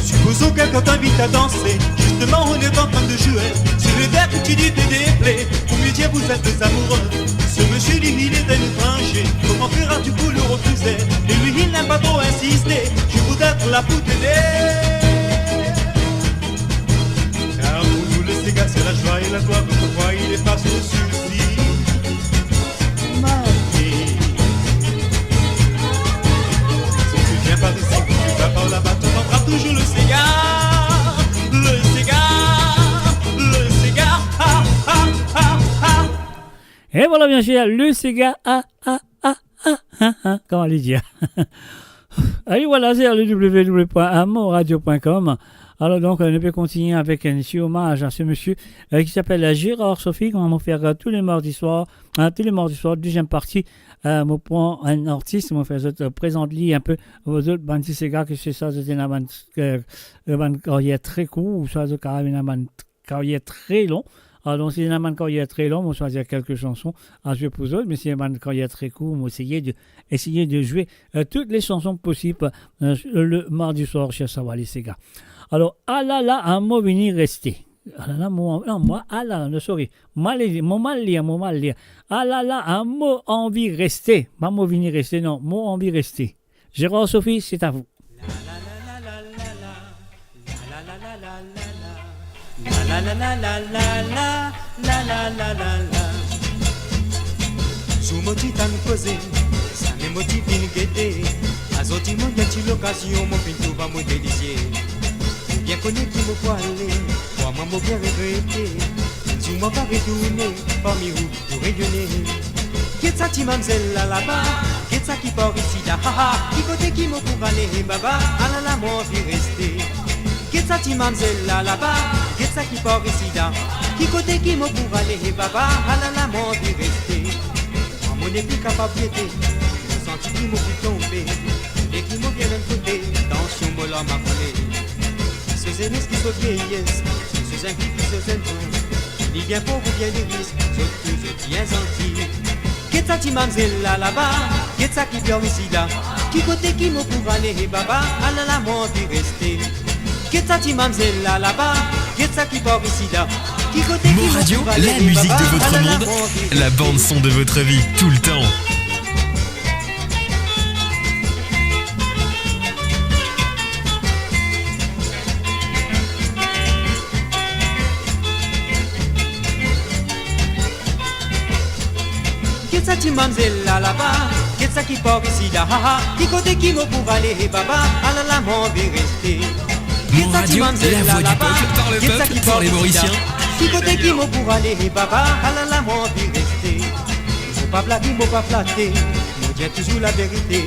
Supposons quelqu'un t'invite à danser, justement on est en train de jouer. Si le gars que tu dis te déplaît, faut mieux dire vous êtes des amoureux. Ce monsieur dit il est un étranger, comment feras-tu pour le refuser? Et lui il n'aime pas trop insister, je voudrais être là pour t'aider. Car pour nous le séga c'est la joie et la gloire, pourquoi il efface le souci, ma vie. Si tu viens par ici, tu vas par là-bas, tu entendras toujours le séga, le séga, le séga, ah, ah, ah, ah. Et voilà, bien sûr, le séga, ah, ah, ah, ah, ah, ah, kouma li dir. Allez, voilà, c'est le w w w point amoradio point com. Alors donc, euh, nou pe kontigne avek enn ti omaz a se misie, euh, ki apel Gérard Sophie, kouma mo fer, euh, tou le mardi swar, hein, tou le mardi swar, deziem parti, euh, mo pran enn artis, mo fer zot, euh, prezant li inpe, zot bann ti sega, ki se swa zot ena bann, euh, bann karyer tre kour, ouswa zot kapav ena bann karyer tre lon. Alor, si ena bann karyer tre lon, mo swazir kelke sanson a zwe pou zot, me si ena bann karyer tre kour, mo eseye de, eseye de zwe, euh, tout le sanson posib, euh, le mardi swar, sir Sa Wale Sega. Alor, alala, a mo vini reste. Alala, mo, non, mo, alala, non, sorry. Mal li, mo mal lir, mo mal lir. Alala, a mo anvi reste. Pa mo vini reste, non, mo anvi reste. Gérard Sophie, c'est à vous. Zour mo ti tann koze, samem mo ti vinn gete. Azordi mo gagn ti lokazion, mo finn trouv mo delizie. Ou bien kone ki mo pou ale, krwar mwa mo bien regrete. Enn zour mo va retourne parmi ou. Pou reyone. Get sa ti mamzel la laba, get sa ki par isi la, ha, ha. Ki kote ki mo pou ale, he baba, alala, mo anvi reste. Get sa ti mamzel la laba, get sa ki par isi la. Ki kote ki mo pou ale, he baba, alala, mo anvi reste. Mwa mo nepli kapav gete, mo santi ki mo pou tonbe. Deki ki mo vinn enn kote, tansion mo larm a koule. Ki so zenes, ki so vieyes, ki so zenn fi, ki so zenn fran, li bien pov oubien li ris, zot tou zot bien zanti. Get sa ti mamzel la laba, get sa ki par isi la. Ki kote ki mo pou ale, he baba, alala, mo anvi reste. Get sa ti mamzel la laba, get sa ki par isi la. Ki kote ki mo pou ale, he baba, alala, mo anvi reste. Mo Radio, la musique de votre monde, la bande son de votre vie, tout le temps. Sa ti mamzel la laba, get sa ki par isi la, ha, ha. Ki kote ki mo pou ale, he baba, alala mo anvi reste. Get sa ti mamzel la laba, get sa ki par isi la. Ki kote ki mo pou ale, he baba, alala mo anvi reste. Mo pa blage, mo pa flate, mo dir touzour laverite.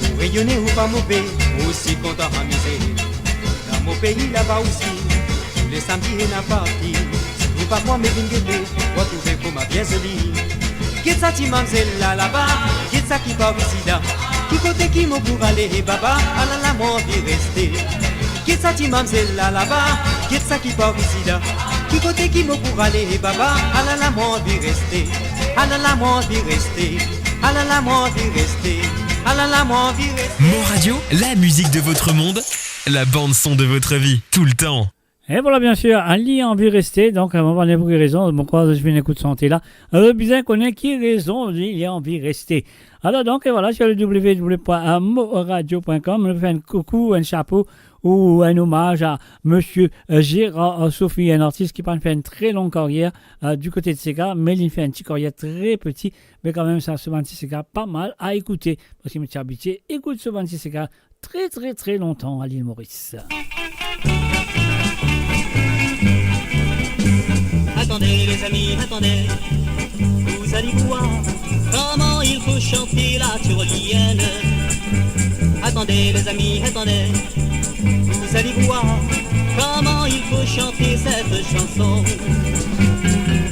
Ou reyone, ou pa move, mo osi kontan amize. Dan mo pei laba osi, tou le samdi ena parti. Si ou pa krwar, me vinn gete, ou a trouve kouma bien zoli. Get sa ti mamzel la laba, get sa ki par isi la. Ki kote ki mo pou ale, he baba, alala mo anvi reste. Get sa ti mamzel la laba, get sa ki par isi la. Ki kote ki mo pou ale, he baba, alala mo anvi reste. Alala mo anvi reste. Alala mo anvi reste. Alala mo anvi reste. Mon Radio, la musique de votre monde, la bande son de votre vie, tout le temps. E vwala, bien sir, li anvi reste, donk, mo pa kone pou ki rezon, mo krwar zot finn ekout sante la. Zot bizin kone ki rezon li, li anvi reste. Alor, donk, e vwala, sur le w w w point moradio point com, nou fer enn koukou, enn shapo ou enn omaz a misie, euh, Gérard, euh, Sophie, enn artis ki pa'nn fer enn tre long karyer, euh, du kote de Sega, me li fer enn ti karyer tre piti, me kanmem sa, so bann ti sega pa mal a ekoute, parski mo ti abitie ekout so bann ti sega tre, tre, tre lontan a Lil Moris. Attendez, les amis, attendez, vous allez voir comment il faut chanter la tyroleenne. Attendez, les amis, attendez, vous allez voir comment il faut chanter cette chanson.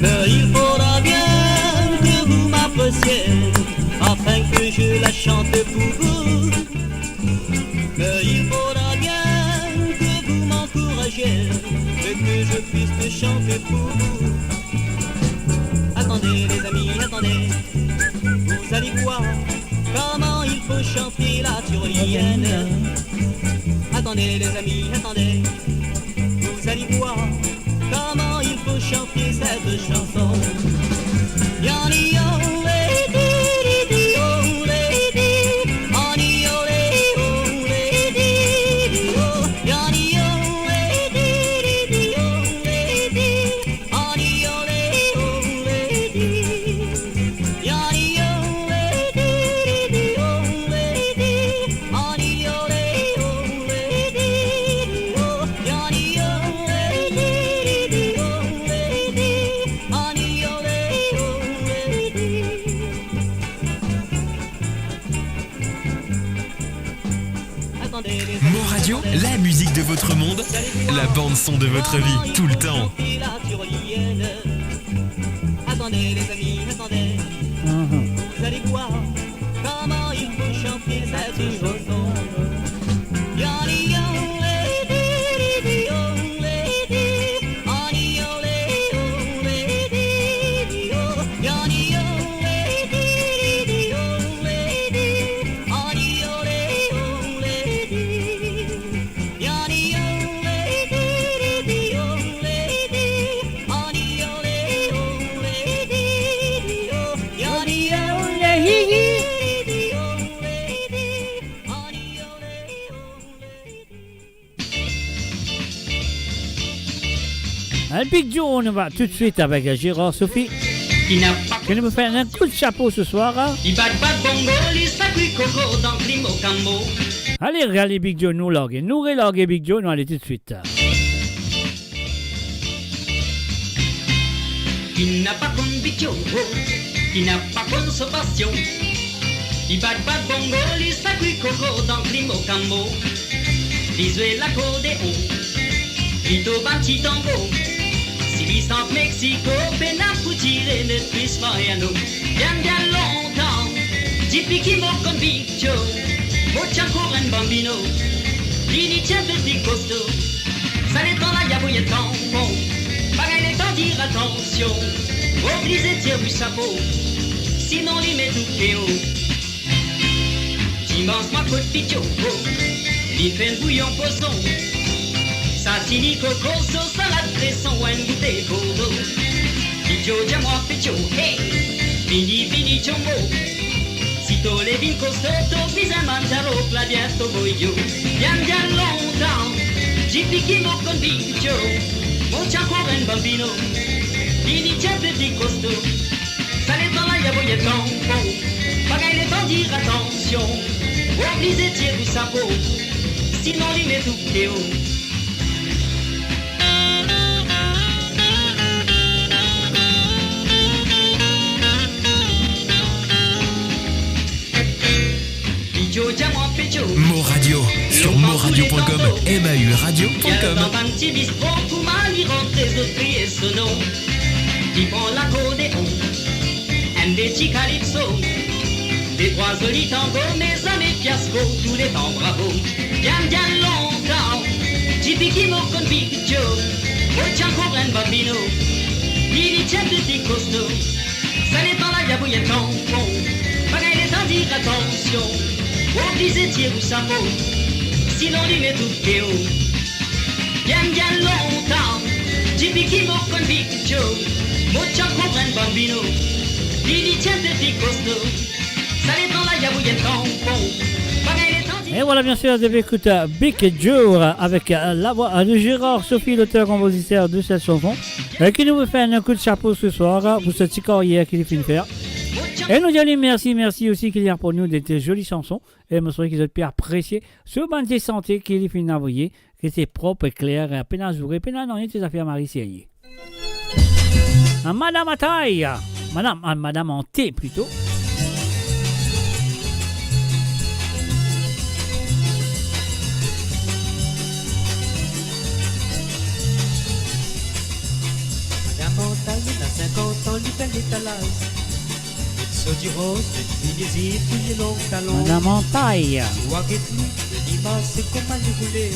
Mais il faudra bien que vous m'appréciez afin que je la chante pour vous. Mais il faudra bien que vous m'encouragiez et que je puisse chanter pour vous. Attendez, les amis, attendez, vous allez voir comment il faut chanter la tyroleenne. Attendez, les amis, attendez, vous allez voir comment il faut chanter cette chanson. Yann, yann, lé, di, di, di, oh, lé, di. Yann, yann, lé, oh, lé, di, di, oh. Yann, yann, lé, di, di, di, oh, lé, di. Yann, yann, lé, oh, lé, di. Mon Radio, la musique de votre monde, la bande son de votre vie, tout le temps. Attendez, les amis, attendez. Mhm. Vous allez voir comment il faut chanter cette chanson. Al Big Joe, nou va toutswit avek Gérard Sophie. Ki nou pou fer enn kout shapo se swar, hein? Li bat bat bongo, li sakwi koko dan klimo kamo. Ale, ale Big Joe, nou large, nou relarge Big Joe, nou ale toutswit. Ki napa konn Big Joe, ki napa konn so pasion. Li bat bat bongo, li sakwi koko dan klimo kamo. Li zwe lakordeon, li to bann ti tanbo. Si li sant Mexico, pena pou tire neplis Mariano. Bien, bien lontan, depi ki mo konn Big Joe, mo ti ankor enn banbino. Li, li ti enpe pli kosto. Sa letan la, li avoy tanpon, pa gagn letan dir atansion. Oblize tir li shapo, sinon li met ou K O. Dimans mwa kot Big Joe, li fer enn bouyon pozon. Satini, koko, so salad kreson, enn boutey Bordeaux. Big Joe dir mwa, Big Joe, hey, vini, vini, Jumbo. Si to le vinn kosto, to bizin Manjaro, klavier, to boyo. Bien, bien lontan, depi ki mo konn Big Joe, mo ti ankor enn banbino. Li, li ti enpe pli kosto. Sa letan la, li avoy Tampon, pa gagn letan dir atansion, oblize tir ou sapo, sinon li met ou K O. Mo Radio, sur mo radio point com, M A U radio point com. Li al dan bann ti bistro, kouma li rantre, zot kriye so nom. Li pran lakordeon, enn de ti kalipso, de trwa zoli tango, mezami, fiasko, touletan bravo. Bien, bien lontan, depi ki mo konn Big Joe, mo ti ankor enn banbino. Li, li ti enn tou ti kosto. Sa letan la, li a bouy enn tampon, pa gagn letan dir atansion, oblize tir ou sapo, sinon li met ou K O. Bien, bien lontan, depi ki mo konn Big Joe, mo ti ankor enn banbino. Li, li ti enn tou ti kosto. Sa letan la, li a bouy enn tampon, pa gagn letan dir. Et voilà, bien sûr, vous avez écouté, euh, Big Joe, euh, avec, euh, la voix, euh, de Gérard Sophie, l'auteur-compositeur de cette chanson, euh, ki nou fer enn kout sapo se swar, euh, pou sa ti karyer ki li finn fer. E nou dir li mersi, mersi osi ki li aport nou de, de zoli sanson. E mo swete ki zot pe apresie so bann ti sante ki li finn avoye, ki se prop e kler, pena zoure, pena nanye, ti zafer mari serye. A Madam Atay, Madam, a Madam Ante plito. Madam Antay, li ena sinkant an, li fer letalaz. Li sort diroz, li fini zip, li long talon. Madam Antay. Si ou al get li, li marse kouma li voule.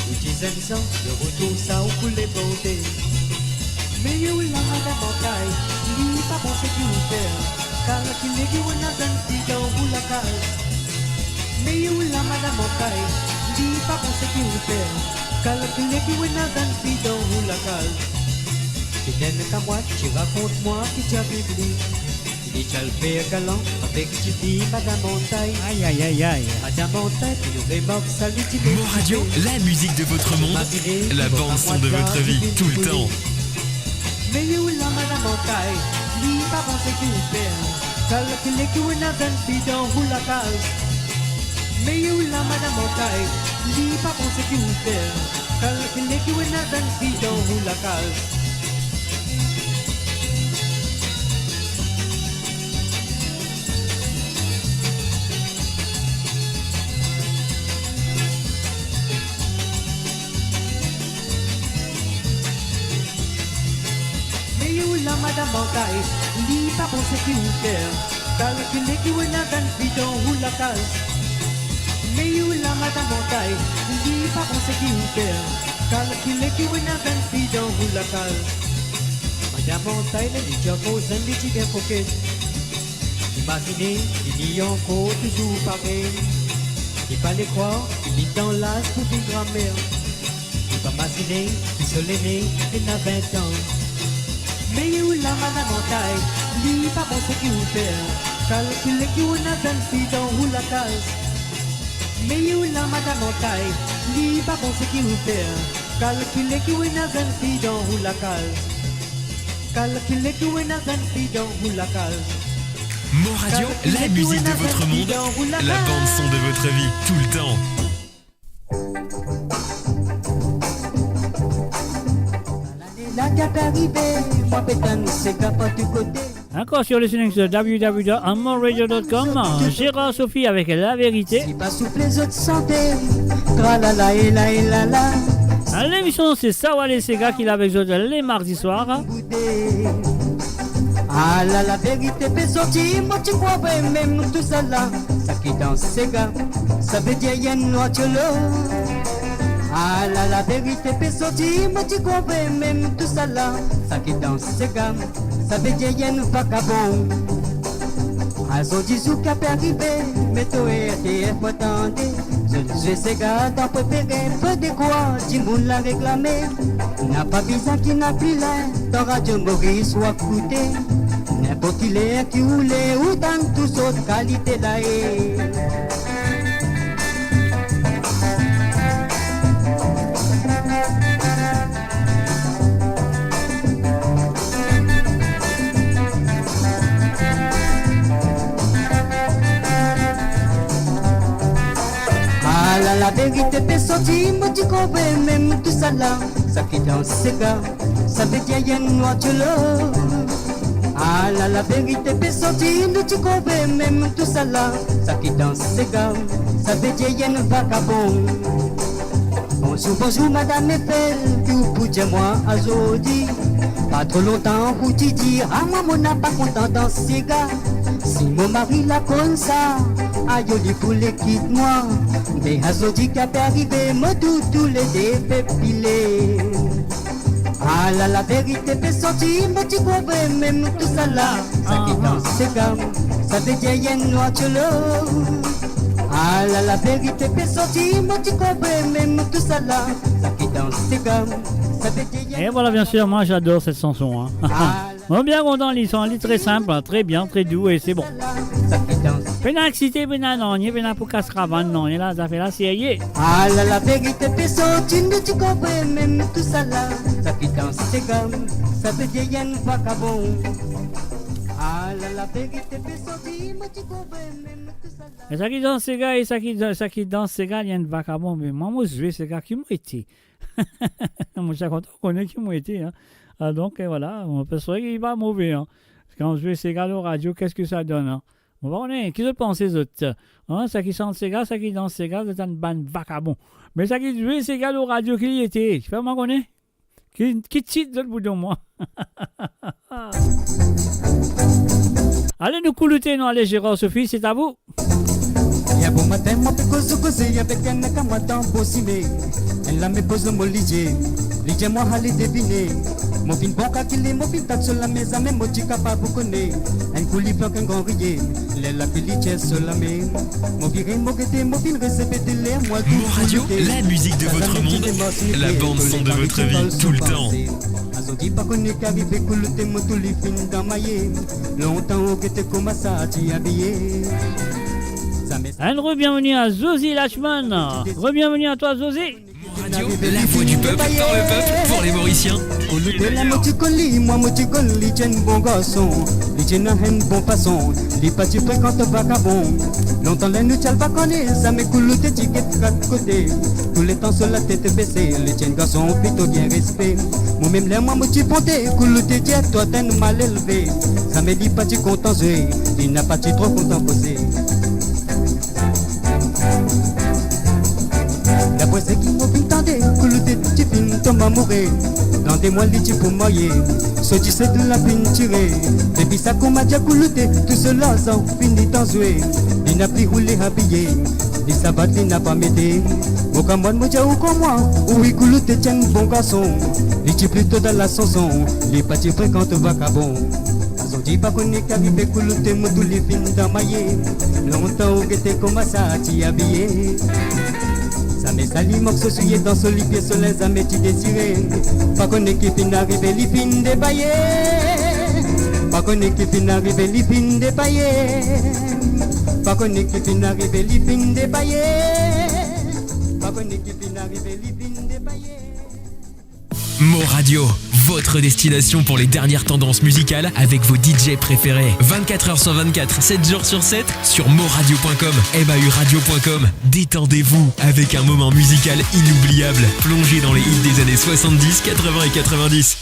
Ou ti zenn zan, le retour sa ou pou le borde. Me ou la, Madam Antay, li pa bon seki ou fer. Kalkile ki ou ena zenn fi dan ou lakaz. Me ou la, Madam Antay, li pa bon seki ou fer. Kalkile ki ou ena zenn fi dan ou lakaz. Finn enn kamwad ti rakont mwa ki ti ariv li. Li ti al fer galan avek tifi Madam Antay. Ay, ay, ay, ay. Madam Antay finn remark sa, li ti... Mo Radio, la musique de votre monde, la bande son de votre vie, tout le temps. Me ou la, Madam Antay, li pa bon seki ou fer. Kalkile ki ou ena zenn fi dan ou lakaz. Me ou la, Madam Antay, li pa bon seki ou fer. Kalkile ki ou ena zenn fi dan ou lakaz. Me ou la, Madam Antay, li pa bon seki ou fer. Kalkile ki ou ena zenn fi dan ou lakaz. Me ou la, Madam Antay, li pa bon seki ou fer. Kalkile ki ou ena zenn fi dan ou lakaz. Madam Antay, li ti ankor zenn, li ti bien koket. Imazine, li ankor touzour parey. Li pa le krwar ki li dan laz pou vinn granmer. Li pa mazine ki so lene ena vin an. Me ou la, Madam Antay, li pa bon seki ou fer. Kalkile ki ou ena zenn fi dan ou lakaz. Me ou la, Madam Antay, li pa bon seki ou fer. Kalkile ki ou ena zenn fi dan ou lakaz. Kalkile ki ou ena zenn fi dan ou lakaz. Mo Radio, la musique de votre monde, la bande son de votre vie, tout le temps. Lane la ki pe arive, mwa pe tann sega partou kote. Encore sur le listening sur w w w dot amour radio dot com, Gérard Sophie avec La Vérité. Si pa souple zot sante, tralala e la e la la. L'émission, c'est Sa Wale Sega ki la avek zot le mardi soir. Ala, laverite pe sorti, mo ti krwar vremem tousala. Sa ki dan sega, savedir enn nwatiolo. Ala, laverite pe sorti, mo ti krwar vremem tousala. Sa ki dan sega, savedir enn vakabon. Azordi zouk pe arive, me to R T F pou tande. Zot zwe sega dan prefere, pe dekrwar dimoun la reklame. Napa bizin ki na pli lwen, dan Radio Maurice ou akoute. Ninport ki ler ki ou le, ou tann tou sort kalite la e. Verite pe sorti, mo ti konpran mem tousala. Sa ki dan sega, savedir enn nwar diolo. Ala, laverite pe sorti, nou ti konpran mem tousala. Sa ki dan sega, savedir enn vakabon. Bonzour, bonzour, madam Eiffel, ki ou pou dir mwa azordi? Pa tro lontan ou ti dir, a mwa, mo napa kontan dans sega. Si mo mari la konn sa, ayo, li pou le kit mwa. Me azordi ki pe arive, mo tou, toulede pe pile. Ala, laverite pe sorti, mo ti konpran mem tousala. Sa ki dan sega, savedir enn nwar diolo. Ala, laverite pe sorti, mo ti konpran mem tousala. Sa ki dan sega, savedir enn... Et voilà, bien sûr, moi j'adore cette chanson, hein. Ala, Bon, bien kontan li, son li très simple, très bien, très doux et c'est bon. Pena eksite, pena nanye, pena pou kas ravann, nanye la, zafer la serye. Ala, laverite pe sorti, nou ti konpran mem tousala. Sa ki dan sega, savedir enn vakabon. Ala, laverite pe sorti, mo ti konpran mem tousala. E sa ki dan sega, e sa ki, sa ki dan sega, li enn vakabon, me mwa, mo zwe sega, ki mo ete? Mo ti kontan kone ki mo ete, hein. Ah, donk, e voilà, mo pe swete ki pa move, hein. Kan zwe sega lor radio, qu'est-ce que ça donne, hein? Mo pa kone, ki zot panse, zot? Hein, sa ki sant sega, sa ki dans sega, zot enn bann vakabon. Me sa ki zwe sega lor radio, ki li ete? Fer mwa kone. Ki, ki tit zot pou donn mwa? Ale, nou kouloute, nou ale, Gérard, Sophie, c'est à vous. Yer bomatin, mo pe koze, koze avek enn nek a mwa dan Bosime. Enn lame poz mo lizie, li dir mwa ale devine. Mo finn bon kalkile, mo finn tat so lame, zame mo ti kapav pou kone. Enn kou li flank, enn gran riye, lerla ki li tir so lame. Mo vire, mo gete, mo finn res epete, ler mwa... Mon radio, la musique de votre monde, la bande son de votre vie, tout le temps. Azordi pa kone ki arive, kouloute mo tou li finn dan maye. Lontan ou gete kouma sa ti abiye. Zame... And re-bienvenue à Zozi Lachman. Re-bienvenue à toi, Zozi. Mon radio, la voix du peuple, par le peuple, pour les Mauriciens. Kouloute la mo ti konn li, mwa mo ti konn li, ti enn bon garson, li ti ena enn bon fason, li pa ti frekant vakabon. Lontan ler nou ti al vakanse, zame kouloute ti get kat kote. Touletan so latet bese, li ti enn garson plito bien respe. Mo mem ler mwa mo ti ponte, kouloute ti dir twa to enn malelve. Zame li pa ti kontan zwe, li napa ti tro kontan koze. Dapre seki mo finn tande, kouloute ti finn tom amoure. Dan de mwa li ti pou marye, so diset la finn tire. Depi sa kouma dir kouloute, tou so larzan fini dan zwe. Li napa li roule abiye, li savat li napa mete. Mo kamarad, mo dir ou kouma, wi, kouloute ti enn bon garson, li ti plito dan lasanson, li pa ti frekant vakabon. Azordi pa kone ki arive, kouloute mo tou li finn dan maye. Lontan ou gete kouma sa ti abiye. Zame sali morso souye, dan so lipie so linz zame ti desire. Pa kone ki finn arive, li finn depaye. Pa kone ki finn arive, li finn depaye. Pa kone ki finn arive, li finn depaye. Pa kone ki finn arive, li finn depaye. Mo Radio, votre destination pour les dernières tendances musicales avec vos D J préférés. Vingt-quatre heures sur vingt-quatre, sept jours sur sept, sur moradio point com, M A U radio point com. Détendez-vous avec un moment musical inoubliable, plongé dans les hits des années soixante-dix, quatre-vingts et quatre-vingt-dix.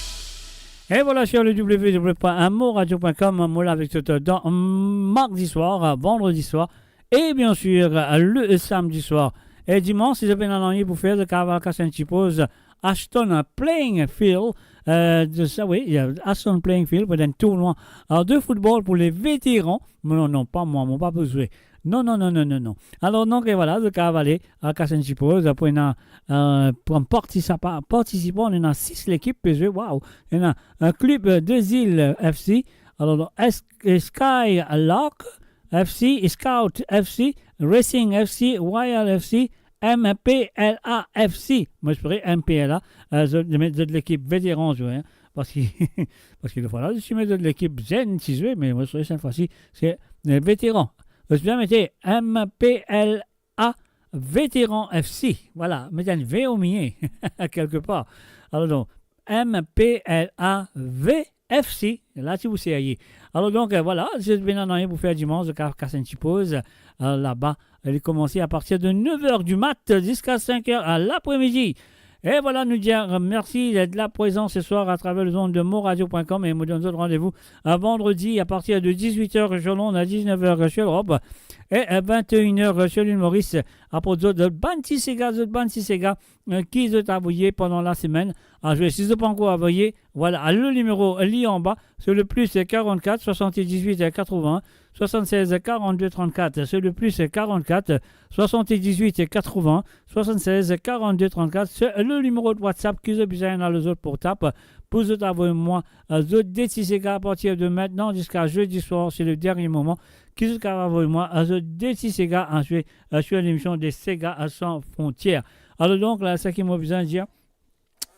Et voilà, sur le W W W point moradio point com, mo la avek zot dan mardi soir, vendredi soir, et bien sûr, le samedi soir. Et dimanche, si zot pena nanye pou fer, zot kapav al kas enn ti poz Ashton Playing Field, euh, de sa, wi, Ashton Playing Field, pou enn tournoi, euh, de football pour les vétérans. Non, non, pa mwa, mo pa pou zwe. Non, non, non, non, non, non. Alor, donk, e voilà, zot kapav ale, al kas enn ti poz, pou ena, euh, pou partisipa-, partisipan, ena sis lekip pe zwe, waw. Ena, euh, Club des Îles F C, alor, donk, S-, Skylark F C, Scout F C, Racing F C, Royal F C, M P L A F C. Mo espere M P L A, euh, zot, zot lekip veteran zwe, hein. Parski, parski lefwa la, zot ti met zot lekip zenn ti zwe, me mo espere set fwa si, se, euh, veteran. Zot bien mete M P L A Veteran F C. Voilà, met enn V omie, kelkepar. Alor donk, M P L A V F C, la ti ou serye. Alor donk, euh, vwala, zot pena nanye pou fer dimans, zot kav kas enn ti poz, euh, laba. Li koumans apartir de nev er di mat ziska senk er lapremidi. E vwala, nou dir mersi d'être là présent ce soir à travers les ondes de moradio point com e mo donn zot randevou, euh, vandredi apartir de dix-huit heures sur l'onde à dix-neuf heures sur l'Europe et à vingt et une heures sur l'île Maurice. Aport zot, zot bann ti sega, zot bann ti sega, euh, ki zot avoye pandan lasemenn a zwe. Si zot pankor avoye, vwala, le nimero li anba, c'est le plus quarante-quatre soixante-dix-huit quatre-vingts soixante-seize quarante-deux trente-quatre, c'est le plus quarante-quatre soixante-dix-huit quatre-vingts soixante-seize quarante-deux trente-quatre, c'est le nimero de WhatsApp ki zot bizin ena lor zot portab pou zot avoy mwa, euh, zot de ti sega. Apartir de maintenant ziska zedi swar, c'est le dernier moment ki zot kav avoy mwa, euh, zot de ti sega a zwe, euh, sur l'émission de Sega sans frontières. Alor donk, la, seki mo bizin dir,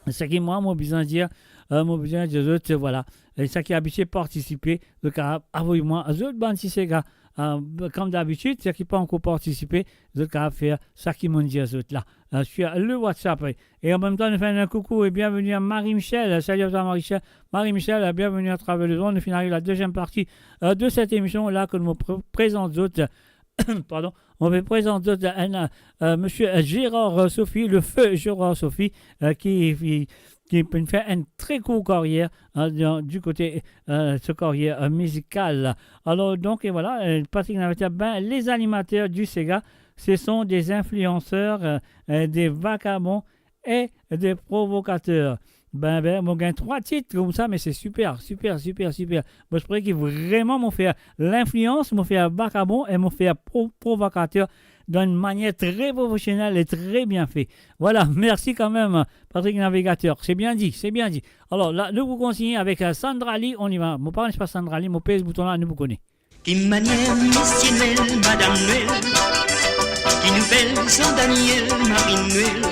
seki mwa, mo bizin dir, euh, mo bizin dir zot, vwala. E seki abitie partisipe, zot kav avoy mwa zot bann ti sega, euh, comme d'habitude. Seki pankor partisipe, zot kav fer seki mo'nn dir zot la, euh, sur le WhatsApp. E an mem tan, nou fer enn koukou e bienveni a Marie-Michel. Salut à toi, Marie-Michel. Marie-Michel, euh, bienveni à travers les ondes. Nou finn ariv la deuxième partie, euh, de cette émission la ke nou pre-, prezant zot, pardon, nou pe prezant zot enn, euh, monsieur Gérard, euh, Sophie, le feu Gérard Sophie, euh, ki, ki, ki pe fer enn tre kour karyer, hein, dan, du kote, euh, so karyer, euh, mizikal. Alor donk, e vwala, euh, Patrick Naveter, ben, les animateurs du Sega, ce sont des influenceurs, euh, euh, des vagabonds et des provocateurs. Ben, ben, mo gagn trwa tit koumsa, me se siper, siper, siper, siper. Mo espere ki vreman mo fer linflians, mo fer vakabon e mo fer pro-, provokater dan enn manier tre profesionel e tre bien fe. Vwala, mersi kanmem, Patrick Navigateur. Se bien di, se bien di. Alor, la, nou pou kontigne avek, euh, Sandra Lee, on y va. Mo pa kone si pa Sandra Lee, mo pez bouton la, nou pou kone. Ki manier misie Nwel, madam Nwel, ki nouvel San Daniel, Mari Nwel.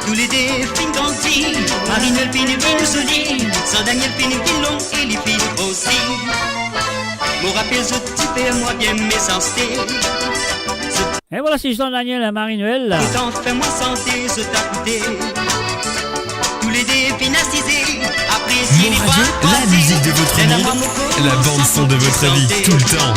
Toulede finn grandi, Mari Nwel finn vinn zoli, San Daniel finn vinn long e li finn grosi. Mo rapel zot ti fer mwa bien mesanste. Zot E vwala, se San Daniel, Mari Nwel. Letan fer mwa sante, zot akoute. Toulede finn asize, apre si li Mon radio, la musique de votre monde, la bande son de votre vie, tout le temps.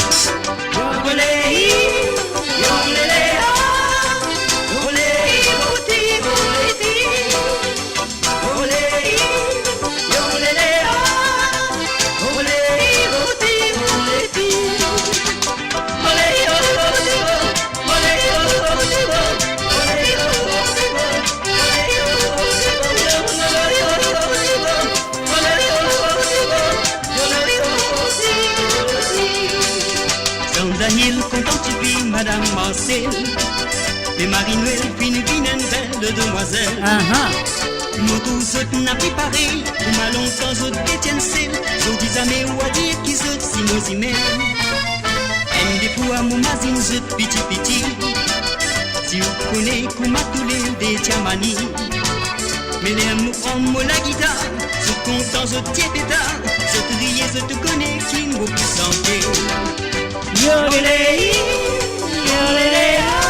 San Daniel kontan tifi madam Marcel, me Mari Nwel finn vinn enn bel demwazel. Aha. Mo trouv zot napa parey, kouma lontan zot ti enn sel, zot ti zame wa dir ki zot si mo zimel. Enn de fwa mo mazinn zot piti piti, si ou kone kouma toulede ti amani. Me ler mo pran mo lagitar, zot kontan, zot ti peta, zot riye, zot kone ki mo pou sante. Yolele, yolele, ah.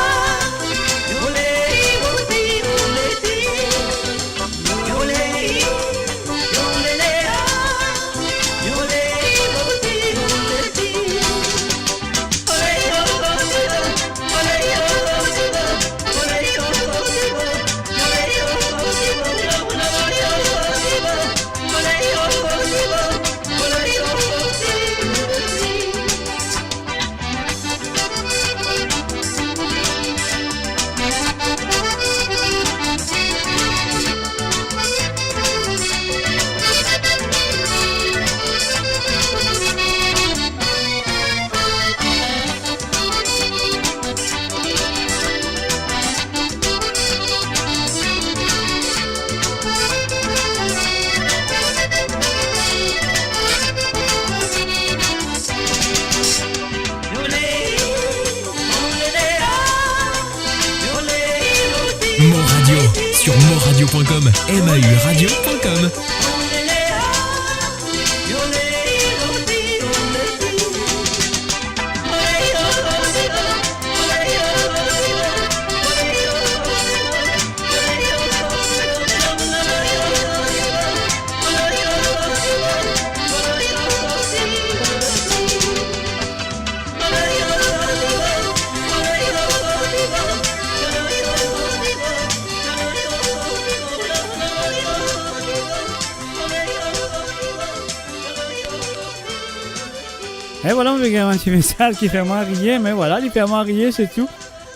Mon radio sur mon radio point com, M A U radio point com. E vwala, mo pe gagn enn ti mesaz ki fer mwa riye, me vwala, li fer mwa riye, se tou.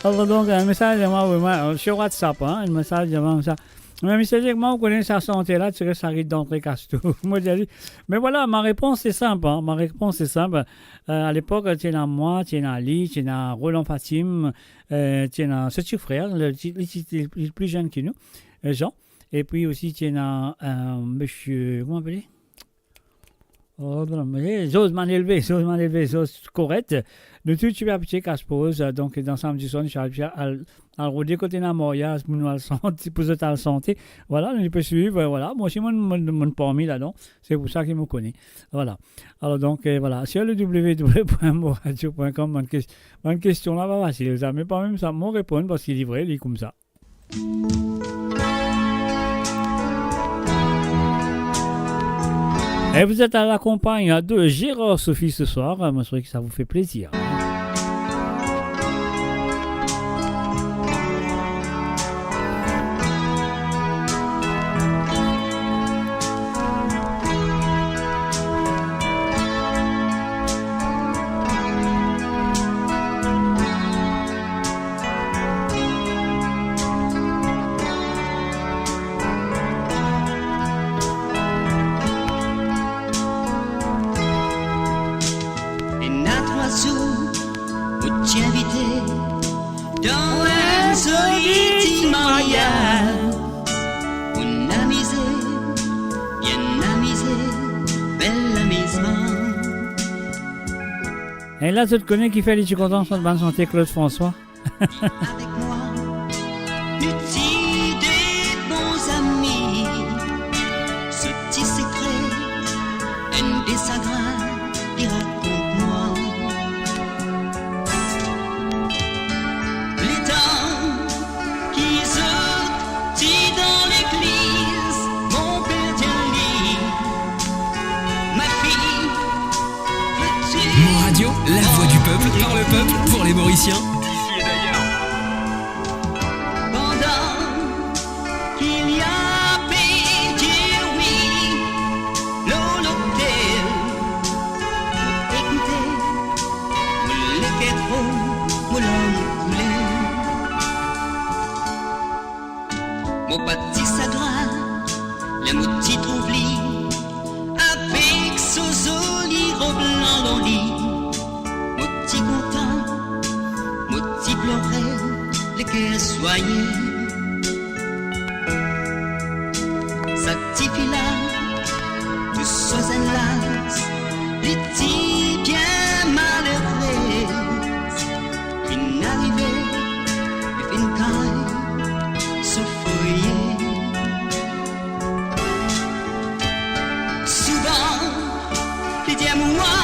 Alor donk, enn mesaz a mwa, wi, mwa, sur WhatsApp, hein, enn mesaz a mwa koumsa. Me misie Jack, mwa, ou kone sa sante la, ti res ariv dan tre kas tou. Mo dir li, me vwala, ma repons se sinp, hein, ma repons se sinp. Euh, alepok, ti ena mwa, ti ena li, ti ena Roland Fatim, euh, ti ena so ti frer, li ti, li ti, li pli zenn ki nou, euh, Jean. Epi osi ti ena, euh, misie, kouma apele? Oh, non, me Zoz Manelve, Zoz Manelve, Zoz korek. Nou tou ti pe abitie kas poz, euh, donk dan samdi swar, nou ti al, al, al rode kote ena maryaz pou nou al sante, pou zot al sante. Vwala, nou pe swiv, euh, vwala. Mwa osi, mo, mo, mo parmi ladan. Se pou sa ki mo kone. Vwala. Alor donk, euh, vwala. Sur le w w w point moradio point com, bann kes-, bann kestion la pa fasil, sa. Me pa mem sa, mo reponn parski li vre, li koumsa. Et vous êtes à la campagne de Gérard Sophie ce soir. Moi, je souhaite que ça vous fait plaisir. Ena trwa zour, mo ti invite dan enn zoli ti maryaz. Pou amize, bien amize, bel amizman. E la, zot kone kifer li ti kontan, sa bann sante Claude François. Avek mwa, nou ti de bon zami. So ti sekre, enn de sagrin, li rakont mwa. Letan ki zot ti dan legliz, mo pe dir li, ma fille, Mon radio, la voix du peuple, par le peuple, pour les Mauriciens. Pandan ki li ape dir wi lor lotel, mo ekoute, mo leker tro, mo larm koule. Mo pa ti sagrin, ler mo ti trouv li avek so zoli rob blan lor li. Mo ti kontan, mo ti plore, leker swaye. Sa tifi la, tou so zenn laz, li ti bien malerez. Finn arive, li finn gagn so foye. Souvan, li dir mwa,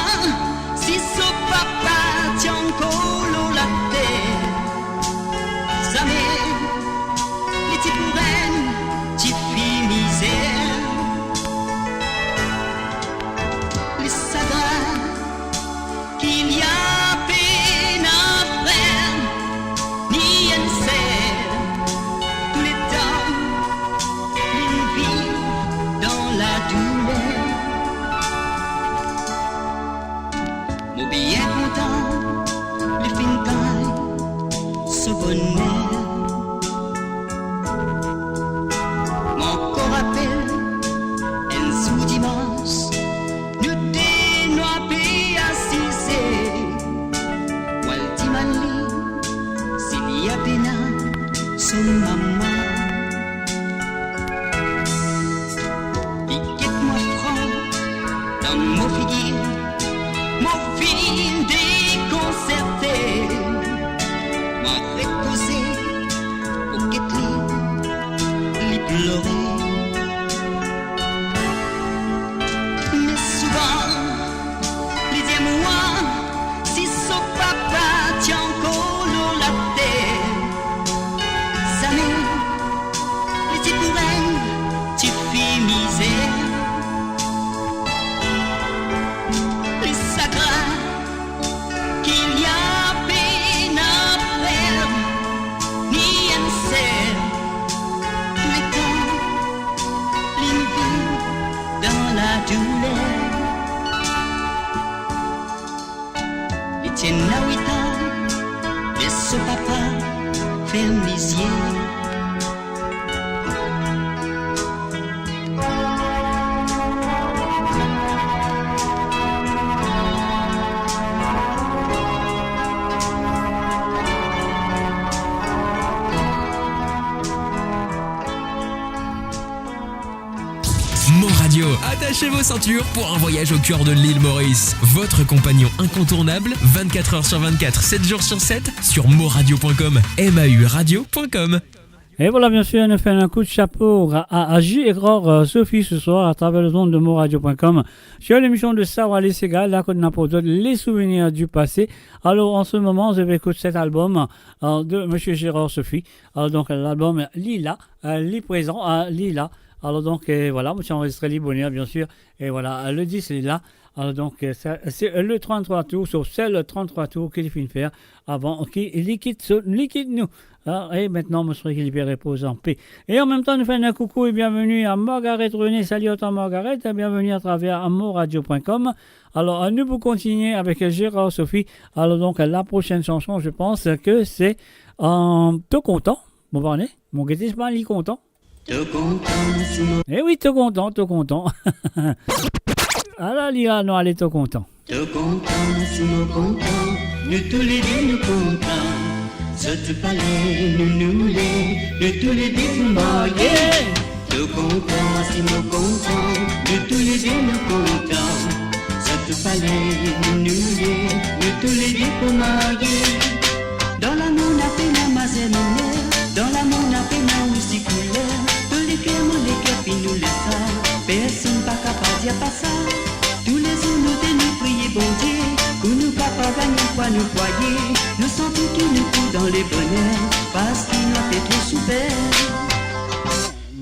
si so papa ti ankor lor later, zame li ti pou enn tifi mizer. Li sagrin ki li a pena frer ni enn ser, touletan li viv dan ladouler. Mo bien kontan li finn gagn so boner. Mo ankor rapel enn zour dimans, nou de nou pe asize. Mo al dimann li si li a pena so mama. Li get mwa fran dan mo figir, mo finn dekonserte. Mo aret koze, mo get li, li plore. Me souvan, li dir mwa, si so papa ti ankor lor later, zame li ti pou enn tifi mizer. Li sagrin ki li a pena frer ni enn ser, touletan li viv dan ladouler. Ena wit an, les so papa ferm lizie. Mon Radio, attachez vos ceintures pour un voyage au cœur de l'île Maurice. Votre compagnon incontournable, vingt-quatre heures sur vingt-quatre, sept jours sur sept, sur moradio point com, M A U radio point com. E vwala, bien sir, nou fer enn kout sapo a, a, a Gérard, euh, Sophie ce soir à travers les ondes de moradio point com sur l'émission de Savoir les Séga, la kot nou aport zot les souvenirs du passé. Alors, en ce moment, je vais écouter cet album, euh, de monsieur Gérard Sophie. Alors, donc, l'album, li la, euh, li prezan, euh, li la. Alors, donc, euh, vwala, mo ti anrezistre li boner, bien sir. E vwala, euh, le disque, li la. Alors, donc, euh, sa, se, euh, le trente-trois tours, so sel trente-trois tours ki li finn fer avan ki li kit so, li kit nou. Ah, e aster, mo swete ki li pe repoz an pe. E an mem tan, nou fer enn koukou e bienveni a Margaret René. Salut à toi, Margaret, e bienveni à travers moradio point com. Alors, euh, nou pou kontinie avek Gérard Sophie. Alors, donc, la prochaine chanson, je pense que c'est, euh, To Kontan. Bon, bon, mo gete, se pa li kontan. To kontan, si mo... E wi, to kontan, to kontan. Ala li la, nou ale To Kontan. To kontan, si mo kontan, nou toulede nou kontan. Zot pale nou, nou le, nou toulede pou marye. To kontan, si mo kontan, nou toulede nou kontan. Zot pale nou, nou le, nou toulede pou marye. Dan lamour na pena mazer miner, dan lamour na pena osi kouler. To leker mo leker, pi nou les sa, personn pa kapav dir pa sa. Toulezour nou de nou priye Bondie, pou nou kapav gagn enn fwa nou fwaye. Nou santi ki nou pou dan leboner, parski nou ape tro soufer.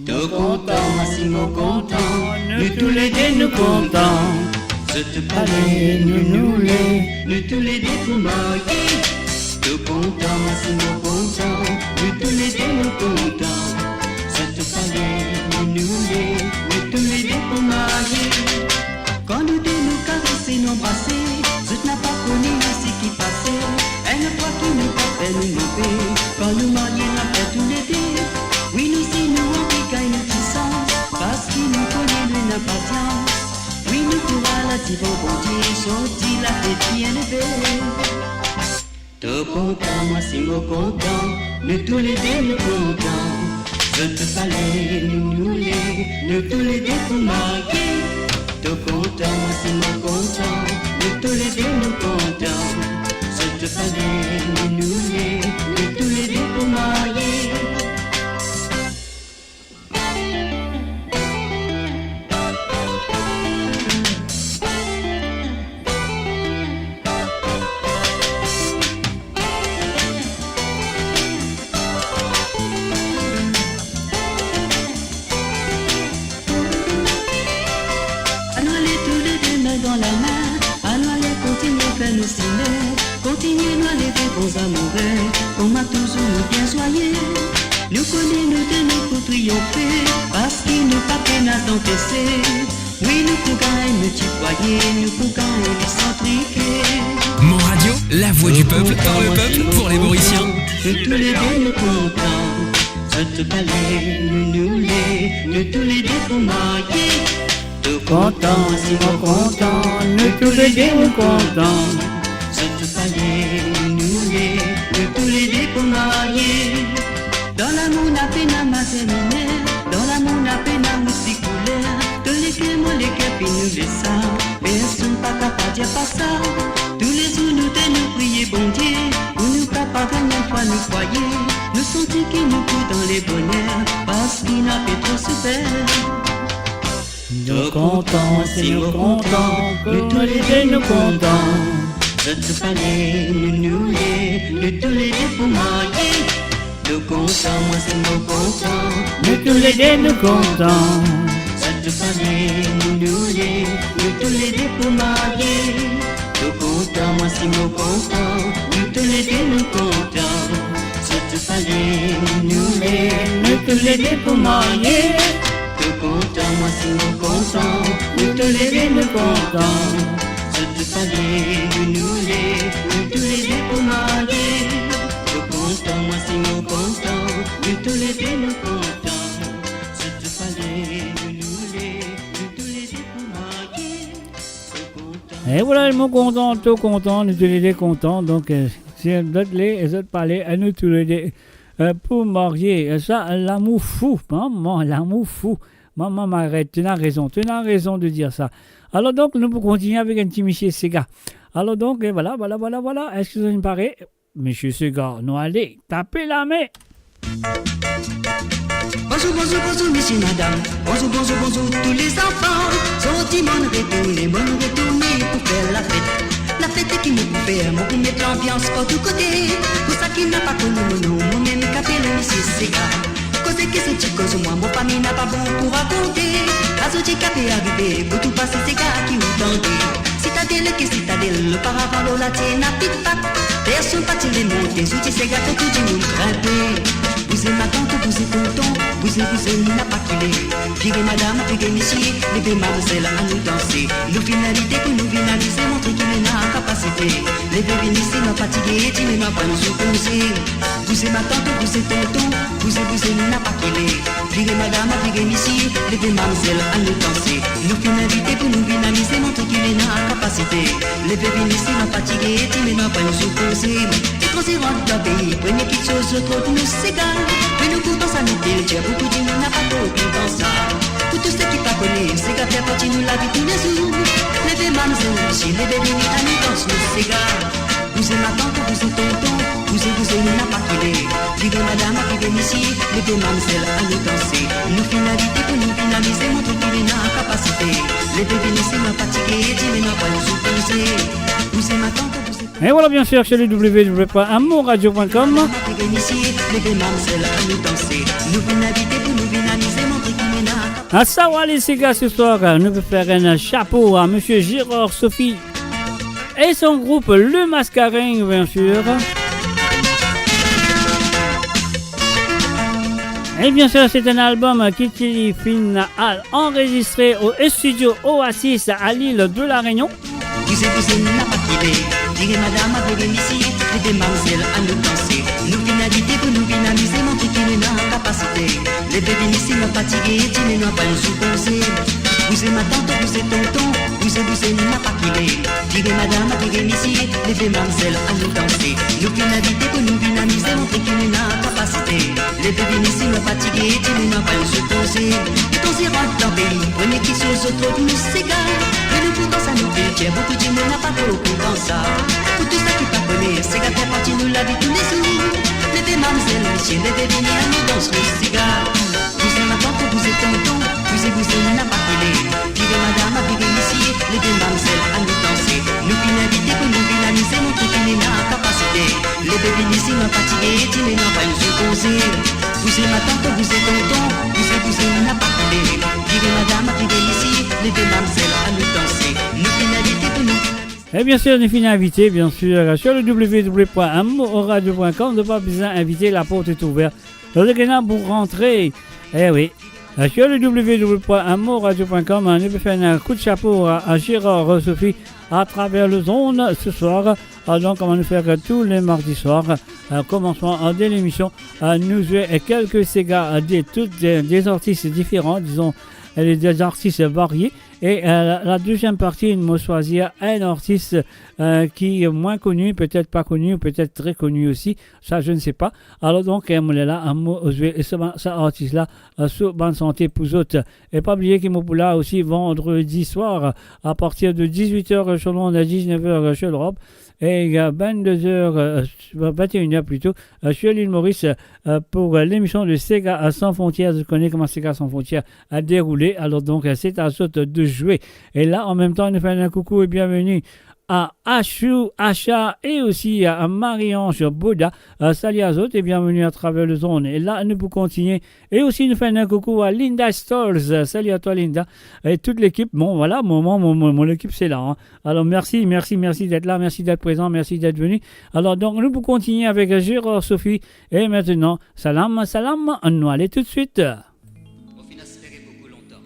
To kontan, mwa si mo kontan, nou toulede nou kontan. Zot pale nou, nou le, nou toulede pou marye. To kontan, mwa si mo kontan, nou toulede nou kontan. Zot pale nou, nou le, nou toulede pou marye. Kan nou de nou karese, nou anbrase, zot napa kone seki pase. Enn fwa ki nou pa fer nou nonpli, kan nou marye, nou fer toulede. Wi, nou si nou anvi gagn nou ti sans, parski nou kone nou ena pasians. Wi, nou pou al divan Bondie, sorti la tet bien leve. To kontan, mwa si mo kontan, nou toulede nou kontan. Zot pale nou, nou le, nou toulede pou marye. To kontan, mwa si mo kontan, nou toulede nou kontan. Zot pale nou, nou le, nou toulede pou marye. Anou ale toulede min dan lame, anou ale kontinie fer nou simin, kontinie nou ale de bon zamoure, kouma touzour nou bien zwaye. Nou kone nou de nou pou triyonfe, parski nou pa pena tante se. Wi, nou pou gagn nou ti fwaye, nou pou gagn li san trike. Mon Radio, la voix du peuple, par le peuple, pour les Mauriciens. Nou toulede nou kontan, zot pale nou, nou le, nou toulede pou marye. To kontan, si mo kontan, nou toulede nou kontan. Zot pale nou, nou le, nou toulede pou marye. Dan lamour na pena mazer miner, dan lamour na pena osi kouler. To leker mo leker, pi nou les sa, personn pa kapav dir pa sa. Toulezour nou de nou priye Bondie, pou nou kapav gagn enn fwa nou fwaye. Nou santi ki nou pou dan leboner, parski nou ape tro soufer. To kontan, mwa si mo kontan, nou toulede nou kontan. Zot pale nou, nou le, nou toulede pou marye. To kontan, mwa si mo kontan, nou toulede nou kontan. Zot pale nou, nou le, nou toulede pou marye. To kontan, mwa si mo kontan, nou toulede nou kontan. Zot pale nou, nou le, nou toulede pou marye. To kontan, mwa si mo kontan, nou toulede nou kontan. Zot pale nou, nou le, nou Lede pou marye, to kontan, mwa si mo kontan, nou toulede nou kontan. Sirtou fale nou, nou le, nou toulede pou marye, to kontan. E vwala, mo kontan, to kontan, nou toulede kontan. Donk, eh, si zot le, zot pa le, eh, nou toulede, eh, pou marye. Eh, sa, lamour fou, manman, lamour fou. Manman, manman, aret, to ena rezon, to ena rezon de dir sa. Alor donk, nou pou kontigne avek enn ti misie sega. Alor donk, eh, vwala, vwala, vwala, vwala. Eski zot inn pare? Misie sega, nou ale, tape lame. Bonzour, bonzour, bonzour, misie, madam. Bonzour, bonzour, bonzour, tou lezanfan. Sorti, monn retourne, monn retourne pou fer lafet. Lafet ki mo pou fer, mo pou met lanbians partou kote. Pou sa ki napa koni mo nom, mo mem apel misie sega. Koze ki zot ti koz mwa, mo fami napa bon pou rakonte. Azour ti kape arive, pou tou pase sega ki ou tande. Sitadel ki Sitadel, oparavan lor la ti ena pik-pak. Personn pa ti le monte, zouti sega, fer tou dimoun grinpe. Bouze matant, bouze tonton, bouze, bouze, napa ki le. Vire madam, vire misie, leve mamzel, anou danse. Nou finn invite pou nou vinn amize, montre ki nou ena kapasite. Leve vini si nou fatige, ti me nou pran nou sou koze. Bouze matant, bouze tonton, bouze, bouze, napa ki le. Vire madam, vire misie, leve mamzel, anou danse. Nou finn invite pou nou vinn amize, montre ki nou ena kapasite. Leve vini si nou fatige, ti me nou pran nou sou koze. Etranze rant dan pei, premie kiksoz zot rod nou sega. Me nou pou dans sa nou kiltir, boukou dimoun napa tro kontan sa. Pou tou seki pa kone, sega fer parti nou lavi toulezour. Leve mamzel, misie, leve vini, anou dans nou sega. Bouze matant, bouze tonton, bouze, bouze, napa ki le. Vire madam, vire misie, leve mamzel, anou danse. Nou finn invite pou nou vinn amize, montre ki nou ena kapasite. Leve vini si nou fatige, ti me nou pran nou sou koze. Bouze matant, bouze tonton. E vwala, bien sir, sur le w w w point amourradio point com. Madam, vire misie, leve mamzel, anou danse. Nou finn invite pou nou vinn amize, montre ki nou ena kapasite. Asawale sega ce soir, nou pe fer enn chapo a misie Gérard Sophie et son groupe Le Mascarin, bien sûr. Et bien sûr, c'est un album qui, qui finn al anrezistre au studio Oasis à l'île de la Réunion. Bouze, bouze, napa ki le. Vire madam, vire misie, leve mamzel, anou danse. Nou finn invite pou nou vinn amize, montre ki nou ena kapasite. Leve vini si nou fatige, ti me nou pran nou sou koze. Bouze matant, bouze tonton, bouze, bouze, napa ki le. Vire madam, vire misie, leve mamzel, anou danse. Nou finn invite pou nou vinn amize, montre ki nou ena kapasite. Leve vini si nou fatige, ti me nou pran nou sou koze. Etranze rant dan pei, premie kiksoz zot rod nou sega. Me nou pou dans sa nou kiltir, boukou dimoun napa tro kontan sa. Pou tou seki pa kone, sega fer parti nou lavi toulezour. Leve mamzel, misie, leve vini, anou dans nou sega. Bouze matant, bouze tonton, bouze, bouze, napa ki le. Vire madam, vire misie, leve mamzel, anou danse. Nou finn invite pou nou vinn amize, montre ki nou ena kapasite. Leve vini si nou fatige, ti me nou pran nou sou koze. Bouze matant, bouze tonton, bouze, bouze, napa ki le. Vire madam, vire misie, leve mamzel, anou danse. Nou finn invite pou nou vinn amize. Et bien sûr, nou finn invite, bien sûr, sur le w w w point amourradio point com, nou pa bizin invite, laport est ouverte. Donk, nou ena pou rantre. Eh oui. Euh, sur le w w w point amourradio point com, hein, nou pe fer enn kout chapo a, a Gérard Sophie à travers les ondes ce soir. Ah, donk, kouma nou fer tou le mardi soir, euh, komansman, euh, de lemision, euh, nou zwe, euh, kelke sega, euh, de tout, de, des artistes différents, disons, euh, des artistes variés. Et, euh, la, la deuxième partie, mo swazir enn artis, euh, ki mwin koni, petet pa koni, ou petet tre koni osi, sa, je ne sais pas. Alor donk, euh, mo la, euh, mo zwe, euh, sa, sa artis la, euh, so bann sante pou zot. E pa bliye ki mo pou la osi vandredi soir, à partir de dix-huit heures sur l'onde, à dix-neuf heures sur l'Europe, et, euh, vingt-deux heures, euh, vingt et une heures plutôt, euh, sur l'île Maurice, euh, pour, euh, l'émission de Sega Sans Frontières. Zot kone kouma Sega Sans Frontières a deroule. Alor donk, euh, c'est à zot de jouer. Et là, en même temps, nou fer enn coucou et bienvenue à Achou, Acha et aussi à, à Marie-Ange Boda. Euh, salut à zot et bienvenue à travers les ondes. Et là, nou pou kontigne. Et aussi, nou fer enn coucou à Linda Stolz. Euh, salut à toi, Linda. Et toute l'équipe. Bon, voilà, mon, mon, mon, mon, mon équipe, c'est là, hein. Alors, merci, merci, merci d'être là, merci d'être présent, merci d'être venu. Alors, donc, nou pou kontigne avec Gérard Sophie. Et maintenant, salam, salam, nou ale tout de suite. Mo finn espere boukou lontan.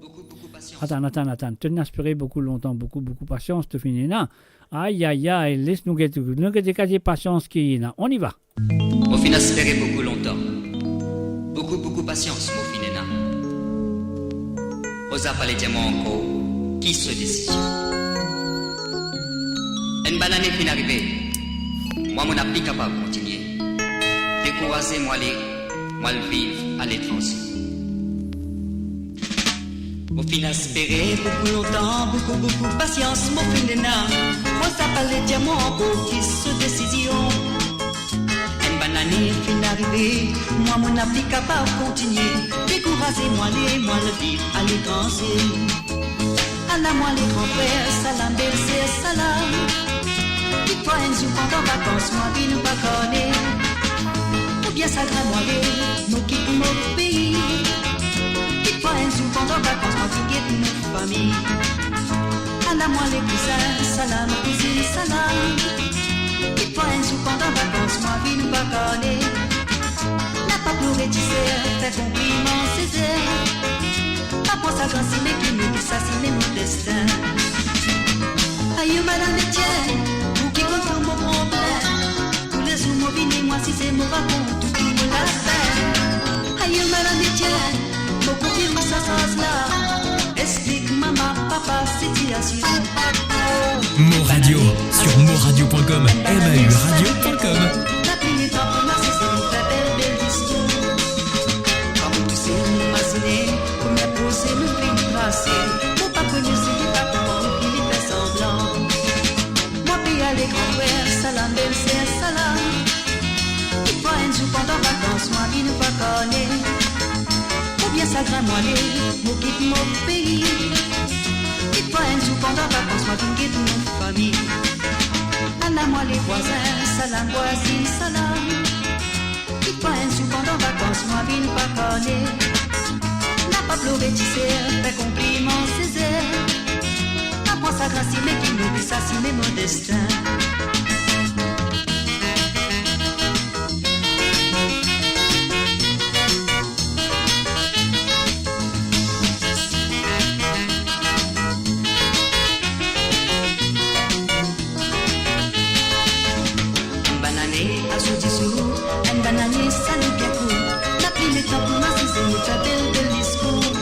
Boukou, boukou pasians. Atann, atann, atann. To finn aspere boukou lontan, boukou, boukou pasians to finn ena. Ayayay, les nou gete, nou gete kantite pasians ki ena. On y va. Mo finn aspere boukou lontan. Boukou, boukou pasians mo finn ena. Oza pale dir mwa ankor ki so desizion. Enn bann ane finn arive. Mwa mo napa kapav kontinie. Dekouraze mo ale, mo al viv aletranze. Mo finn aspere boukou lontan, boukou, boukou pasians mo finn ena. Oza pale dir mwa ankor ki so desizion. Enn bann ane finn arive, mwa mo napa kapav kontinie. Dekouraze mo ale, mo al viv aletranze. Ala mwa le gran frer, salam, belser, salam. Kikfwa enn zour pandan vakans, mo anvi nou pa kone. Oubien sagrin mo ale, mo kit mo pei. Kikfwa enn zour pandan vakans, mo anvi get mo fami. Ala mwa le kouzin, salam, kouzinn, salam. Kikfwa enn zour pandan vakans, mo anvi nou pa kone. La pa plore, ti ser, fer konpliman, sezer. Pa pran sa gran sime ki nou pe sasine mo destin. Ayo, madanm Etienn, ou ki konn tou mo problem. Toulezour mo vini, mo asize, mo rakont tou, tou mo lapenn. Ayo, madanm Etienn, mo konfirm sa saz la. Explik mama, papa, sitiasion. Mo Radio, sur moradio point com, M A U radio point com. Lapli letan pou mwa, si se nou fer bel, bel listoir. Kan mo tousel, mo imazine, premie proze nou finn trase. Mo pa kone si li pa konpran oubien li fer sanblan. Mo pe ale gran frer, salam, belser, salam. Kikfwa enn zour pandan vakans, mo anvi nou pa kone. Oubien sagrin mo ale, mo kit mo pei. Kikfwa enn zour pandan vakans, mo vinn get mo fami. Ala mwa le vwazin, salam, vwazinn, salam. Kikfwa enn zour pandan vakans, mo anvi nou pa kone. La pa plore, ti ser, fer konpliman, sezer. Pa pran sa gran sime ki nou pe sasine mo destin. Enn bann ane, azour dizour, enn bann ane, sa li bien kour. Lapli letan pou mwa, si se nou fer bel, bel listoir.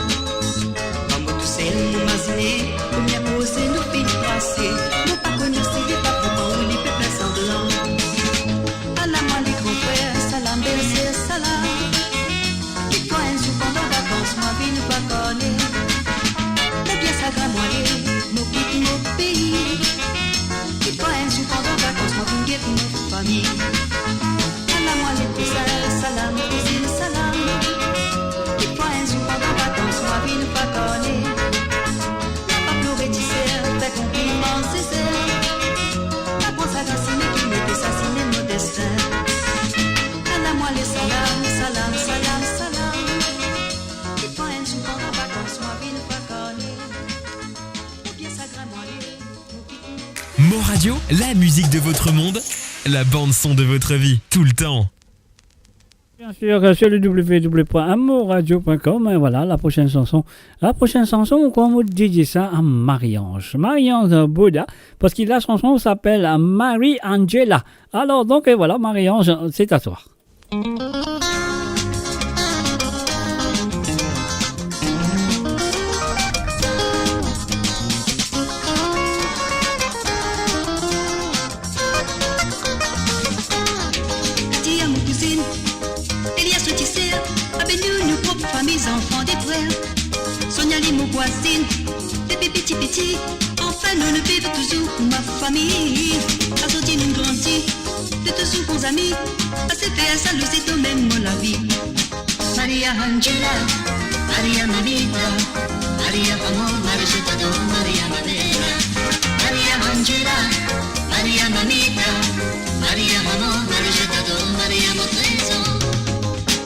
Kan mo tousel, mo imazine, premie proze nou finn trase. Mo pa kone si li pa konpran ou li pe fer sanblan. Ala mwa le gran frer, salam, belser, salam. Kikfwa enn zour pandan vakans, mo anvi nou pa kone. Oubien sagrin mo ale, mo kit mo pei. Kikfwa enn zour pandan vakans, mo vinn get mo fami. Ala mwa le kouzin, salam, kouzinn, salam. Kikfwa enn zour pandan vakans, mo anvi nou pa kone. La pa plore, ti ser, fer konpliman, sezer. Pa pran sa gran sime ki nou pe sasine mo destin. Ala mwa le salam, salam, salam, salam. Kikfwa enn zour pandan vakans, mo anvi nou pa kone. Oubien sagrin mo ale, mo kit mo Mo Radio, la musique de votre monde, la bande son de votre vie, tout le temps. Bien sûr, euh, sur le w w w point amourradio point com, hein, voilà, la prochaine chanson. La prochaine chanson, kouma mo dedie sa a Marie-Ange. Marie-Ange Bouda, parce que la chanson s'appelle Marie Angela. Alors, donc, euh, voilà, Marie-Ange, c'est à toi. Ati a mo kouzinn, Elias so ti ser, abe nou, nou prop fami, zanfan de frer. Sonia li mo vwazinn, depi piti piti, anfin nou, nou viv touzour kouma fami. Azordi nou grandi, nou touzour bon zami, ase fer zalouzi dan mem mo lavi. Maria Angela, Maria Mamita, Maria Amor, Maria Jetador, Maria Madera. Maria Angela, Maria Mamita, Maria Amor, Maria Jetador, Maria Motrezor.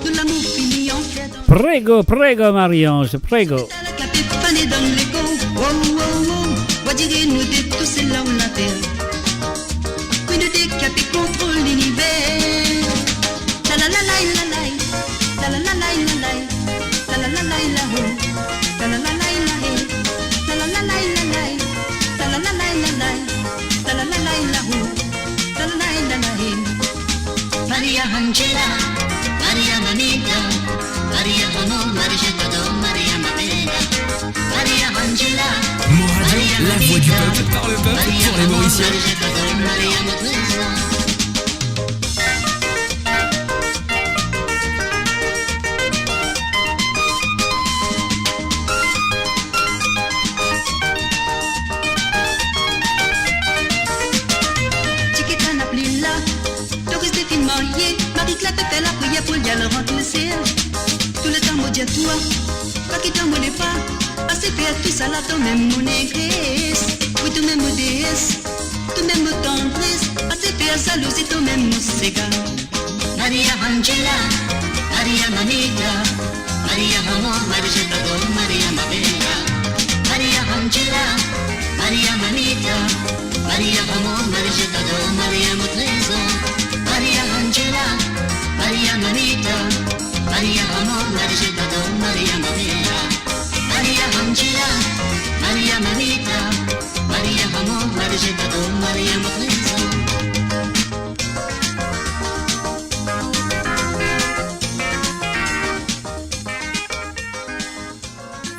Nou lamour fini anfler dan Prego, prego, Marie-Ange, prego. Tala klape fane dan lekor, oh, oh, oh. Wa dire nou de tousel la ou later. Wi, nou de ki ape kontrol liniver. La la la lay, la lay, la la la lay, la lay, la la la lay, la ho, la la la lay, la he. Angela, Maria Mamita, Maria Amor, Maria Todo, Maria Mabela, Maria Angela, Mon radio, Maria la voix du Mamita, peuple, par le peuple, Maria pour les Amor, Mauriciens. Maria Todo, Maria Mabela. Ti ki tann apli la, Doris te finn marye, Marie Claire te fer lapriyer pou li al rant lesiel. Touletan mo dir twa, pa kit mwa lepa, ase fer tousala, to mem mo negres, wi, to mem mo dees, to mem mo tandres, ase fer zalouzi, to mem mo sega. Maria Angela, Maria Mamita, Maria Amor, Maria Todo, Maria Mabela, Maria Angela, Maria Mamita, Maria Amor, Maria Todo, Maria Mo Trésor, Maria Angela, Maria Mamita, Maria Amor, Maria Todo, Maria Mabela, Maria Angela, Maria Mamita, Maria Amor, Maria Todo, Maria Mo Trésor.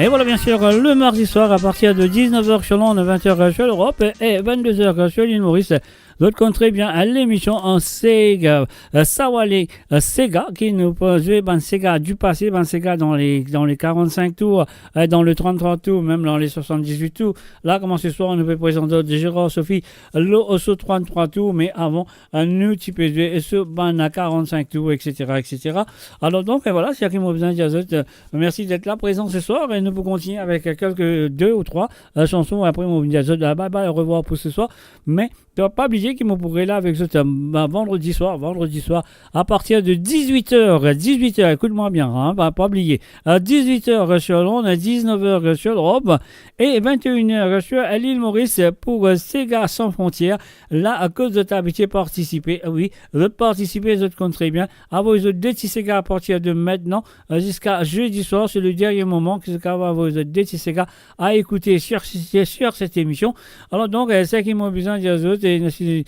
Et voilà, bien sûr, le mardi soir, à partir de dix-neuf heures sur l'onde, vingt heures sur l'Europe et vingt-deux heures sur l'île Maurice, zot konn tre bien lemision an Sega, euh, Sawale, euh, Sega, ki nou pe zwe bann Sega du passé, bann Sega dans les, dans les quarante-cinq tours, euh, dans le trente-trois tours, mem dans les soixante-dix-huit tours. La, kouma se swar, nou pe prezant zot Gérard Sophie, lor so trente-trois tours, me avan, euh, nou ti pe zwe so bann quarante-cinq tours, et cetera, et cetera. Alors donc, euh, voilà, seki mo bizin dir zot, euh, merci d'être là, présent ce soir, et nou pou kontinie avek, euh, kelke, deux ou trois, euh, chanson. Apre, mo vinn dir zot, euh, bye bye, au revoir pour ce soir. Me, pa, pa bliye ki mo pou rela avek zot, euh, vandredi soir, vandredi soir, à partir de dix-huit heures, dix-huit heures, écoute-moi bien, hein, pa, pa bliye, à dix-huit heures sur l'onde, à dix-neuf heures sur l'Europe, et vingt et une heures sur l'île Maurice pour, euh, Sega Sans Frontières. La, akoz zot abitie partisipe, euh, wi, zot partisipe, zot konn tre bien. Avoy zot de ti sega à partir de maintenant, euh, ziska zedi swar, c'est le dernier moment ki zot kapav avoy zot de ti sega à écouter sur, sur, sur cette émission. Alors donc, euh, seki mo bizin dir zot, e si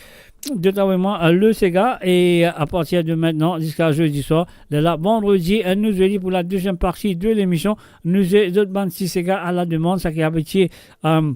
zot avoy mwa, euh, le sega, et à partir de maintenant, ziska zedi swar, lerla vandredi, euh, nou zwe li pou la deuxième partie de l'émission. Nou zwe zot bann ti sega à la demande, seki abitie, euh,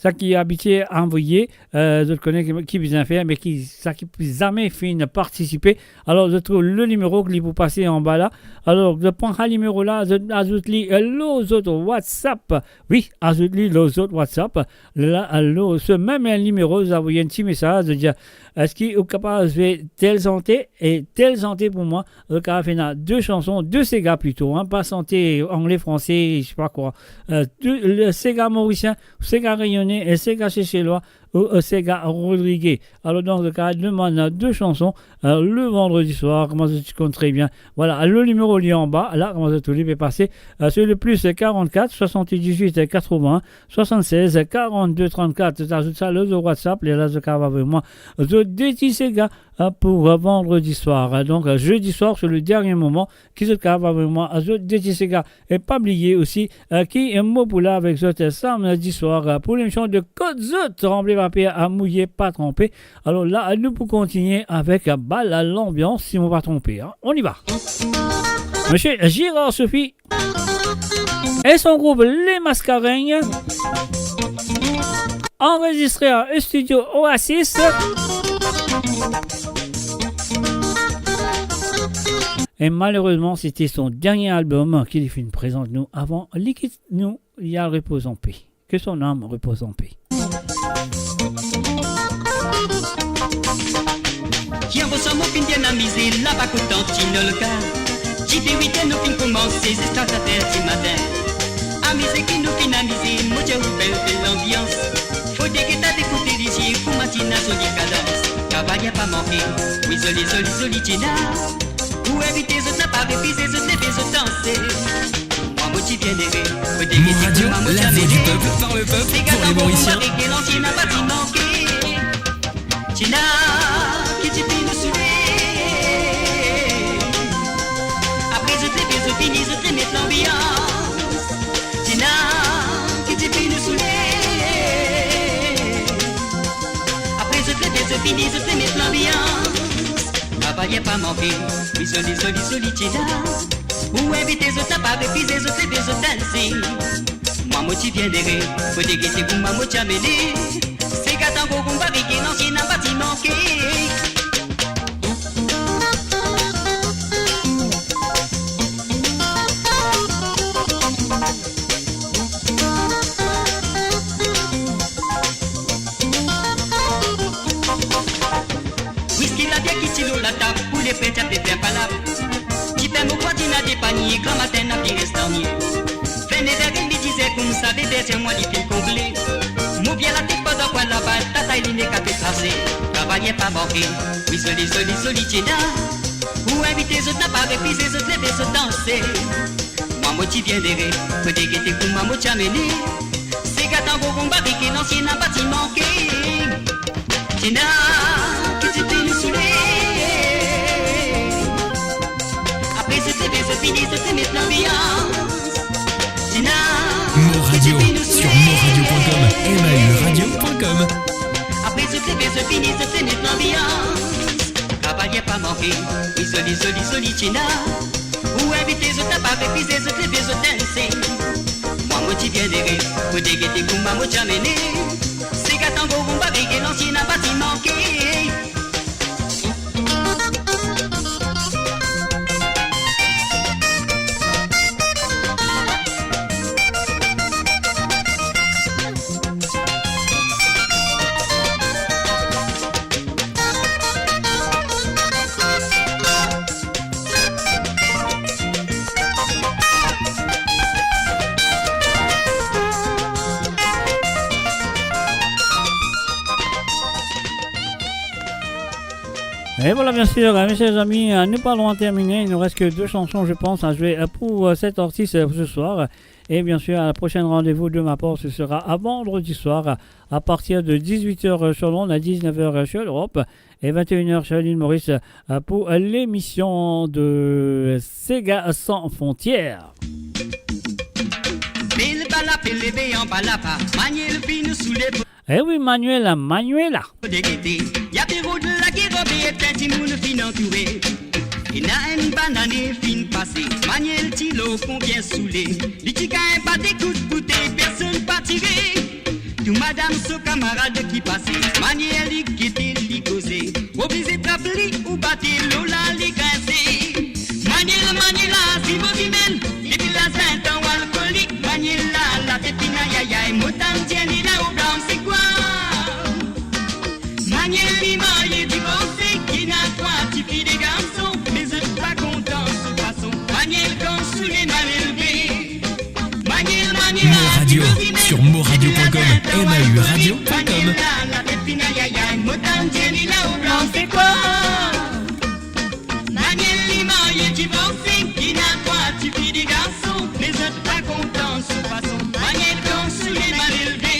seki abitie anvoye, euh, zot kone ki, ki bizin fer, me ki, seki zame finn partisipe. Alors, zot trouv le nimero ki pou pase anba la. Alors, zot pran sa nimero la, zot azout li, euh, lor zot WhatsApp. Wi, azout li lor zot WhatsApp. La, lor se mem nimero, zot avoy enn ti mesaz, zot dir, eski ou kapav zwe tel sante e tel sante pou mwa? Zot kapav fer ena de chanson, de sega plito, hein, pa sante angle, franse, je sais pas quoi. Euh, de, le sega morisien, sega reyone e sega seselwa, ou, euh, sega rodrige. Alors, dan se ka, demann de chanson, euh, le vandredi soir, kouma zot ti konn tre bien. Voilà, le nimero li anba, la, kouma zot tou li pe pase, euh, c'est le plus quarante-quatre soixante-dix-huit quatre-vingts soixante-seize quarante-deux trente-quatre. Zot azout sa lor zot WhatsApp, lerla zot kapav avoy mwa zot de ti sega, euh, pou, euh, vandredi soir. Euh, donc, euh, jeudi soir, c'est le dernier moment ki zot kapav avoy mwa zot de ti sega. E pa bliye osi, euh, ki, euh, mo pou la avek zot, euh, samedi soir, euh, pou lemision de Kot Zot, Ranble Papier a Mouye, Pa Tranpe. Alors la, nou pou kontinie avek, euh, Bal Lanbians, si mo pa tronpe, hein. On y va. Monsieur Gérard Sophie et son groupe Les Mascareignes, enregistré à Studio Oasis. E malerezman, se ti son dernie album ki li finn prezant nou avan li kit nou, li al repoz an pe. Que son âme repose en paix. Ti anvoy sa mo finn bien amize, laba kot tanti Nolka. Ti de wit er nou finn koumanse ziska kat er dimatin. Amize ki nou finn amize, mo dir ou bel, bel lanbians. Fode ki ta ekoute lizie, kouma ti ena zoli kadans. Kavalye pa manke, wi zoli, zoli, zoli Tina. Pou invite zot, napa refize zot, leve zot danse. Mwa mo ti bien ere, fode ki ti kouman mo ti amenn. Mon radio, la voix du peuple, par le peuple, pour les Mauriciens. Sega dan mo reg, lansien napa ti manke. Tina, ki ti finn nou soule. Apre zot leve, zot fini, zot remet lanbians. Tina, ki ti finn nou soule. Apre zot leve, zot fini, zot remet lanbians. Papa Kapalie pa manke, wi zoli, zoli, zoli Tina. Ou invite zot, pa refize zot, leve zot, danse. Mwa mo ti bien nere, kote gete kouma mo ti amene. Sega, tango, rumba, reggae, lansien, napa ti manke. Wiski, labie ki ti lor latab, pou lepre ti ape fer palab. Ti fer mo krwar Tina depanye, gramatin na pi res dan nie. Fer nev er, li dizer koumsa, bebe tir mwa li finn konble. Mo bien latet pandan pwal laba, tatay li nek ape trase. Kapalie pa manke, wi zoli, zoli, zoli Tina. Ou invite zot, napa refize zot, leve zot, danse. Mwa mo ti bien nere, kote gete kouma mo ti amene. Sega, tango, rumba, reggae, lansien, napa ti manke. Tina, ki ti finn soule. Apre zot leve, zot fini, zot met lanbians. Tina, Mo Radio, sur moradio point com, M A U radio point com. Apre zot leve, zot fini, zot met lanbians. Kapalie pa manke, wi zoli, zoli, zoli Tina. Ou invite zot, pa refize zot, leve zot, danse. Mwa mo ti bien nere, kote gete kouma mo ti amene. Sega, tango, rumba, reggae, lansien, napa ti manke. Et voilà, bien sûr, euh, mes chers amis, euh, nous parlons à terminer. Il nous reste que deux chansons, je pense, à jouer, euh, pour, euh, cet artiste, euh, pour ce soir. Et bien sûr, à la prochaine rendez-vous de ma part, ce sera à vendredi soir, à partir de dix-huit heures sur l'onde, à dix-neuf heures sur l'Europe et vingt et une heures sur l'île Maurice, euh, pour l'émission de Sega Sans Frontières. Bel bal ape leve anba laba, Manuel finn soule. Eh wi, Manuela, Manuela. Degete, ya pe rod lagerob e enn timoun finn antoure. Ena enn banane finn pase, Manuel ti lor pon bien soule. Li ti gagn pa de kout boutey, personn pa tire. Tou madam so kamarad ki pase, Manuel li gete, li koze. Oblize trap li ou bat li, lor la li grinse. Manuel, Manuela, zimo zimel, depi lazin tann alkolik. Manuela, latet finn ayayay, mo tann dir li la ou blan, se kwa? Manuel li marye, divorse, ki ena trwa tifi, de garson, me zot pa kontan so fason. Manuel gran soule, mal elve. Manuel, Manuela, Mo Radio, zimo zimel, sur moradio point com, M A U radio point com. Manuela, latet finn ayayay, mo tann dir li la ou blan, se kwa? Manuel li marye, divorse, li ena trwa tifi, de garson, me zot pa kontan so fason. Manuel gran soule, mal elve.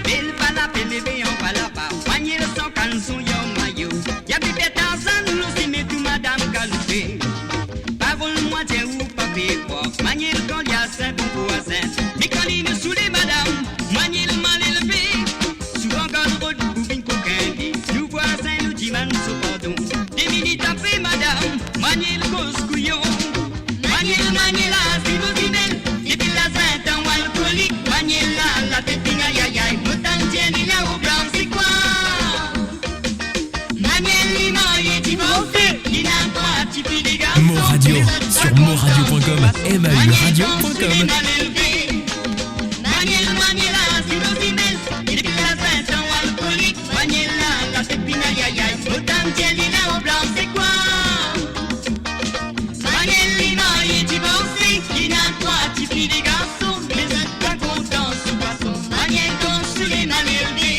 Bel bal ape leve anba laba, Manuel san kalson, ya mayo. Ya bebe Tarzan, lor sime tou madam galoupe. Parol mwa dir ou pa pe krwar, Manuel kan li a sin bon vwazin. Me kan li finn soule madam, Manuel mal elve. Souvan kan rod pou vinn kokin li, nou vwazin nou dimann so pardon. De minit apre madam, Manuel koz kouyon. Manuel, Manuela, zimo zimel, depi lazin tann alkolik. Manuela, latet finn ayayay, mo tann dir li la ou blan, se kwa? Manuel li marye, divorse, li ena trwa tifi, de garson. Mo Radio, sur moradio point com, M A U radio point com. Manuel, Manuela, zimo zimel, depi lazin tann alkolik. Manuela, latet finn ayayay, mo tann dir li la ou blan, se kwa? Manuel li marye, divorse, li ena trwa tifi, de garson, me zot pa kontan so fason. Manuel gran soule, mal elve.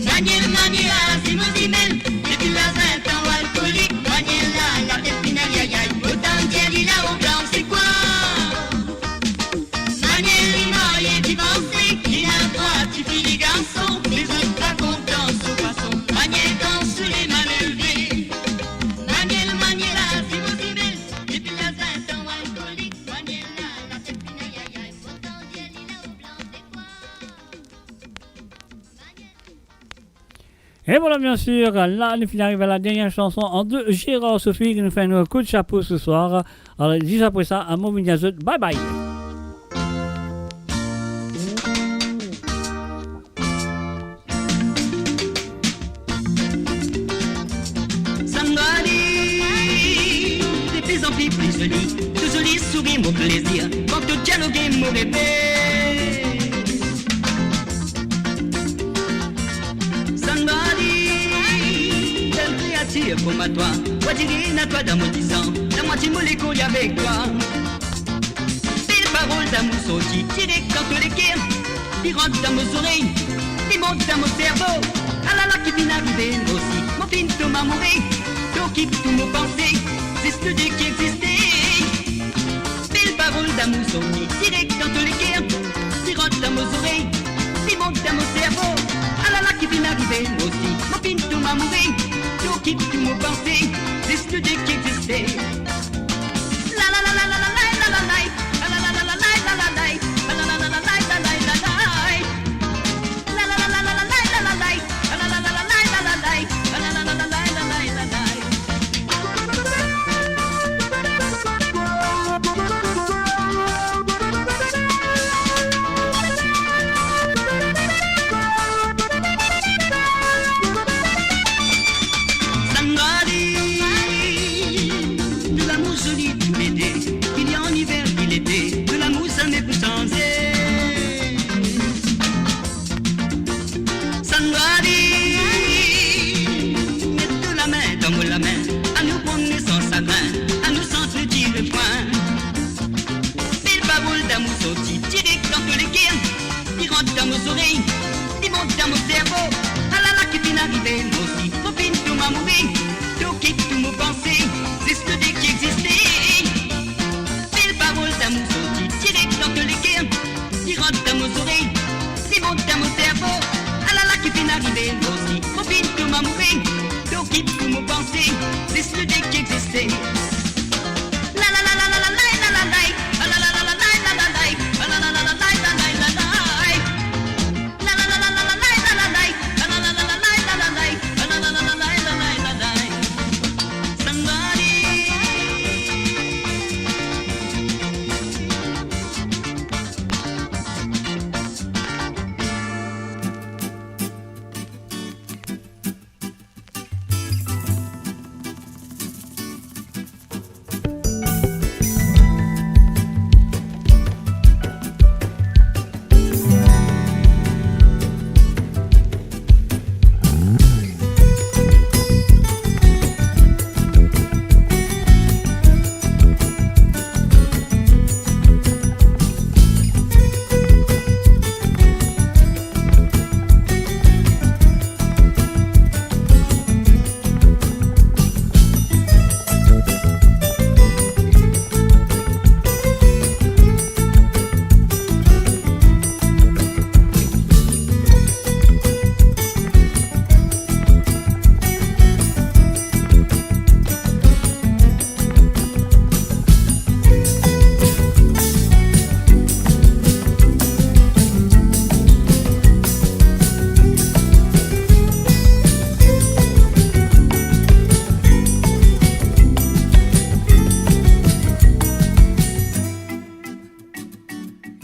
Manuel, Manuela, zimo zimel, depi lazin tann alkolik. Manuela, latet finn ayayay, mo tann dir li la ou blan, se kwa? Manuel li marye, divorse, E vwala, biensir, la nou finn ariv a la dernie sanson an de Gérard Sophie ki nou fer enn kout sapo se swar. Alor, zis apre sa, mo vinn dir zot bye bye. Sandrali, de pli an pli pli zoli, to zoli sourir mo plezir, kan to dialoge mo reve. Sandrali, bel kreatir kouma twa, on dirait ena twa dan mo disan, dan mo ti mo lekol avek twa. Bel parol damour sorti direk dan to leker, li rant dan mo zorey, li mont dan mo servo. Alala ki finn arive, mo osi, mo finn tom amoure. To okip tou mo panse, zis nou de ki existe. Bel parol damour sorti direk dan to leker, li rant dan mo zorey, li mont dan mo servo. Alala ki finn arive, mo osi, mo finn tom amoure. To okip tou mo panse, zis nou de ki existe. Sandrali, de lamour zoli toulede, ki li an iver, ki lete, de lamour zame pou sanze. Sandrali, met to lame dan mo lame, anou pran nou san sagrin, anou sant nou dir refrin. Bel parol damour sorti direk dan to leker, li rant dan mo zorey, li mont dan mo servo. Alala ki finn arive, mo osi, mo finn tom amoure. To okip tou mo panse, zis nou de ki existe. Bel parol damour sorti direk dan to leker, li rant dan mo zorey, li mont dan mo servo. Alala ki finn arive, mo osi, mo finn tom amoure. To okip tou mo panse, zis nou de ki existe.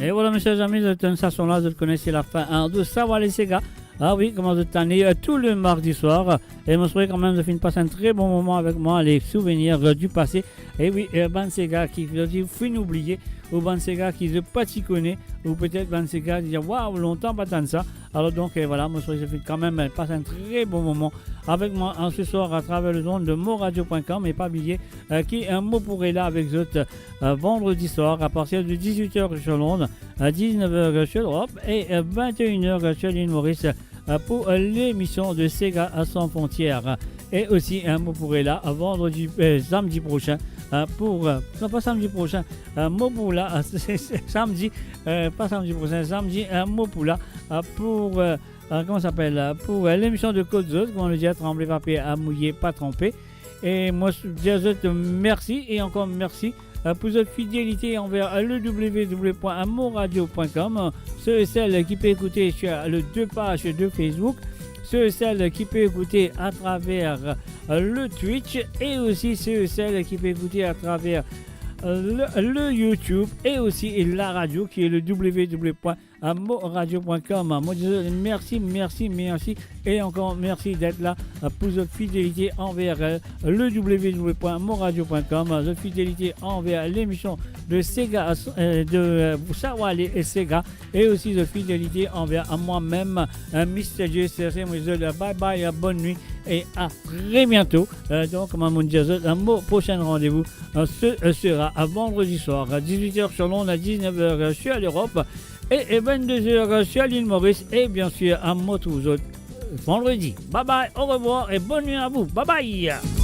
E vwala, mesie zami, zot tann sa son la, zot kone se lafin, hein, de Sawa Lesega. Ah wi, kouma zot tann li, euh, tou le mardi swar. E mo swete kanmem zot finn pas enn tre bon moman avek mwa, les souvenirs, euh, du passé. E wi, euh, bann sega ki, zot finn oubliye, ou bann sega ki zot pa ti kone, ou petet bann sega dir, "Waw, lontan pa tann sa." Alor donk, euh, vwala, mo swete zot finn kanmem, euh, pas enn tre bon moman avek mwa, hein, se swar atraver lezond de moradio point com. E pa bliye, euh, ki, euh, mo pou reste la avek zot, euh, vandredi swar, a partir de dix-huit heures sur l'onde, à dix-neuf heures sur l'Europe et, euh, vingt et une heures sur l'île Maurice, euh, pour, euh, l'émission de Sega sans frontières. Et aussi, hein, mo pou reste la, euh, vandredi, euh, samedi prochain, euh, pour, euh, non, pas samedi prochain, euh, mo pou la, euh, c'est, c'est samedi, euh, pas samedi prochain, samedi, euh, mo pou la, euh, pour, euh, euh, comment ça s'appelle, euh, pour, euh, l'émission de Kot Zot, kouma nou dir, tranble pa per, mouye pa tranpe. E mo dir zot mersi e ankor mersi, euh, pour zot fidelite anver, euh, le w w w point moradio point com, euh, ceux et celles qui peuvent écouter sur, euh, les deux pages de Facebook, ceux et celles qui peuvent écouter à travers, euh, le Twitch et aussi ceux et celles qui peuvent écouter à travers, euh, le, le YouTube et aussi la radio qui est le w w w point moradio point com. Mo dir zot mersi, mersi, mersi e ankor mersi d'être là, euh, pour votre fidélité envers, euh, le w w w point moradio point com, euh, votre fidélité envers l'émission de Sega, euh, de, euh, Savoir Aller et Sega, et aussi votre fidélité envers, euh, moi-même, euh, Mister J C R C. Mo dir zot, euh, bye bye, euh, bonne nuit et à très bientôt. Euh, donc, kouma mo dir zot, euh, mo prochain rendez-vous, euh, ce, euh, sera à vendredi soir à dix-huit heures sur l'onde, à dix-neuf heures, euh, sur l'Europe et, et vingt-deux heures, euh, sur l'île Maurice. Et bien sûr, euh, mo trouv zot, euh, vendredi. Bye bye, au revoir et bonne nuit à vous. Bye bye.